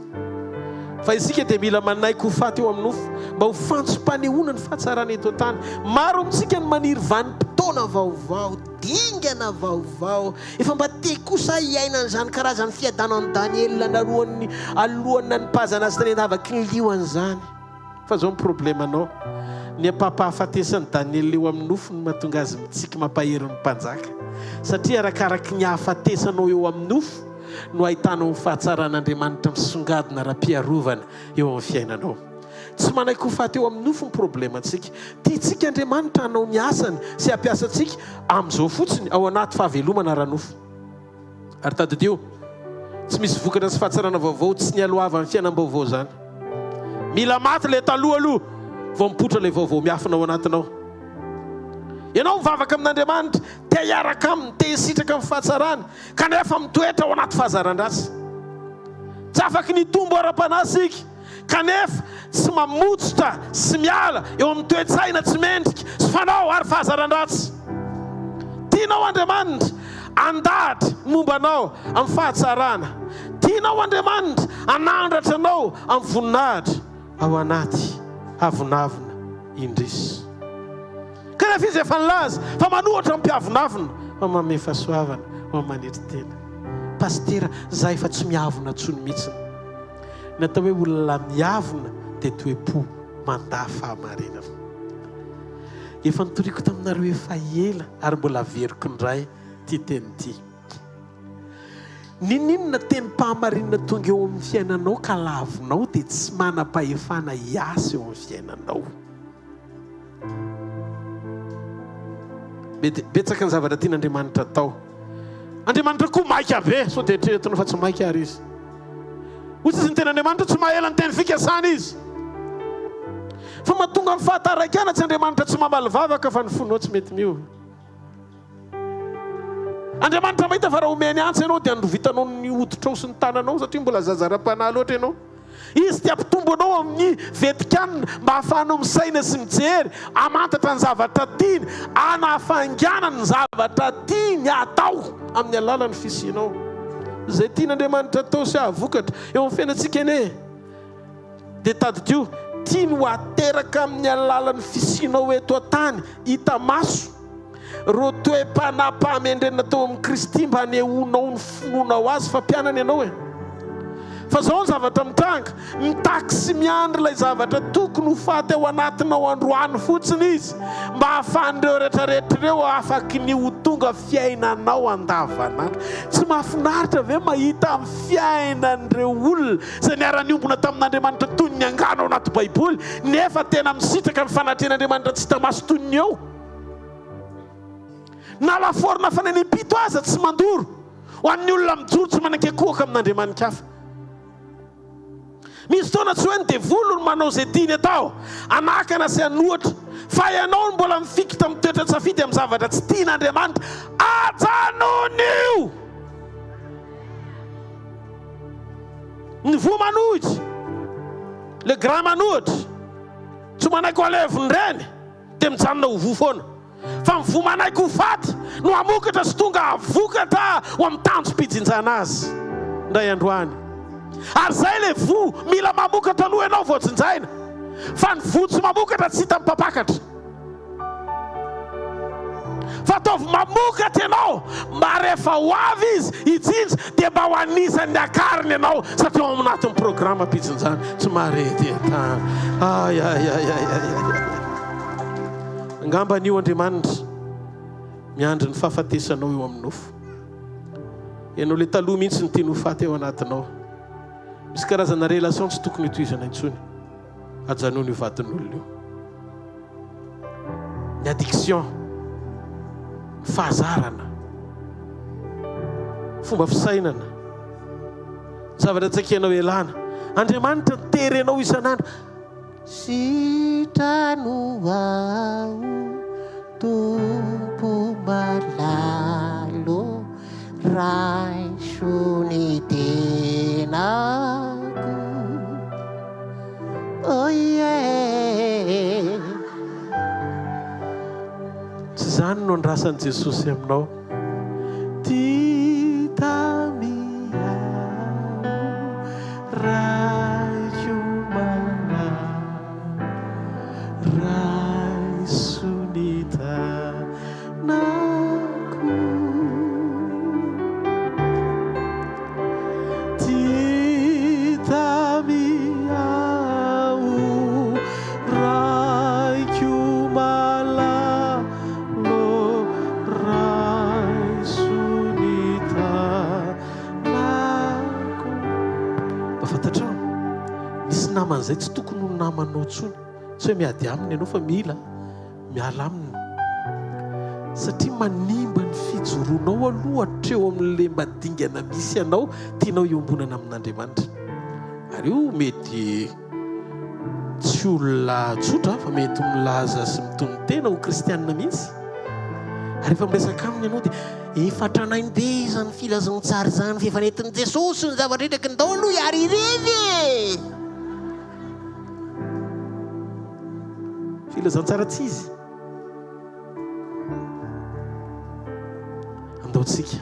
fa isika dia mila manaiky ho faty eo amin'ny nofo mba ho fantsom-panehoana ny fahatsarana eto an-tany. Maro amintsika no maniry vanim-potoana vaovao, dingana vaovao. Efa mba te kosa hiaina an'izany karazan'ny fiadanan'i Daniela nalohan'ny alohan'ny nanipazana azy tany an-davaky ny liona izany. Fa izao ny problemanao, ny ampahafahafatesan'i Daniela eo amin'ny nofo no mahatonga azy mitsiky mampahery ny mpanjaka. Satria arakaraky ny ahafatesanao eo amin'ny nofo no ahitanao ny fahatsaran'Andriamanitra misongadina ara-piarovana eo amin'ny fiainanao. Tsy manaiky ho faty eo amin'ny nofo ny problemantsika. Tiantsika Andriamanitra hanao ny asany sy hampiasa antsika amin'izao fotsiny ao anaty fahavelomana ara-nofo. Ary tadidio, tsy misy vokatra sy fahatsarana vaovao tsy nialohavan'ny fiainam-baovao izany. Mila maty ilay taloha aloha vao mipoitra ilay vaovao miafina ao anatinao. Ianao mivavaka amin'Andriamanitra, te hiaraka aminy, te hisitraka ny fahatsarany, kanefa mitoetra ao anaty fahazaran-dratsy. Tsy afaky ny hitombo ara-panahy isika. kanefa tsy mamotsotra sy miala eo amin'ny toe-tsaina tsy mendrika sy fanao ary fahazaran-dratsy. Tianao Andriamanitra handahatra ny momba anao amin'ny fahatsarana. Tianao Andriamanitra hanandratra anao amin'ny voninahitra ao anaty avonavona indrisy. Kanefa Izy efa nilaza fa manohatra ny mpiavonavona fa manome fahasoavana ho an'ny manetry tena. Pasitera, za efa tsy miavona intsony mihitsiny. Ny atao hoe olona miavona dia toe-po mandà fahamarinana. Efa notoriko taminareo efa ela ary mbola averiko indray ity teny ity. N'inon'inona tenim-pahamarinana tonga eo amin'ny fiainanao ka lavinao dia tsy manam-pahefana hiasa eo amin'ny fiainanao. Mety betsaka ny zavatra tian'Andriamanitra atao. Andriamanitra koa maika be, sao dia eritreretinao fa tsy maika ary izy. Hoy izy ny tenin'Andriamanitra, tsy mahela ny teny fikasana izy. Fa mahatonga ny fahataraikana tsy Andriamanitra tsy mamaly vavaka fa ny fonao tsy mety miova. Andriamanitra mahita fa raha omeny antsy ianao dia androvitanao ny hoditrao sy ny tananao satria mbola zaza ara-panahy loatra ianao. Izy dia hampitombo anao amin'ny vetikanina mba hahafahanao misaina sy mijery, hamantatra ny zavatra tiany, hanafainganany ny zavatra tiany hatao amin'ny alalan'ny fisianao. Izay tian'Andriamanitra hatao sy hahavokatra eo amin'ny fiainantsika anie dia tadidio, tiany ho ateraka amin'ny alalan'ny fisianao eto an-tany hita maso. Ireo toe-panahy-pahamendrena tao amin'i Kristy mba hanehoanao ny finoanao Azy fa mpianany ianao e. Fa izao ny zavatra mitranga, mitaky sy miandry ilay zavatra tokony ho faty ao anatinao androany fotsiny Izy mba hahafahan'ireo rehetrarehetra ireo afaky ny ho tonga fiainanao andavanandro. Tsy mahafinaritra ve mahita ny fiainan'ireo olona izay niara-niombona tamin'Andriamanitra toy ny angano ao anaty Baiboly nefa tena misitraka ny fanatrehan'Andriamanitra tsy hita maso toy ny eo? Na lafaoro nafanenempito aza tsy mandoro ho an'ny olona mijoro tsy manan-kekohaka amin'Andriamani-kafa. Misy fotoana tsy hoe ny devoly no manao izay tiany atao, hanakana sy hanohatra, fa ianao no mbola mifikitra amin'ny toetran-tsafidy amin'ny zavatra tsy tian'Andriamanitra. Ajanony io! Ny voa manohitra, le grain manohitra, tsy manaiky ho alevon'ireny. dia mijanona ho voa foana. Fa ny voa manaiky ho faty no hamokatra sy tonga hahavokatra ho amin'ny tanjom-pijinjana azy indray andro any. Ary izay ilay voa mila mamokatra aloha ianao vao jinjaina. Fa ny voa tsy mamokatra tsy hitan'ny mpampakatra. Fa ataovy mamokatra ianao mba rehefa ho avy Izy hijinja dia mba ho anisan'ny hakariny ianao satria ao anatin'ny programam-pijinjana. Tsy mahare ety an-tany. Ay ay ay ay ay ay. Angamba anio Andriamanitra miandry ny fahafatesanao eo amin'ny nofo. Ianao ilay taloha mihitsy no tiany ho faty ao anatinao. Misy karazana relation tsy tokony hotohizana intsony. Ajanony io vadin'olona io. Ny addiction, ny fahazarana, fomba fisainana, zavatra tsy ekenao ialana. Andriamanitra nitery anao isan'andro. Sitrano aho Tompo malala ô, raiso ny tenako. Oh yeah. Tsy izany no andrasan'i Jesosy aminao. Tia miaho Raiko malala, raiso ny tanako. Tia miaho Raiko malala, raiso ny tanako. Nako. Mba fantatrao, misy namana izay tsy tokony ho namanao intsony. Tsy hoe miady aminy ianao fa mila miala aminy. Satria manimba ny fijoroanao aloha hatreo amin'ilay mba dingana misy anao tianao hiombonana amin'Andriamanitra. Ary io mety tsy olona tsotra fa mety milaza sy mitonon-tena ho kristianina mihitsy. Ary rehefa miresaka aminy ianao dia efa tranainy be izany filazantsara izany fa efa nentin'i Jesosy ny zavatra rehetra ka ndao aloha hiary ireny e! Filazantsara tsy izy. Andao tsika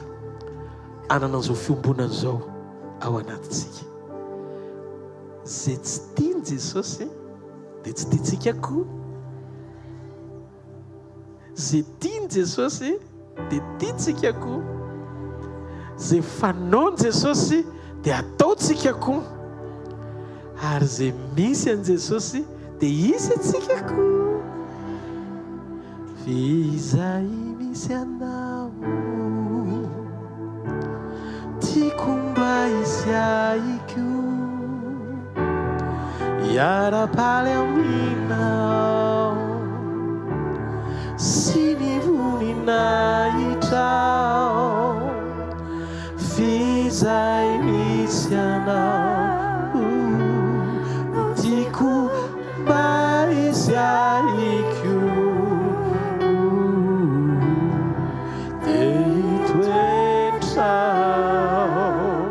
hanana an'izao fiombonana izao ao anatintsika. Izay tsy tian'i Jesosy dia tsy tiantsika koa. Izay tian'i Jesosy dia tiantsika koa. Izay fanaon'i Jesosy dia ataontsika koa. Ary izay misy an'i Jesosy dia hisy antsika koa. F'izay misy anao, tiako mba hisy ahy koa. Hiara-paly aminao sy ny voninahitrao. F'izay misy anao, tiako mba hisy ahy koa. Dia hitoetra aho,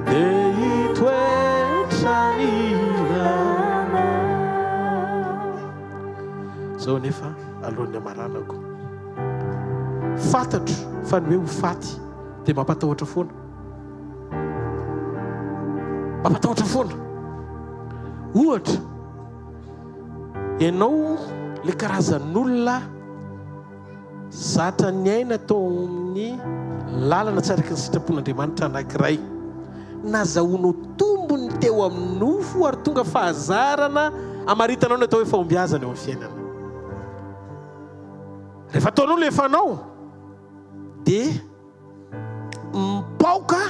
dia hitoetra anilanao. Izao anefa, alohan'ny hamaranako, fantatro fa ny hoe ho faty dia mampatahotra foana. Mampatahotra foana. Ohatra, ianao ilay karazan'olona Zatra niaina tao amin'ny lalana tsy araka ny sitrapon'Andriamanitra anankiray. Nazahoanao tombony teo amin'ny nofo ary tonga fahazarana hamaritanao ny atao hoe fahombiazana eo amin'ny fiainana. Rehefa ataonao ilay fanao dia mipaoka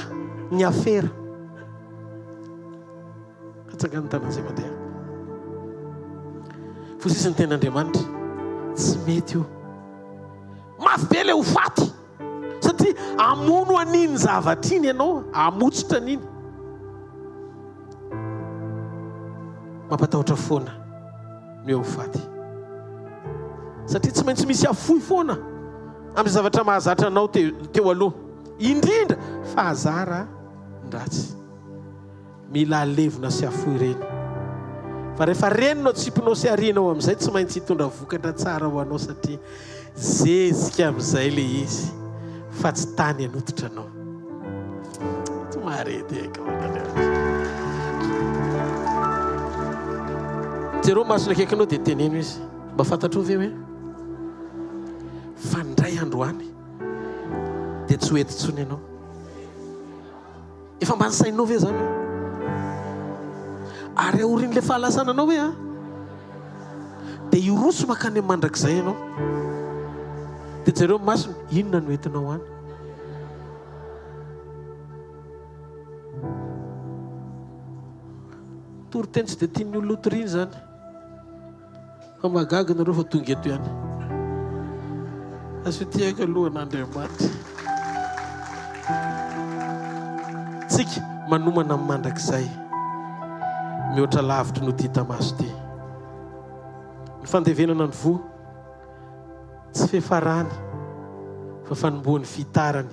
ny afera. Atsangano ny tanan'izay mandeha. Fosisy ny tenin'Andriamanitra. Tsy mety io. Mafy be ilay ho faty. Satria hamono an'iny zavatra iny ianao, hamotsotra an'iny. Mampatahotra foana ny hoe ho faty. Satria tsy maintsy misy afoy foana amin'ny zavatra mahazatra anao teo aloha. Indrindra fahazaran-dratsy. Mila alevina sy afoy ireny. Fa rehefa reny no atsipinao sy arianao amin'izay tsy maintsy hitondra vokatra tsara ho anao satria zezika amin'izay ilay izy fa tsy tany hanototra anao. Tsy mahare tehaka ho an'Andriamanitra. Jereo masony akaikinao dia teneno izy. Mba fantatrao ve hoe? Fa indray andro any dia tsy ho eto intsony ianao. Efa mba nisainao ve izany hoe ary aorian'ilay fahalasananao hoe an dia hiroso mankany amin'ny mandrakizay ianao. Dia jereo ny masony, inona no entinao any? Toriteny tsy dia tian'ny olona hotoriana izany. Fa mahagaga nareo fa tonga eto ihany. Asio tiako aloha an'Andriamanitra. Tsika manomana amin'ny mandrakizay mihoatra lavitra noho ity hita maso ity. Ny fandevenana ny voa tsy fiafarany fa fanombohan'ny fihitarany.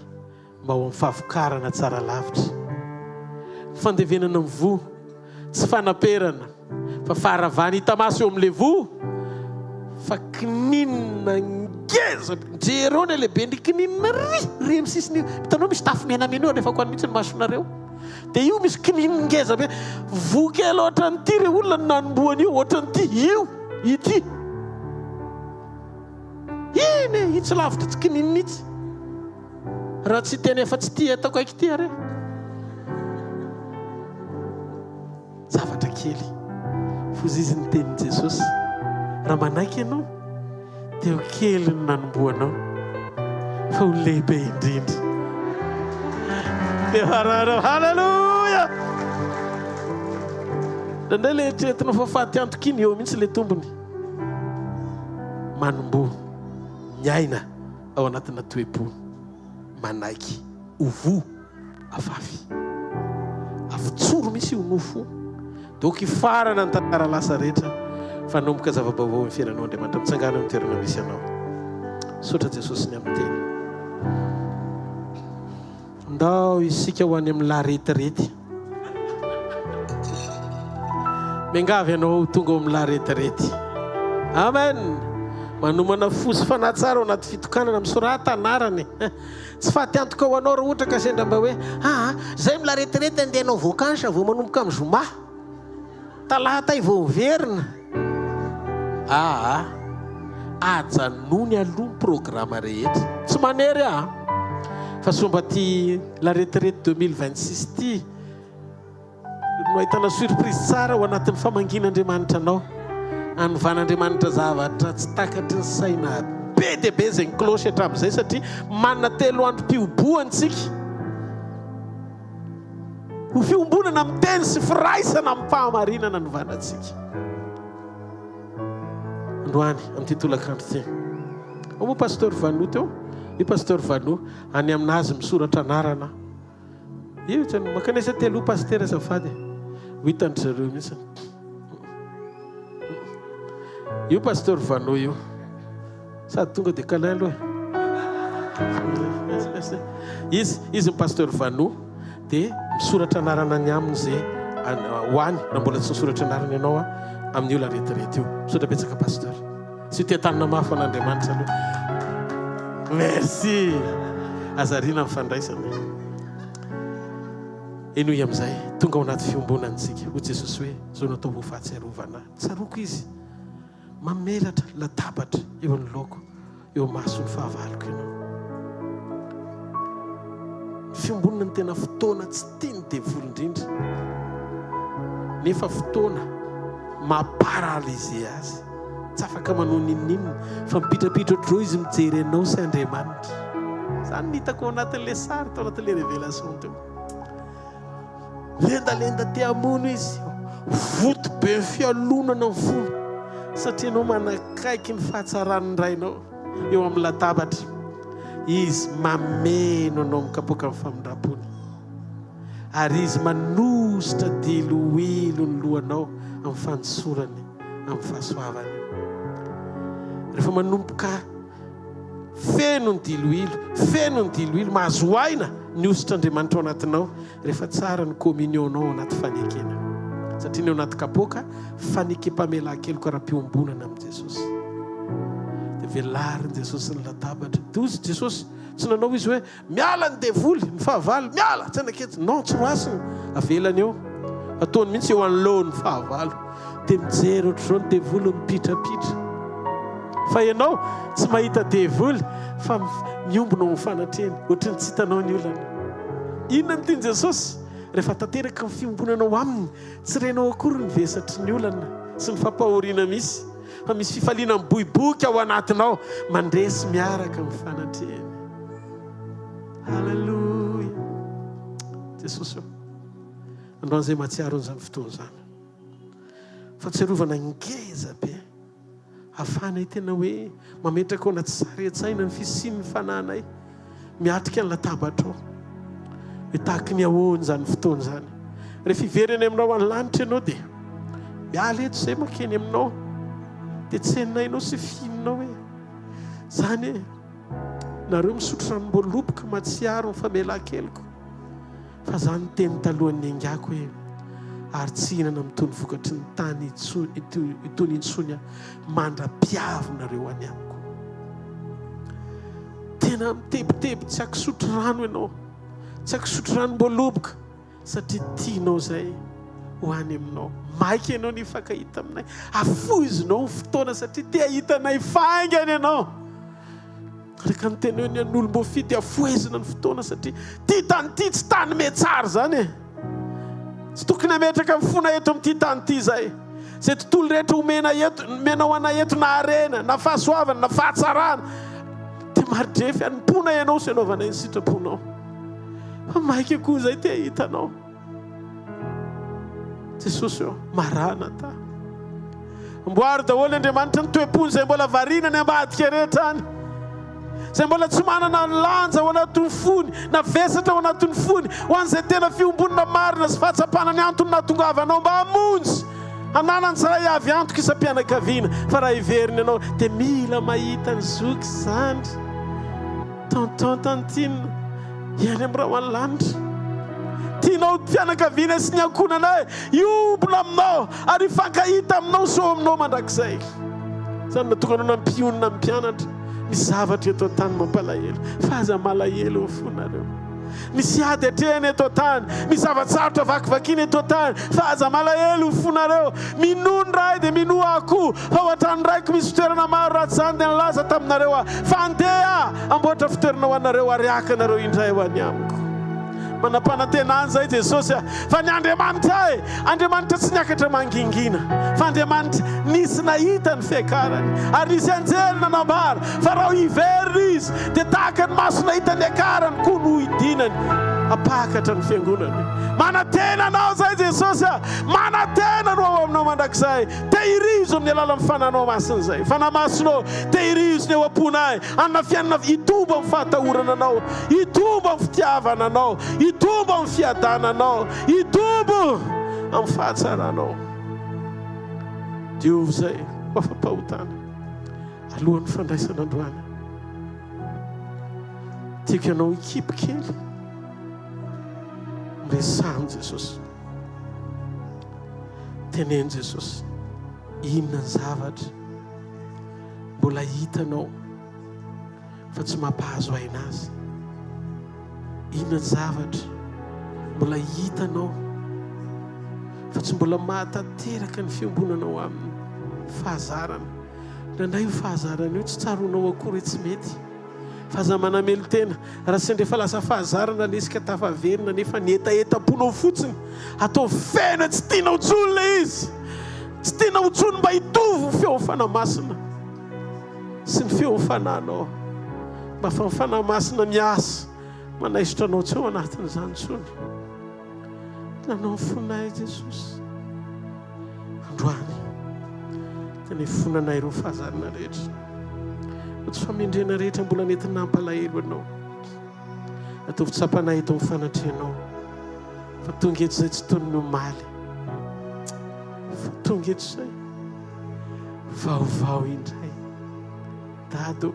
mba ho amin'ny fahavokarana tsara lavitra. Ny fandevenana ny voa, tsy fanaperana, fa faharavana hita maso eo amin'ilay voa, fa kininina ngeza be. Jereo ny halehiben'ny kininina ry, ry amin'ny sisiny io. Hitanao misy tafo menamena io, alefako any mihitsy ny masonareo. Dia io misy kininina ngeza be. Voa kely ohatran'ity re olona no nanombohana io, ohatran'ity, io, ity. Iny e, itsy lavitra itsy kininina itsy. Raha tsy tena efa tsy tia eto akaiky ity ary e. Zavatra kely. Fozy izy ny tenin'i Jesosy. Raha manaiky ianao, dia ho kely ny nanombohanao, fa ho lehibe indrindra. Dia farano, haleloia! Indraindray ilay eritreretinao fa faty antoka iny, eo mihitsy ilay tombony. Manomboha miaina. ao anatina toe-po manaiky ho voa afafy. Avotsoro mihitsy io nofo io. Dia ok hifarana ny tantara lasa rehetra fa hanomboka zava-baovao amin'ny fiainanao Andriamanitra. Mitsangàna amin'ny toerana misy anao. Misaotra Jesosy ny amin'ny teny. Ndao isika ho any amin'ny la retirety. Miangavy anao ho tonga ao amin'ny la retirety. Amen. Manomana fo sy fanahy tsara ao anaty fitokanana. Misorata anarana e. Tsy faty antoka ho anao raha ohatra ka sendra mba hoe aa zay amin'ny la retirety andeha hanao vocange vao manomboka amin'ny zoma. Talata ay vao miverina. Aa ajanony aloha ny programa rehetra. Tsy manery aho fa soa mba ty la retraite 2026 ty no ahitana surprise tsara ao anatin'ny famangian'Andriamanitra anao. Anovan'Andriamanitra zavatra tsy takatry ny saina be dia be izay ni-cloche hatramin'izay satria manana telo androm-pihobohana isika. Ho fiombonana amin'ny teny sy firaisana amin'ny fahamarinana no vanantsika. Androany, amin'ity tolakandro ity. Ao moa Pasteur Vanou teo? Io Pasteur Vanou, any aminazy misoratra anarana. Io tsy mankanesa aty aloha Pasteur azafady. Ho hitan-dry zareo mihitsy. Io Pasteur Vanou io. Sady tonga dia câlin aloha e. Izy, izy ny Pasteur Vanou dia misoratra anarana any aminy ze ho any raha mbola tsy nisoratra anarana ianao a amin'io la retraite io. Misaotra betsaka Pasteur. Tsy ho tia-tanana mafy ho an'Andriamanitra aloha. Merci. Aza ariana ny fandraisana. Henoy amin'izay, tonga ao anaty fiombonana isika. Hoy Jesosy hoe, Izao no atao ho fahatsiarovana ahy. Tsaroako Izy. Mamelatra latabatra eo anoloako, eo imason'ny fahavaloko ianao. Ny fiombonana no tena fotoana tsy tian'ny devoly indrindra, nefa fotoana maha-paralyser azy. Tsy afaka manao n'inon'inona fa mipitrapitra ohatr'izao izy mijery anao sy Andriamanitra. Izany no hitako ao anatin'ilay sary, tao anatin'ilay révélation teo. Lendalenda te hamono izy. Voto be ny fialonana ny fony, satria ianao manakaiky ny fahatsaran'ny Rainao eo amin'ny latabatra. Izy mameno anao amin'ny kapoakan'ny famindram-pony, ary Izy manositra diloilo ny lohanao amin'ny fanosorany amin'ny fahasoavany. Rehefa manomboka Feno ny diloilo, feno ny diloilo, mahazo aina ny hosotr'Andriamanitra ao anatinao rehefa tsara ny communion-nao ao anaty fanekena. Satria ny ao anaty kapoaka, fanekem-pamelan-keloka ara-piombonana amin'i Jesosy. Dia velarin'i Jesosy ny latabatra. Dia hoy Jesosy, tsy nanao izy hoe, Miala ny devoly, ny fahavalo, miala, tsy anaketsy. Non, tsy roasiny, avelany eo. Ataony mihitsy eo anoloan'ny fahavalo. Dia mijery ohatr'izao ny devoly mipitrapitra. Fa ianao tsy mahita devoly fa miombona ao amin'ny fanatrehany. Ohatran'ny tsy hitanao ny olana. Inona no tian'i Jesosy? Rehefa tanteraka ny fiombonanao aminy, tsy renao akory ny vesatry ny olana sy ny fampahoriana misy, fa misy fifaliana miboiboika ao anatinao, mandresy miaraka amin'ny fanatrehany. Haleloia! Jesosy ô, androany izay mahatsiaro an'izany fotoana izany. Fahatsiarovana ngeza be. Ahafahanay tena hoe mametraka ao anaty sary an-tsaina ny fisian'ny fanahinay miatrika ny latabatrao. Hoe tahaky ny ahoana izany fotoana izany. Rehefa hiverina any aminao any lanitra ianao dia miala eto izay mankeny aminao. Dia tsenainao sy fihininao hoe izany e, nareo misotro ranom-boaloboka mahatsiaro ny famelan-keloka. Fa za niteny talohan'ny niaingako hoe, ary tsy hihinana amin'itony vokatry ny tany itony intsony aho mandra-piavinareo any amiko. Tena mitebiteby tsy akisotro rano ianao, tsy akisotro ranom-boaloboka, satria tianao izay ho any aminao. Maika ianao ny hifankahita aminay. Afoizinao ny fotoana satria te hahita anay faingana ianao. Araka ny teny hoe ny an'olom-boafidy dia afohezina ny fotoana satria ity tany ity tsy tany metsara izany e! Tsy tokony hametraka ny fona eto amin'ity tany ity izay. Izay tontolo rehetra omena eto, omenao anay eto na harena, na fahasoavana, na fahatsarana dia maridrefy hanompoana ianao sy hanaovanay ny sitraponao. Fa maika koa izay te hahita anao. Jesosy ô, maranatha. Amboary daholo Andriamanitra ny toe-pony izay mbola variana any ambadika rehetra any. Izay mbola tsy manana ny lanja ao anatin'ny fony, na vesatra ao anatin'ny fony, ho an'izay tena fiombonana marina sy fahatsapana ny antony nahatongavanao mba hamonjy. Hananany tsiray avy antoka isam-pianakaviana, fa raha hiverina ianao dia mila mahita ny zoky sy zandry. Tonton tantine ihany amin'ny rahona lanitra. Tianao ny fianakaviana sy ny ankohonanay hiombona aminao ary hifankahita aminao sy ho aminao mandrakizay. Izany no nahatonga anao nampionona ny mpianatra. Misy zavatra eto an-tany mampalahelo, fa aza malahelo ny fonareo. Misy ady atrehina eto an-tany, misy zava-tsarotra vakivakiana eto an-tany, fa aza malahelo ny fonareo. Minoa ny Ray dia minoa Ahy koa, fa ao an-tranon'ny Raiko misy fitoerana maro, raha tsy izany dia nilaza taminareo Aho, fa handeha Aho hamboatra fitoerana ho anareo ary haka anareo indray ho any Amiko. Manam-panantenana izay Jesosy a! Fa ny Andriamanitra e! Andriamanitra tsy niakatra mangingina, fa Andriamanitra nisy nahita ny fiakarany, ary nisy anjely nanambara fa raha hiverina Izy, dia tahaka ny maso nahita ny niakarany koa no hidinany hampakatra ny fiangonany. Manantena anao izay Jesosy a! Manantena no ao aminao mandrakizay. Tehirizo amin'ny alalan'ny Fananao Masina izay. Fanahy Masina ô, tehirizo ny ao am-ponay, hanana fiainana hitombo amin'ny fahatahorana Anao, hitombo amin'ny fitiavana Anao, hitombo amin'ny fiadananao, hitombo amin'ny fahatsaranao. Diovy izay ho afa-pahotana alohan'ny fandraisana androany. Tiako ianao hikipy kely. Miresaha amin'i Jesosy. Teneno Jesosy, inona ny zavatra mbola hitanao fa tsy mampahazo aina azy? Inona ny zavatra mbola hitanao fa tsy mbola mahatanteraka ny fiombonanao aminy? Fahazarana. Indraindray io fahazarana io tsy tsaroanao akory hoe tsy mety. Fa aza manamelo-tena raha sendra efa lasa fahazarana lesy ka tafaverina nefa ny hetahetam-ponao fotsiny ataovy feno hoe tsy tianao intsony ilay izy. Tsy tianao intsony mba hitovy ny feon'ny Fanahy Masina sy ny feon'ny fanahinao. Mba fa ny Fanahy Masina miasa manaisotra anao tsy ao anatin'izany intsony. Nanao ny fonay Jesosy androany dia nifonanay ireo fahazarana rehetra, ireo tsy famendrehana rehetra mbola nety nampalahelo anao. Ataovy tsapanay eto amin'ny fanatrehanao fa tonga eto izay tsy toy ny omaly, fa tonga eto izay vaovao indray. Dada ô,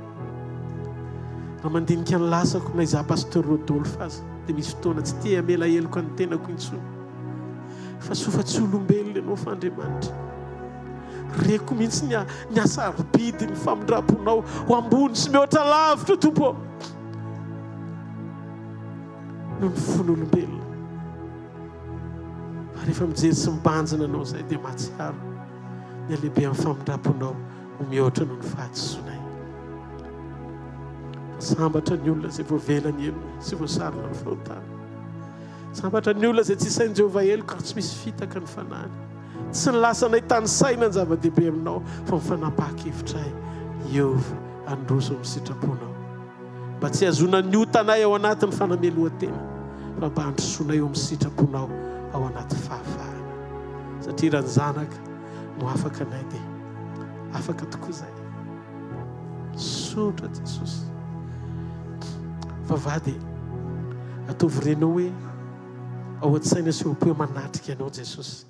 raha mandinika ny lasako na izaho Pasteur Rodolphe aza dia misy fotoana tsy te hamela heloka ny tenako intsony. Fa soa fa tsy olombelona ianao fa Andriamanitra. Reko mihitsy ny ny hasarobidy ny famindram-ponao ho ambony sy mihoatra lavitra Tompo ô. Noho ny fon'olombelona. Fa rehefa mijery sy mibanjina anao izay dia mahatsiaro ny halehiben'ny famindram-ponao. Ho mihoatra noho ny fahadisoanay. Fa sambatra ny olona izay voavela ny helony sy voasarona ny fahotany. Sambatra ny olona izay tsy isain'i Jehovah heloka ary tsy misy fitaka ny fanahiny. Tsy ny lasanay tanisaina ny zava-dehibe aminao, fa ny fanapahan-kevitray hiova handroso amin'ny sitraponao. Mba tsy hahazoana ny otanay ao anatin'ny fanamelohan-tena, fa mba handrosoanay eo amin'ny sitraponao ao anaty fahafahana. Satria raha ny Zanaka no afaka anay dia afaka tokoa izay. Misaotra Jesosy. Fa vady ataovy renao hoe ao an-tsaina sy ao am-po hoe manatrika anao Jesosy.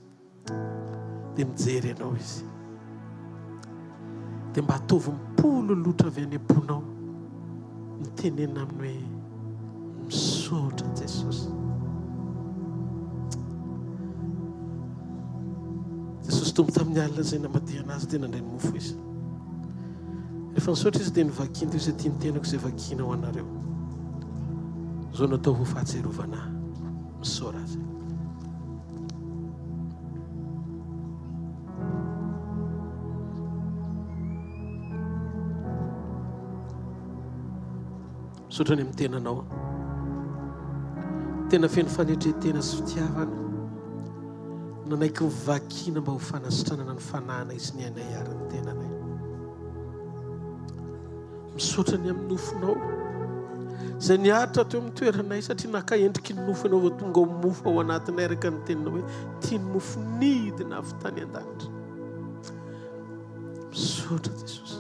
Dia mijery anao Izy. Dia mba ataovy mipololotra avy any am-ponao. Mitenena aminy hoe misaotra Jesosy. Jesosy Tompo tamin'ny alina izay namadihana azy dia nandray ny mofo izy. Rehefa nisaotra izy dia novakiny teo izay tian'ny tenako izay vakiana ho anareo. Izao natao ho fahatsiarovana ahy. Misaora azy. Misaotra ny amin'ny tenanao. Tena feno fanetren-tena sy fitiavana. Nanaiky ho vakiana mba ho fanasitranana ny fanahinay sy ny ainay ary ny tenanay. Misaotra ny amin'ny nofonao izay niaritra teo amin'ny toeranay satria naka endriky ny nofo ianao vao tonga ho mofo ao anatinay araka ny teninao hoe tia ny mofo nidina avy tany an-danitra. Misaotra Jesosy.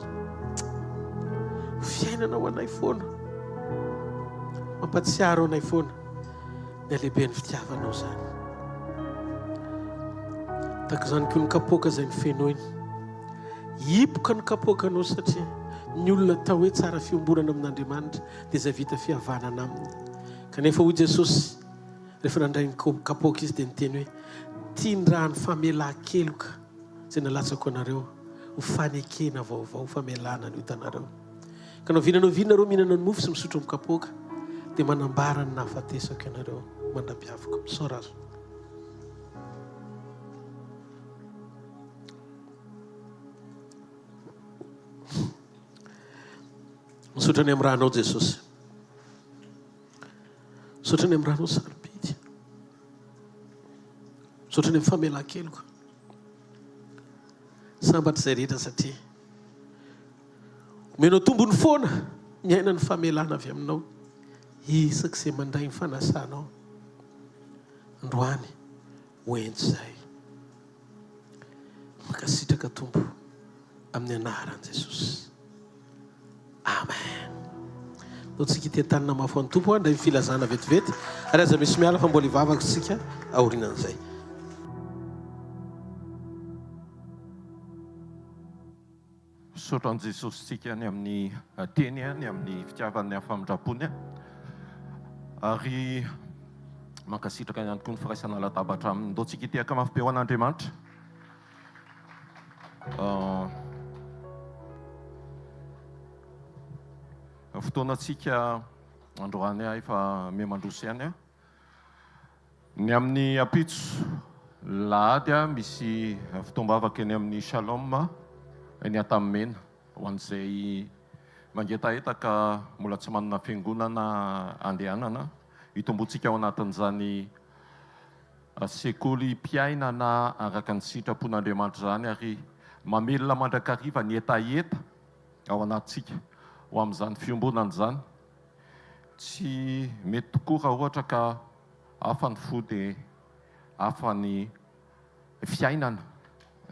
Ho fiainana ho anay foana. Mampatsiaro anay foana ny halehiben'ny fitiavanao izany. Tahaka izany koa ny kapoaka izay nofenoiny. Hipoka ny kapoakanao satria ny olona atao hoe tsara fiombonana amin'Andriamanitra dia izay vita fihavanana aminy. Kanefa hoy Jesosy rehefa nandray ny kapoaka izy dia niteny hoe tia ny rano famelan-keloka izay nalatsako anareo ho fanekena vaovao, ho famelana ny otanareo. Ka na oviana na oviana nareo mihinana ny mofo sy misotro amin'ny kapoaka dia manambara ny nahafatesako ianareo mandra-piaviko. Misaora azy. Misaotra ny amin'ny ranao Jesosy. Misaotra ny amin'ny ranao sarobidy. Misaotra ny amin'ny famelan-keloka. Sambatra izay rehetra satria omenao tombony foana miaina ny famelana avy aminao isaky izay mandray ny fanasanao androany ho ento izay. Mankasitraka Tompo amin'ny anaran'i Jesosy. Amen. Ndao tsika hitetanina mafy ho an'ny Tompo handray ny filazana vetivety ary aza misy miala fa mbola hivavaka isika aorianan'izay. Misaotra an'i Jesosy tsika ny amin'ny teny, ny amin'ny fitiavany, ny amin'ny famindrampony. Ary mankasitraka ihany koa ny firaisana latabatra aminy. Ndao tsika hitehaka mafy be ho an'Andriamanitra. Fotoanantsika androany efa miha mandroso ihany. Ny amin'ny ampitso lahady misy fotoam-bavaka eny amin'ny Shalom eny Antanimena ho an'izay mangetaheta ka mbola tsy manana fiangonana andehanana. Hitomboantsika ao anatin'izany sekolim-piainana araka ny sitrapon'Andriamanitra izany ary mamelona mandrakariva ny hetaheta ao anatintsika ho amin'izany fiombonana izany. Tsy mety tokoa raha ohatra ka hafa ny fo dia hafa ny fiainana,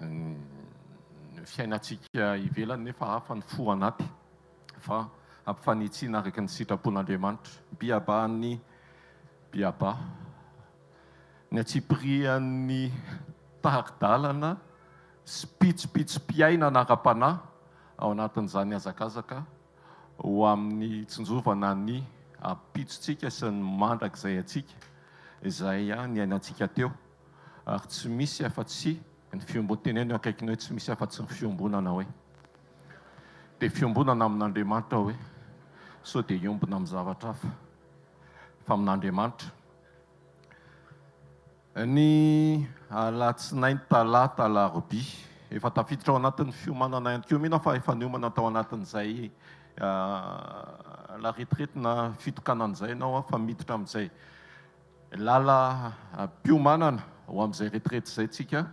ny fiainantsika ivelany nefa hafa ny fo anaty fa ampifanitsiana araka ny sitrapon'Andriamanitra. Biabahan'ny biabaha, ny antsipirihan'ny tari-dalana sy pitsopitsom-piainana ara-panahy ao anatin'izany hazakazaka ho amin'ny tsinjovana ny ampitsontsika sy ny mandrakizay antsika izay niainantsika teo ary tsy misy afa-tsy ny fiombonana, teneno eo akaikiny hoe tsy misy afa-tsy ny fiombonana hoe dia fiombonana amin'Andriamanitra hoe sao dia hiombona amin'ny zavatra hafa fa amin'Andriamanitra. Ny alatsinainy, talata, alarobia. Efa tafiditra ao anatin'ny fiomanana ihany koa. Mino aho fa efa niomana tao anatin'izay la retraite na fitokanana izay ianao fa miditra amin'izay lalam-piomanana ho amin'izay retraite izay tsika.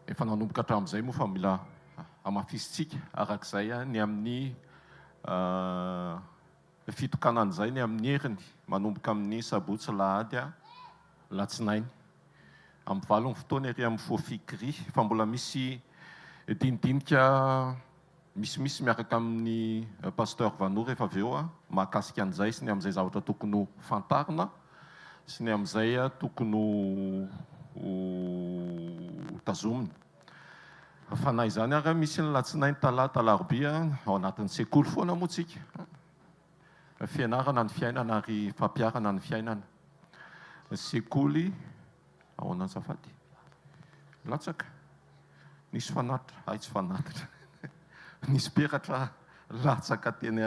Efa nanomboka hatramin'izay moa fa mila hamafisintsika arak'izay ny amin'ny fitokanana izay ny amin'ny heriny manomboka amin'ny sabotsy lahady latsinainy amin'ny valo ny fotoana ery amin'ny Fofikri fa mbola misy dinidinika misimisy miaraka amin'ny Pasteur Vano rehefa avy eo mahakasika an'izay sy ny amin'izay zavatra tokony ho fantarina sy ny amin'izay tokony ho tazomina. Fa na izany ary misy ny latsinainy, talata, alarobia ao anatin'ny sekoly foana moa tsika. Fianarana ny fiainana ary fampiharana ny fiainana. Sekoly ahoana azafady? Latsaka. Nisy fanatitra, hay tsy fanatitra. Nisy peratra latsaka teny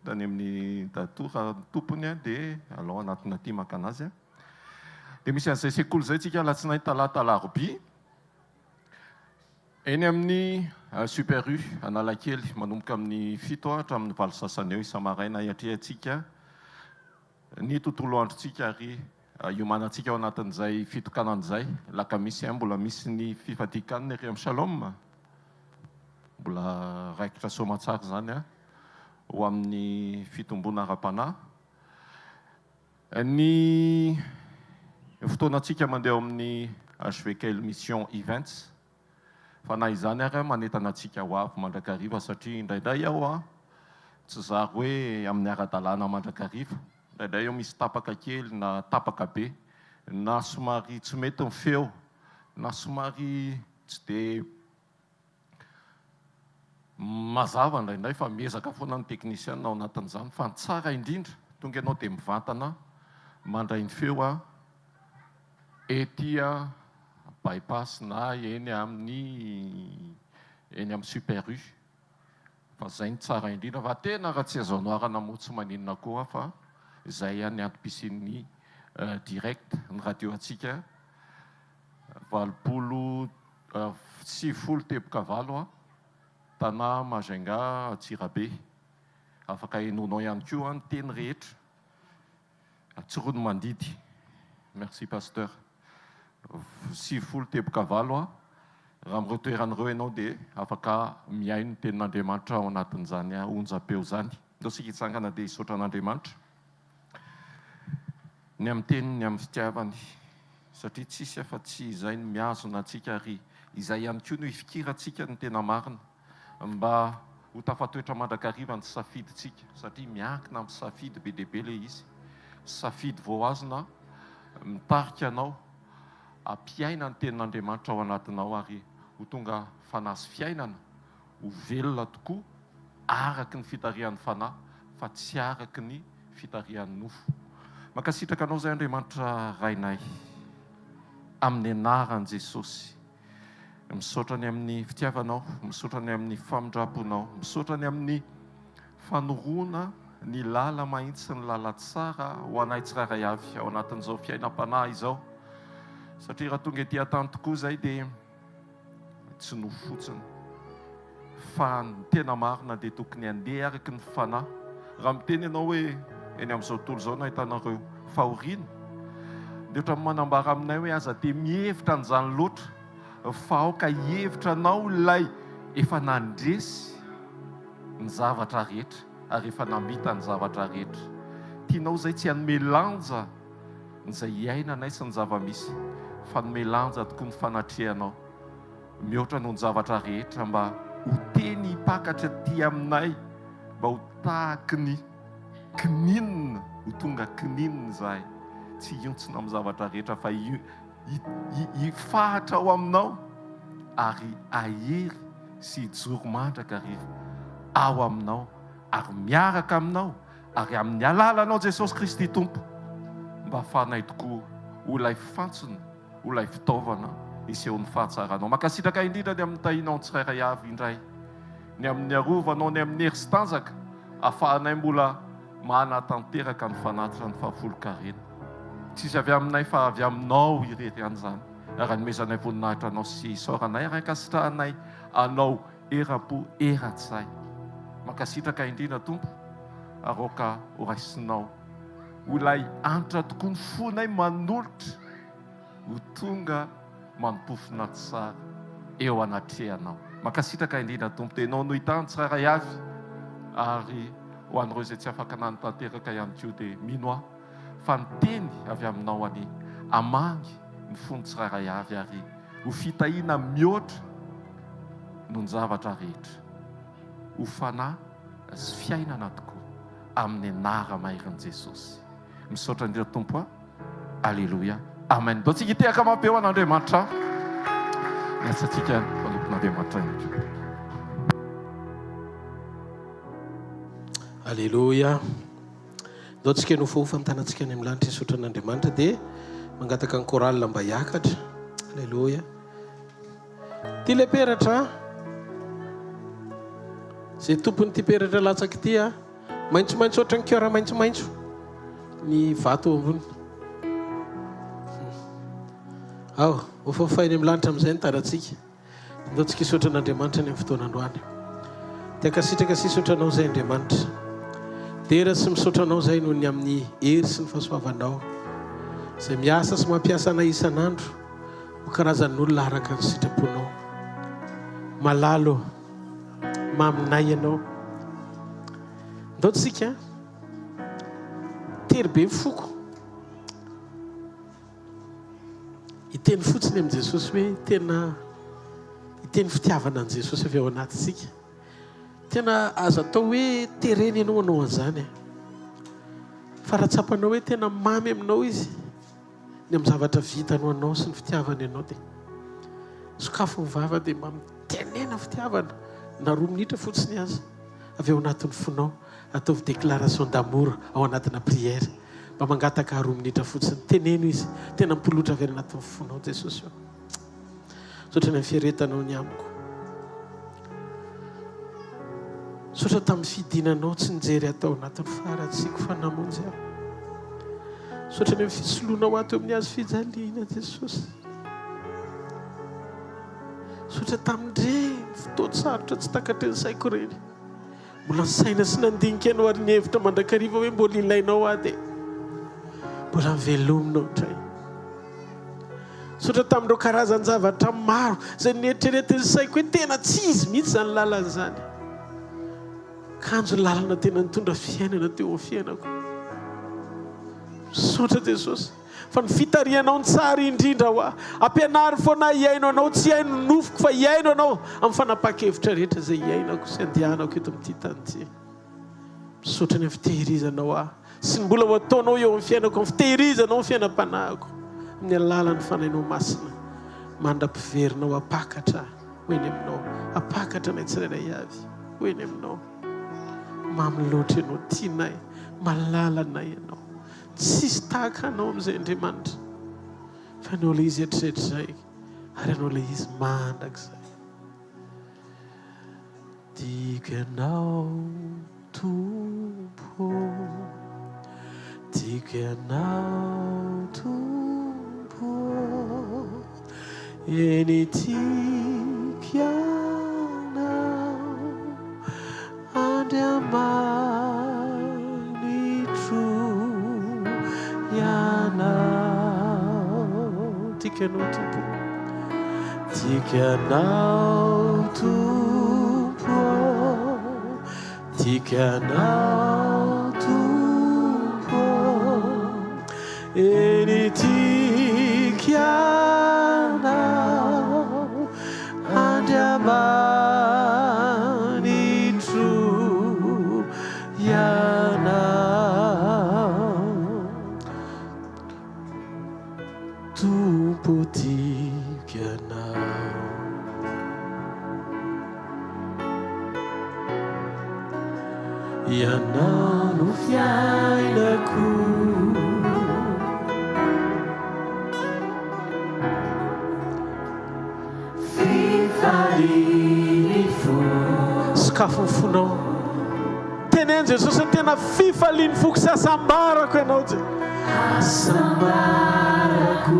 tany amin'ny dadatoa raha ny tompony dia alao anatina aty maka anazy. Dia misy an'izay sekoly izay tsika alatsinainy, talata, alarobia. Eny amin'ny Super U Analakely manomboka amin'ny fito hatramin'ny valo sasany eo isa-maraina hiatrehantsika ny tontolo androntsika ary hiomanantsika ao anatin'izay fitokanana izay. Alakamisy mbola misy ny fifadian-kanina ery amin'ny Shalom. Mbola raikitra soamantsara izany ho amin'ny fitomboana ara-panahy. Ny fotoanantsika mandeha ao amin'ny HVKL Mission Events. Fa na izany ary aho manentana antsika ho avy mandrakariva satria indraindray aho tsy zary hoe amin'ny ara-dalàna mandrakariva. Indraindray aho misy tapaka kely na tapaka be na somary tsy mety ny feo na somary tsy dia mazava indraindray fa miezaka foana ny teknisiana ao anatin'izany fa ny tsara indrindra tonga ianao dia mivantana mandray ny feo ety by pass na eny amin'ny eny amin'ny super U fa zay ny tsara indrindra fa tena raha tsy azo anoharana moa tsy maninona koa fa izay ny antom-pisian'ny direct ny radio antsika 80 90 teboka valo a Tana Majunga Antsirabe afaka henoinao ihany koa ny teny rehetra Tsiroanomandidy merci pasteur 90 teboka valo a raha amin'ireo toerana ireo ianao dia afaka mihaino ny tenin'Andriamanitra ao anatin'izany onjam-peo izany. Ndao isika hitsangana dia hisaotra an'Andriamanitra ny amin'ny teniny, ny amin'ny fitiavany satria tsisy afa-tsy izay no mihazona antsika ary izay ihany koa no hifikirantsika ny tena marina mba ho tafatoetra mandrakariva ny safidintsika satria miankina amin'ny safidy be dia be ilay izy. Safidy voahazona mitarika anao hampiaina ny tenin'Andriamanitra ao anatinao ary ho tonga fanahy sy fiainana, ho velona tokoa araka ny fitarihan'ny fanahy fa tsy araka ny fitarihan'ny nofo. Mankasitraka anao izay Andriamanitra Rainay amin'ny anaran'i Jesosy. Misaotra ny amin'ny fitiavanao, misaotra ny amin'ny famindram-ponao, misaotra ny amin'ny fanoroana ny lala mahitsy sy ny lala tsara ho anay tsirairay avy ao anatin'izao fiainam-panahy izao. Satria raha tonga ety an-tany tokoa izay dia tsy nofo fotsiny fa ny tena marina dia tokony handeha araka ny fanahy. Raha miteny ianao hoe eny amin'izao tontolo izao no ahitanareo fahoriana, dia ohatran'ny manambara aminay hoe aza dia mihevitra an'izany loatra fa aoka hihevitra anao ilay efa nandresy ny zavatra rehetra ary efa namita ny zavatra rehetra. Tianao izay tsy hanome lanja izay iainanay sy ny zava-misy fa hanome lanja tokoa ny fanatrehanao mihoatra noho ny zavatra rehetra mba ho teny hipakatra aty aminay mba ho tahaky ny kininina, ho tonga kininina izahay, tsy hiontsona amin'ny zavatra rehetra fa hifahatra ao aminao ary hahery sy hijoro mandrakariva ao aminao ary miaraka aminao ary amin'ny alalanao Jesosy Kristy Tompo mba hahafahanay tokoa ho ilay fantsona, ho ilay fitaovana hisehoan'ny fahatsaranao. Mankasitraka indrindra ny amin'ny tahianao ny tsirairay avy indray, ny amin'ny arovanao, ny amin'ny hery sy tanjaka ahafahanay mbola manatanteraka ny fanatitra ny fahafolonkarena. Tsisy avy aminay fa avy aminao irery ihany izany. Ary anomezanay voninahitra Anao sy isaoranay ary ankasitrahanay Anao eram-po eran-tsaina. Mankasitraka indrindra Tompo ary aoka ho raisinao ho ilay antra tokoa ny fonay manolotra ho tonga mampofona tsara eo anatrehanao. Mankasitraka indrindra Tompo dia Ianao no hitany tsirairay avy ary ho an'ireo izay tsy afaka nanotanteraka ihany koa dia mino aho fa ny teny avy aminao anie hamangy ny fon'ny tsirairay avy ary ho fitahiana mihoatra noho ny zavatra rehetra ho fanahy sy fiainana tokoa amin'ny anara-maherin'i Jesosy. Misaotra indrindra Tompo a. Aleloia. Amen. Ndao tsika hitehaka mafy be ho an'Andriamanitra. Miantso antsika mpanompon'Andriamanitra ihany koa. Aleloia. Ndao tsika hanofahofa ny tanantsika any amin'ny lanitra hisaotra an'Andriamanitra dia mangataka ny chorale mba hiakatra. Aleloia. Ty le peratra a. Zay tompon'ity peratra latsaka ity a. Maitsomaitso ohatran'ny cœur maitsomaitso ny vato eo ambony. Ao, hofahofainy amin'ny lanitra amin'izay ny tanantsika. Andao tsika hisaotra an'Andriamanitra ny amin'ny fotoana androany. Te hankasitraka sy hisaotra Anao izay Andriamanitra. Dera sy misaotra Anao izay noho ny amin'ny hery sy ny fahasoavanao izay miasa sy mampiasa anay isan'andro ho karazan'olona araka ny sitraponao. Malala ô, maminay Ianao. Ndao tsika tery be ny foko. Hiteny fotsiny amin'i Jesosy hoe tena hiteny fitiavana an'i Jesosy avy ao anatintsika. Tena aza atao hoe terena ianao hanao an'izany. Fa raha tsapanao hoe tena mamy aminao izy, ny amin'ny zavatra vitany ho anao sy ny fitiavany anao dia sokafo ny vava dia mba mitenena fitiavana na roa minitra fotsiny aza avy ao anatin'ny fonao. Ataovy déclaration d'amour ao anatina prière. Mba mangataka roa minitra fotsiny. Teneno izy. Tena mipolotra avy any anatin'ny fonao Jesosy ô. Misaotra ny amin'ny fiaretanao ny amiko. Misaotra tamin'ny fidinanao tsy nijery ahy tao anatin'ny faharatsiako fa namonjy ahy. Misaotra ny amin'ny fisoloanao ahy teo amin'ny hazo fijaliana Jesosy. Misaotra tamin'ireny fotoan-tsarotra tsy takatry ny saiko ireny. Mbola nisaina sy nandinika ianao ary nihevitra mandrakariva hoe mbola ilainao aho dia mbola novelominao indray. Misaotra tamin'ireo karazan-javatra maro izay neritreretin'ny saiko hoe tena tsy izy mihitsy izany lalana izany. Kanjo lalana tena nitondra fiainana teo amin'ny fiainako. Misaotra Jesosy. Fa ny fitarihanao no tsara indrindra ho ahy. Ampianaro foana ahy hihaino Anao, tsy hihaino ny nofoko fa hihaino Anao amin'ny fanapahan-kevitra rehetra izay hiainako sy andehanako eto amin'ity tany ity. Misaotra ny amin'ny fitehirizanao ahy sy ny mbola ho ataonao eo amin'ny fiainako, amin'ny fitehirizanao ny fiainam-panahiko amin'ny alalan'ny Fanahinao Masina mandra-piverinao hampakatra ahy ho eny Aminao. Hampakatra anay tsirairay avy ho eny Aminao. Mamy loatra Ianao, tianay, malalanay Ianao. Tsisy tahaka Anao amin'izay Andriamanitra, fa Ianao ilay Izy hatrizay hatrizay, ary Ianao ilay Izy mandrakizay. Tiako Ianao Tompo ô, tiako Ianao Tompo ô, eny tiako Ianao. Andriamanitro Ianao. Tiako Ianao Tompo. Tiako Ianao Tompo. Tiako Ianao Tompo. Eny tiako Ianao. Andriamanitro Ianao, Tompo tiako Ianao. Ianao no fiainako. Fifalian'ny fo. Sokafy ny fonao. Teneno Jesosy ny tena fifalian'ny foko sy hasambarako Ianao Je. Hasambarako.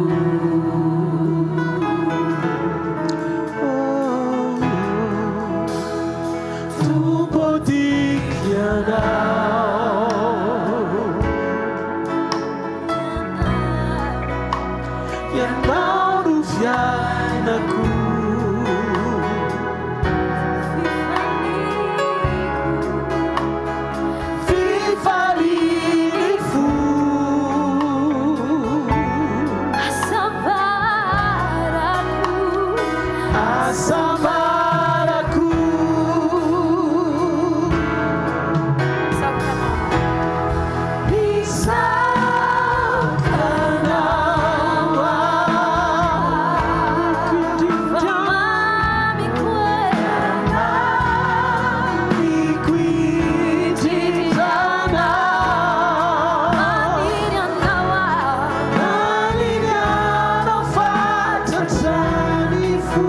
Ianao no fiainako. Fifalian'ny fo. Hasambarako. Misaotra anao aho. Mamiko indrindra anao. Maniry anao fatratra ny fo.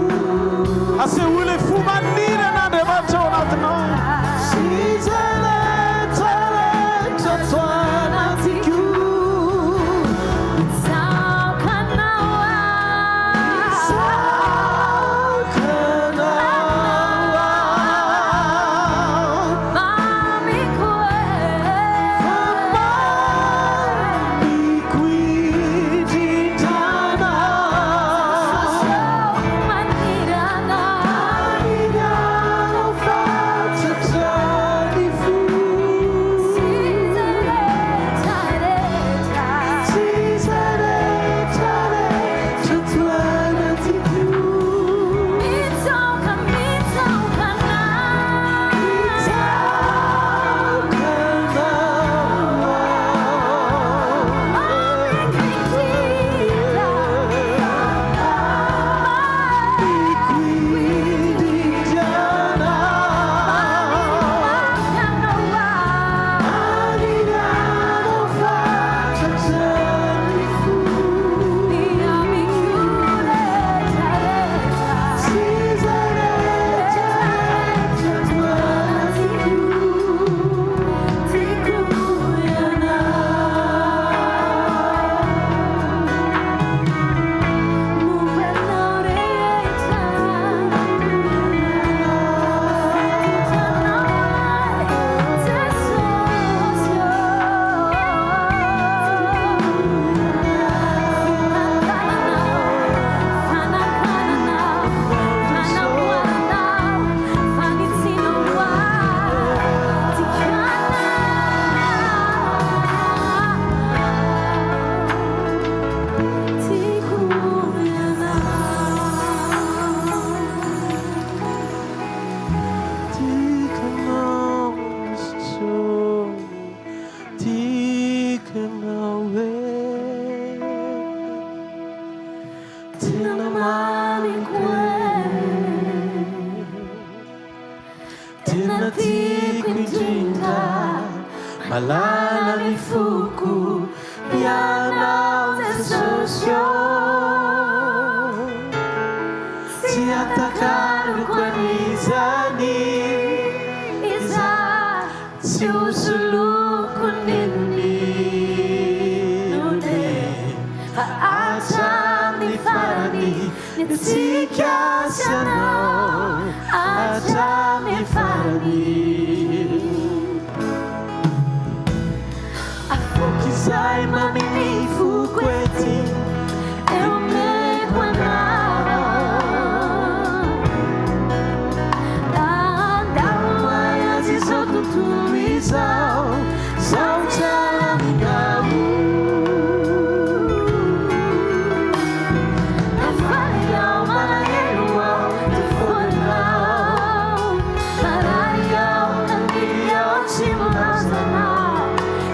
Asehoy ilay fo maniry an'Andriamanitra ao anatinao. Sy izay rehetra rehetra ato anatiko. Misaotra anao aho. Mamiko indrindra anao. Maniry anao fatratra ny fo. Sy izay rehetra rehetra ato anatiko. Misaotra Tiako anao Jesosy, tiako anao e. Tena mamiko e. Tena tiako indrindra, malala ny foko, ianao Jesosy ô. Tsy atakaloko an'izany, tsy ho soloko n'inon'inona fa hatramin'ny farany ny antsika sy anao hatramin'ny farany. Izay maminy foko ety omeko anao. Andao azy izao tontolo izao, zaho tsy aminao. Faly aho, malahelo aho, foanao. Marary aho, maniry aho, tsy milazanao.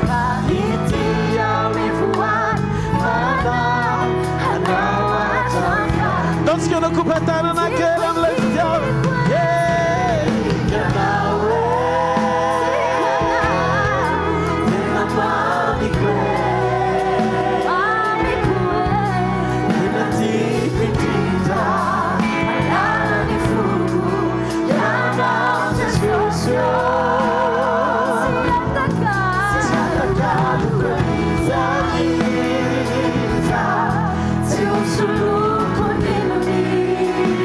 Fa ity aho mivoady, fanao anao hatramin'ny Ndao tsika nakopa-tanana kely amin'ilay fitiavana. Yeah! Ianao e, tena mamiko e, tena tiako indrindra, malala ny foko, ianao Jesosy ô. Tsy atakaloko an'izany, tsy ho soloko n'inon'inona.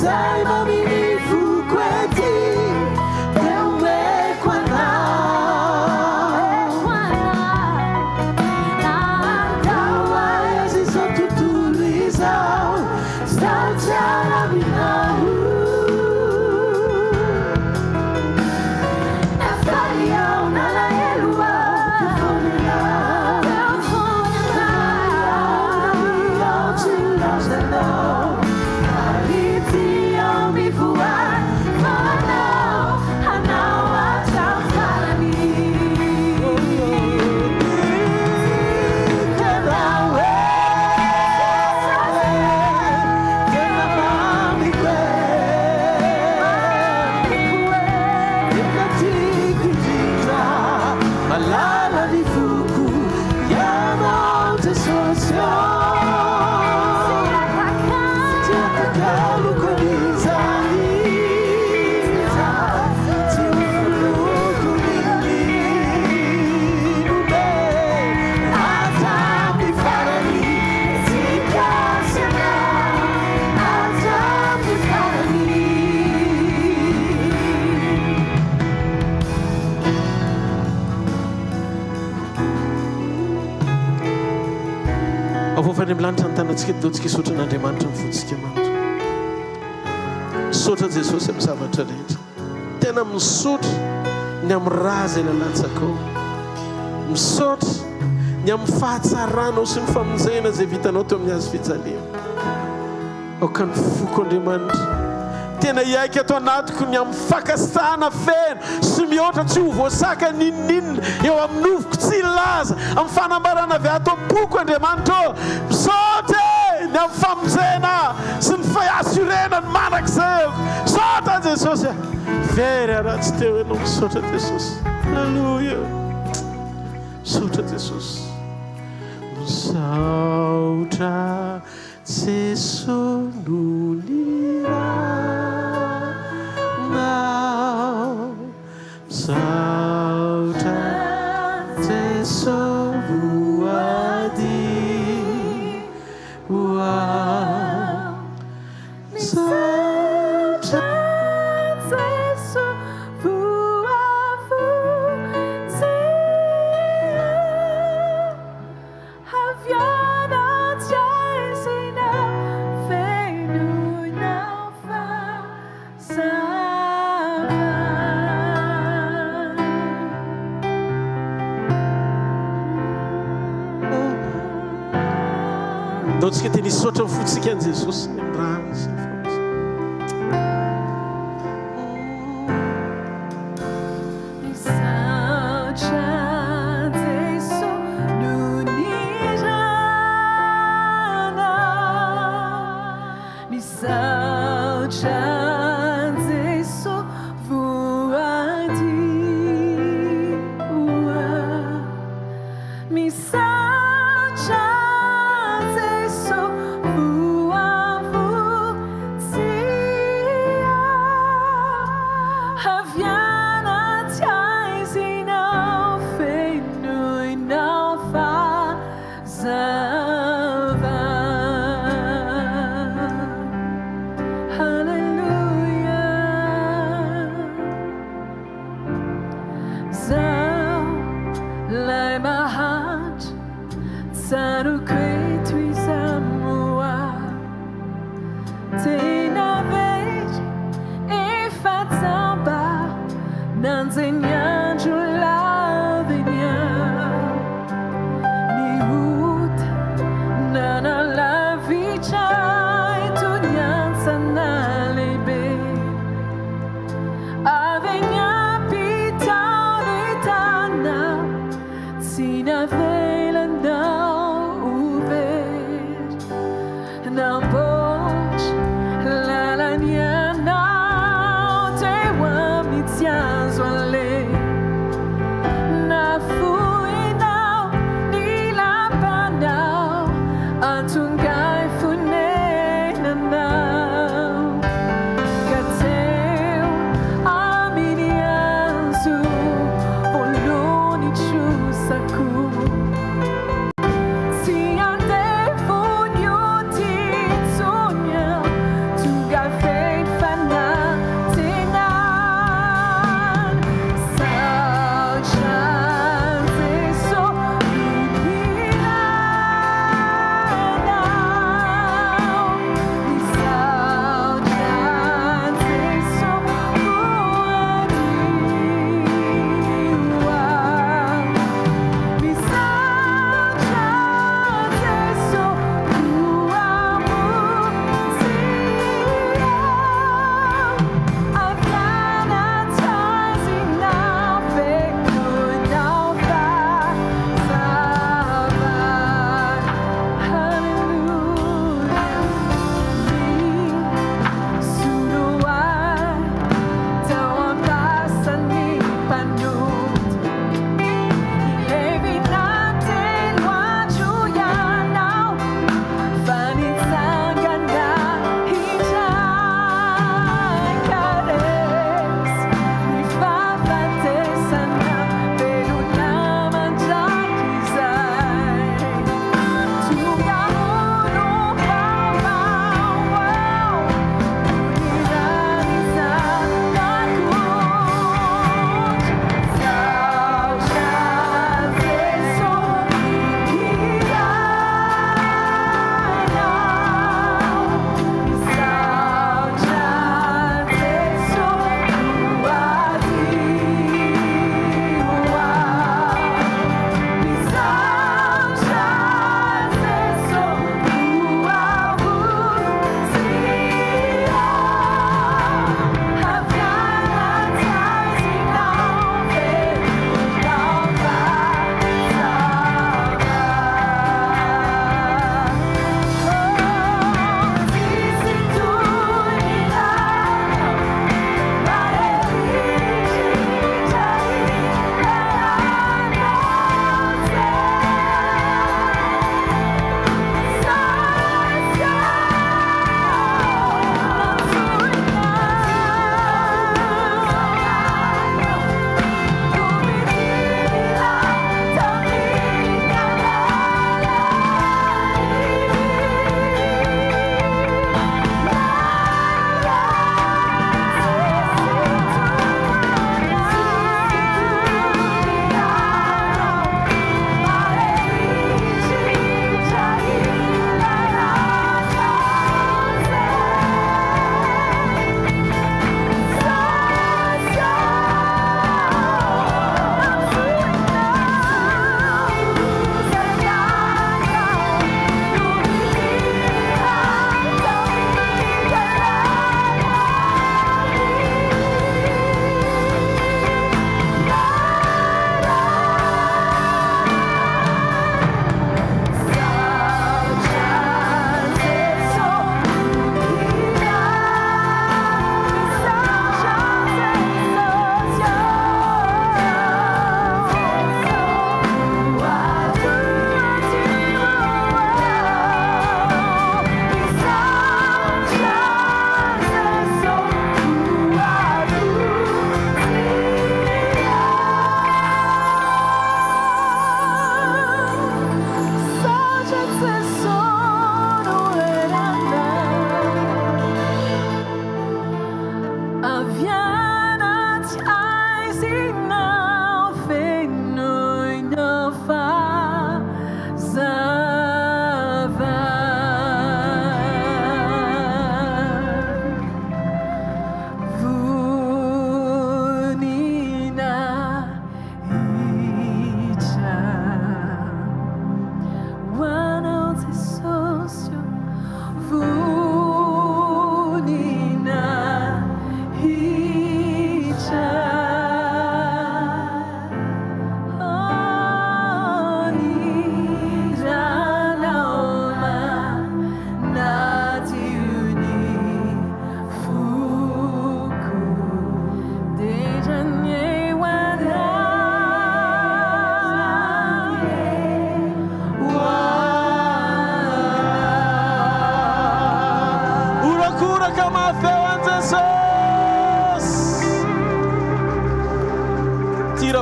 Izay mamin'ny foko ety dia omeko anao. Andao aiza izao tontolo izao, zaho tsy hiala aminao. Na faly aho na alahelo aho, teo foana ianao. Teo foana ianao, tsy nilaozanao. Ary ity aho mivoady fa anao, anao hatramin'ny farany. Ianao e, tena mamiko e, tena tiako indrindra, malala ny foko, ianao Jesosy ô. Tsy atakaloko an'iza n'iza, tsy hovoloko n'inon'inona e, hatramin'ny farany, tsika sy ianao, hatramin'ny farany. Avoaka any amin'ny lanitra ny tanantsika dia antsika hisaotra an'Andriamanitra ny fontsika manontolo. Misaotra Jesosy amin'ny zavatra rehetra. Tena misaotra ny amin'ny rà izay nalatsakao. Misaotra ny amin'ny fahatsaranao sy ny famonjena izay vitanao teo amin'ny hazo fijaliana. Aoka ny foko Andriamanitra tena hiaiky ato anatiko ny amin'ny fankasitrahana feno sy mihoatra tsy ho voasakana n'inon'inona eo amin'ny nofoko tsy hilaza amin'ny fanambarana avy ato am-poko Andriamanitra ô! Misaotra e! Ny amin'ny famonjena sy ny fi-assurena ny mandrakizayako. Misaotra Jesosy a! Very aho raha tsy teo Ianao. Misaotra Jesosy. Alléluia. Misaotra Jesosy. Misaotra Jeso no niranao. Misaotra Jeso voady ho ahy. Misaotra Jeso voavonjy ahy. Avy anaty haizina fenoinao fahazavana. Ndao tsika tena hisaotra ny fontsika an'i Jesosy ny amin'ny rany sy ny famonjena. Misaotra Jeso noho ny ranao. Misaotra Jeso voady ho ahy. Misaotra Jeso voavonjy ahy. Avy anaty haizinao fenoinao fahazavana. Haleloia. Zaho lay mahantra tsaroako eto izamoa. Tena very efa jamba nanjeny andro laviny ahy. Ny ota nanalavitra ahy toy ny hantsana lehibe. Avy eny am-pitao ny tana tsy navelanao ho very. Namboatra lalana ianao teo amin'ny tsy azo aleha. Nafoinao ny lapanao hahatonga ahy fonenanao. Ka teo amin'ny hazo voaloa ny trosako.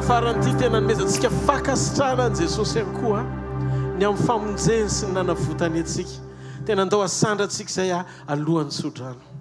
farany ity tena anomezantsika fankasitrahana an'i Jesosy ihany koa ny amin'ny famonjeny sy ny nanavotany antsika. Tena andao asandratsika izay alohan'ny tsodrano.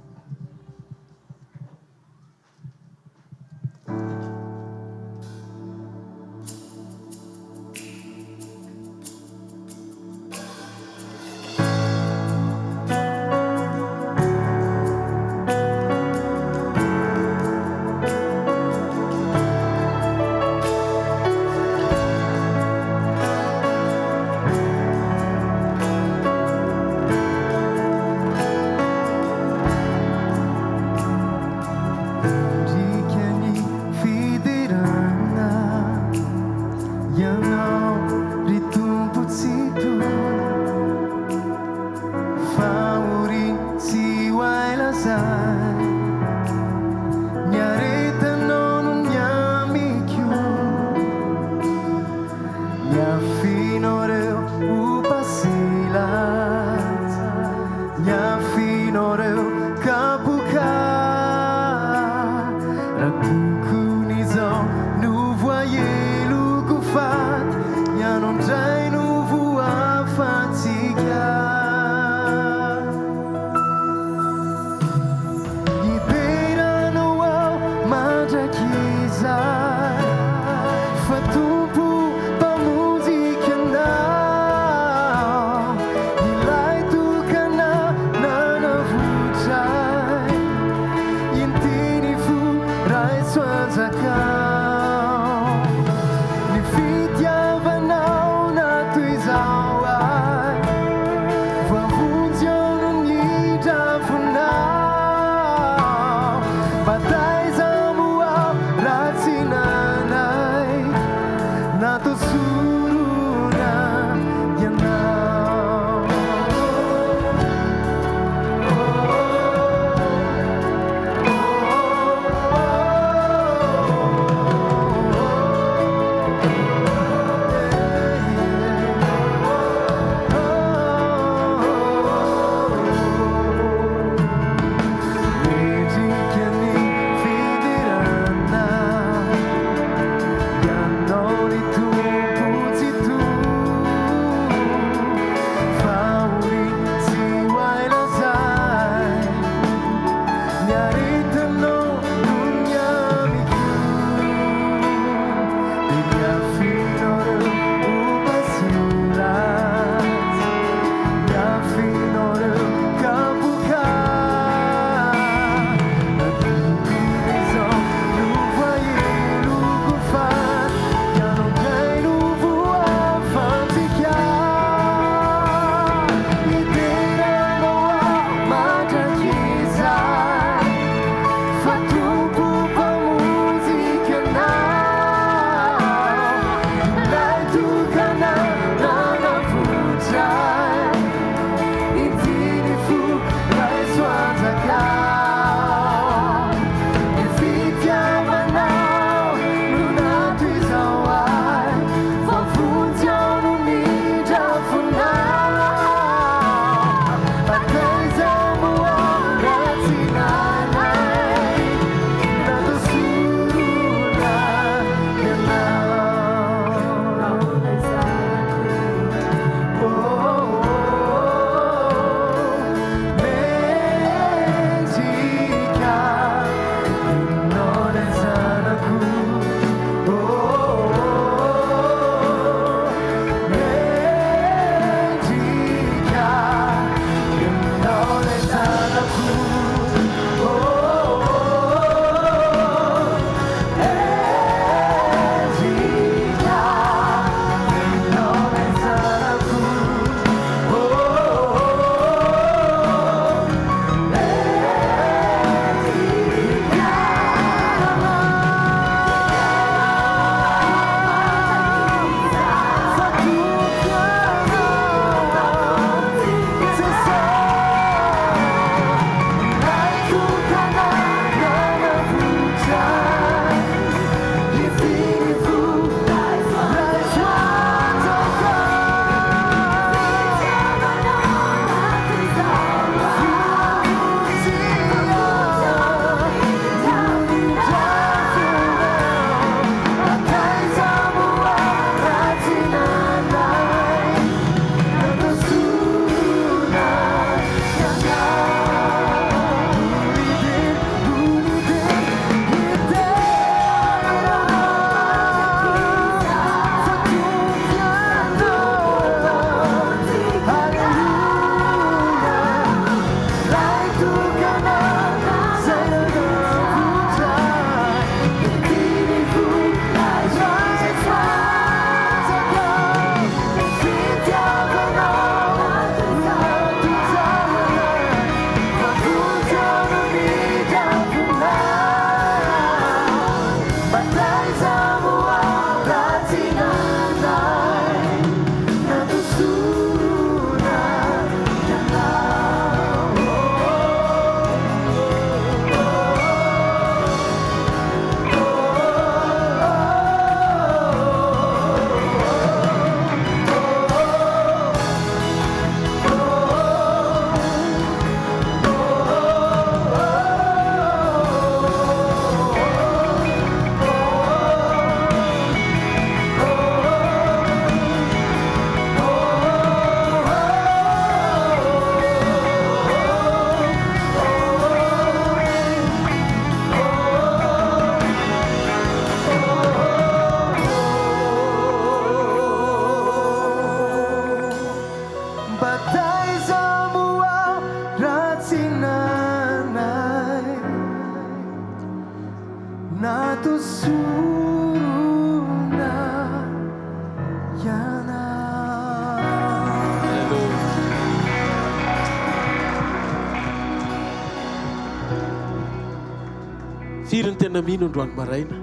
Firy ny tena mino androany maraina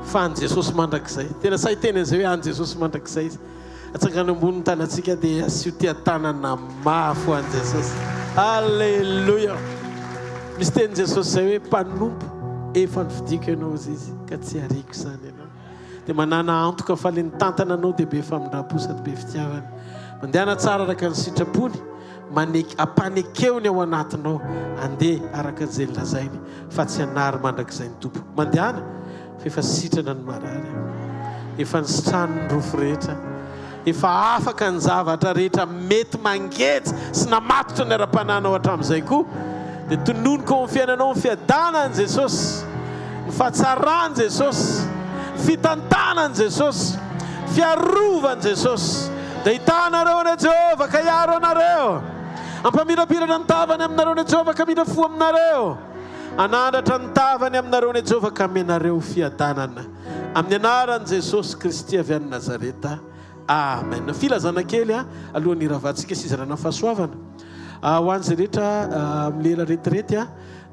fa an'i Jesosy mandrakizay? Tena sahy hiteny an'izay hoe an'i Jesosy mandrakizay izy. Atsangano ambony ny tanantsika dia asio tia-tanana mafy ho an'i Jesosy. Alléluia! Misy tenin'i Jesosy izay hoe mpanompo efa nofidiko ianao hozy izy ka tsy hariako izany ianao. Dia manàna antoka fa ilay nitantana anao dia be famindram-po sady be fitiavana. Mandehana tsara araka ny sitrapony, manek, ampanekeo ny ao anatinao handeha araka izay nolazainy fa tsy hanary mandrakizay ny Tompo. Mandehana fa efa sitrana ny marary, efa nisitrany ny rofy rehetra, efa afaka ny zavatra rehetra mety mangeja sy namatotra ny ara-panahinao hatramin'izay koa, dia tononiko ao amin'ny fiainanao ny fiadanan'i Jesosy, ny fahatsaran'i Jesosy, ny fitantanan'i Jesosy, ny fiarovan'i Jesosy. Dia hitahanareo anie Jehovah ka hiaro anareo. Hampamirapiratra ny tavany aminareo anie Jehovah ka hamindra fo aminareo. Hanandratra ny tavany aminareo anie Jehovah ka hamenareo fiadanana. Amin'ny anaran'i Jesosy Kristy avy any Nazareta. Amen. Filazana kely alohan'ny hiravantsika sy hizarana fahasoavana. Ho an'izay rehetra amin'ny lela retirety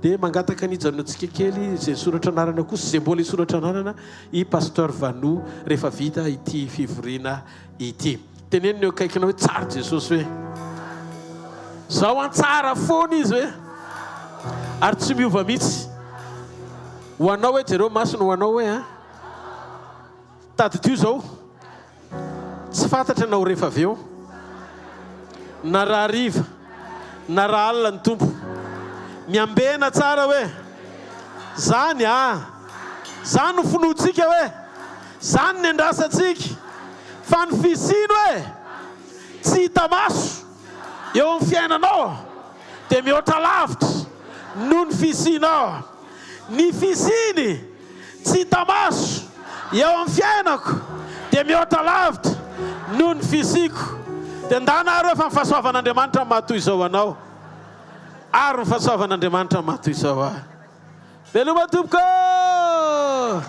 dia mangataka ny hijanonantsika kely izay nisoratra anarana kosa izay mbola hisoratra anarana i Pasteur Vanou rehefa vita ity fivoriana ity. Teneno ny eo akaikinao hoe tsara Jesosy hoe. Zao an tsara foana izy hoe. Ary tsy miova mihitsy. Ho anao hoe jereo masony ho anao hoe an. Tadidio zao. Tsy fantatra na ho rehefa avy eo. Na rahariva. Na rahalina ny Tompo. Miambena tsara hoe. Zany an. Zany no finoantsika hoe. Zany ny andrasantsika fa ny fisiany hoe tsy hita maso eo amin'ny fiainanao dia mihoatra lavitra noho ny fisianao. Ny fisiany tsy hita maso eo amin'ny fiainako dia mihoatra lavitra noho ny fisiako. Dia ndana ary hoe fa ny fahasoavan'Andriamanitra no maha toy izao anao ary ny fahasoavan'Andriamanitra no maha toy izao ahy. Veloma tompoko ô!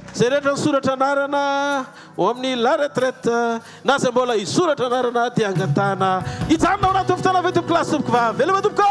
Izay rehetra nisoratra anarana ho amin'ny la retraite na izay mbola hisoratra anarana dia angatahana hijanona ao anatin'ny fotoana ve tompoko lahy sy tompoko vavy. Veloma tompoko ô!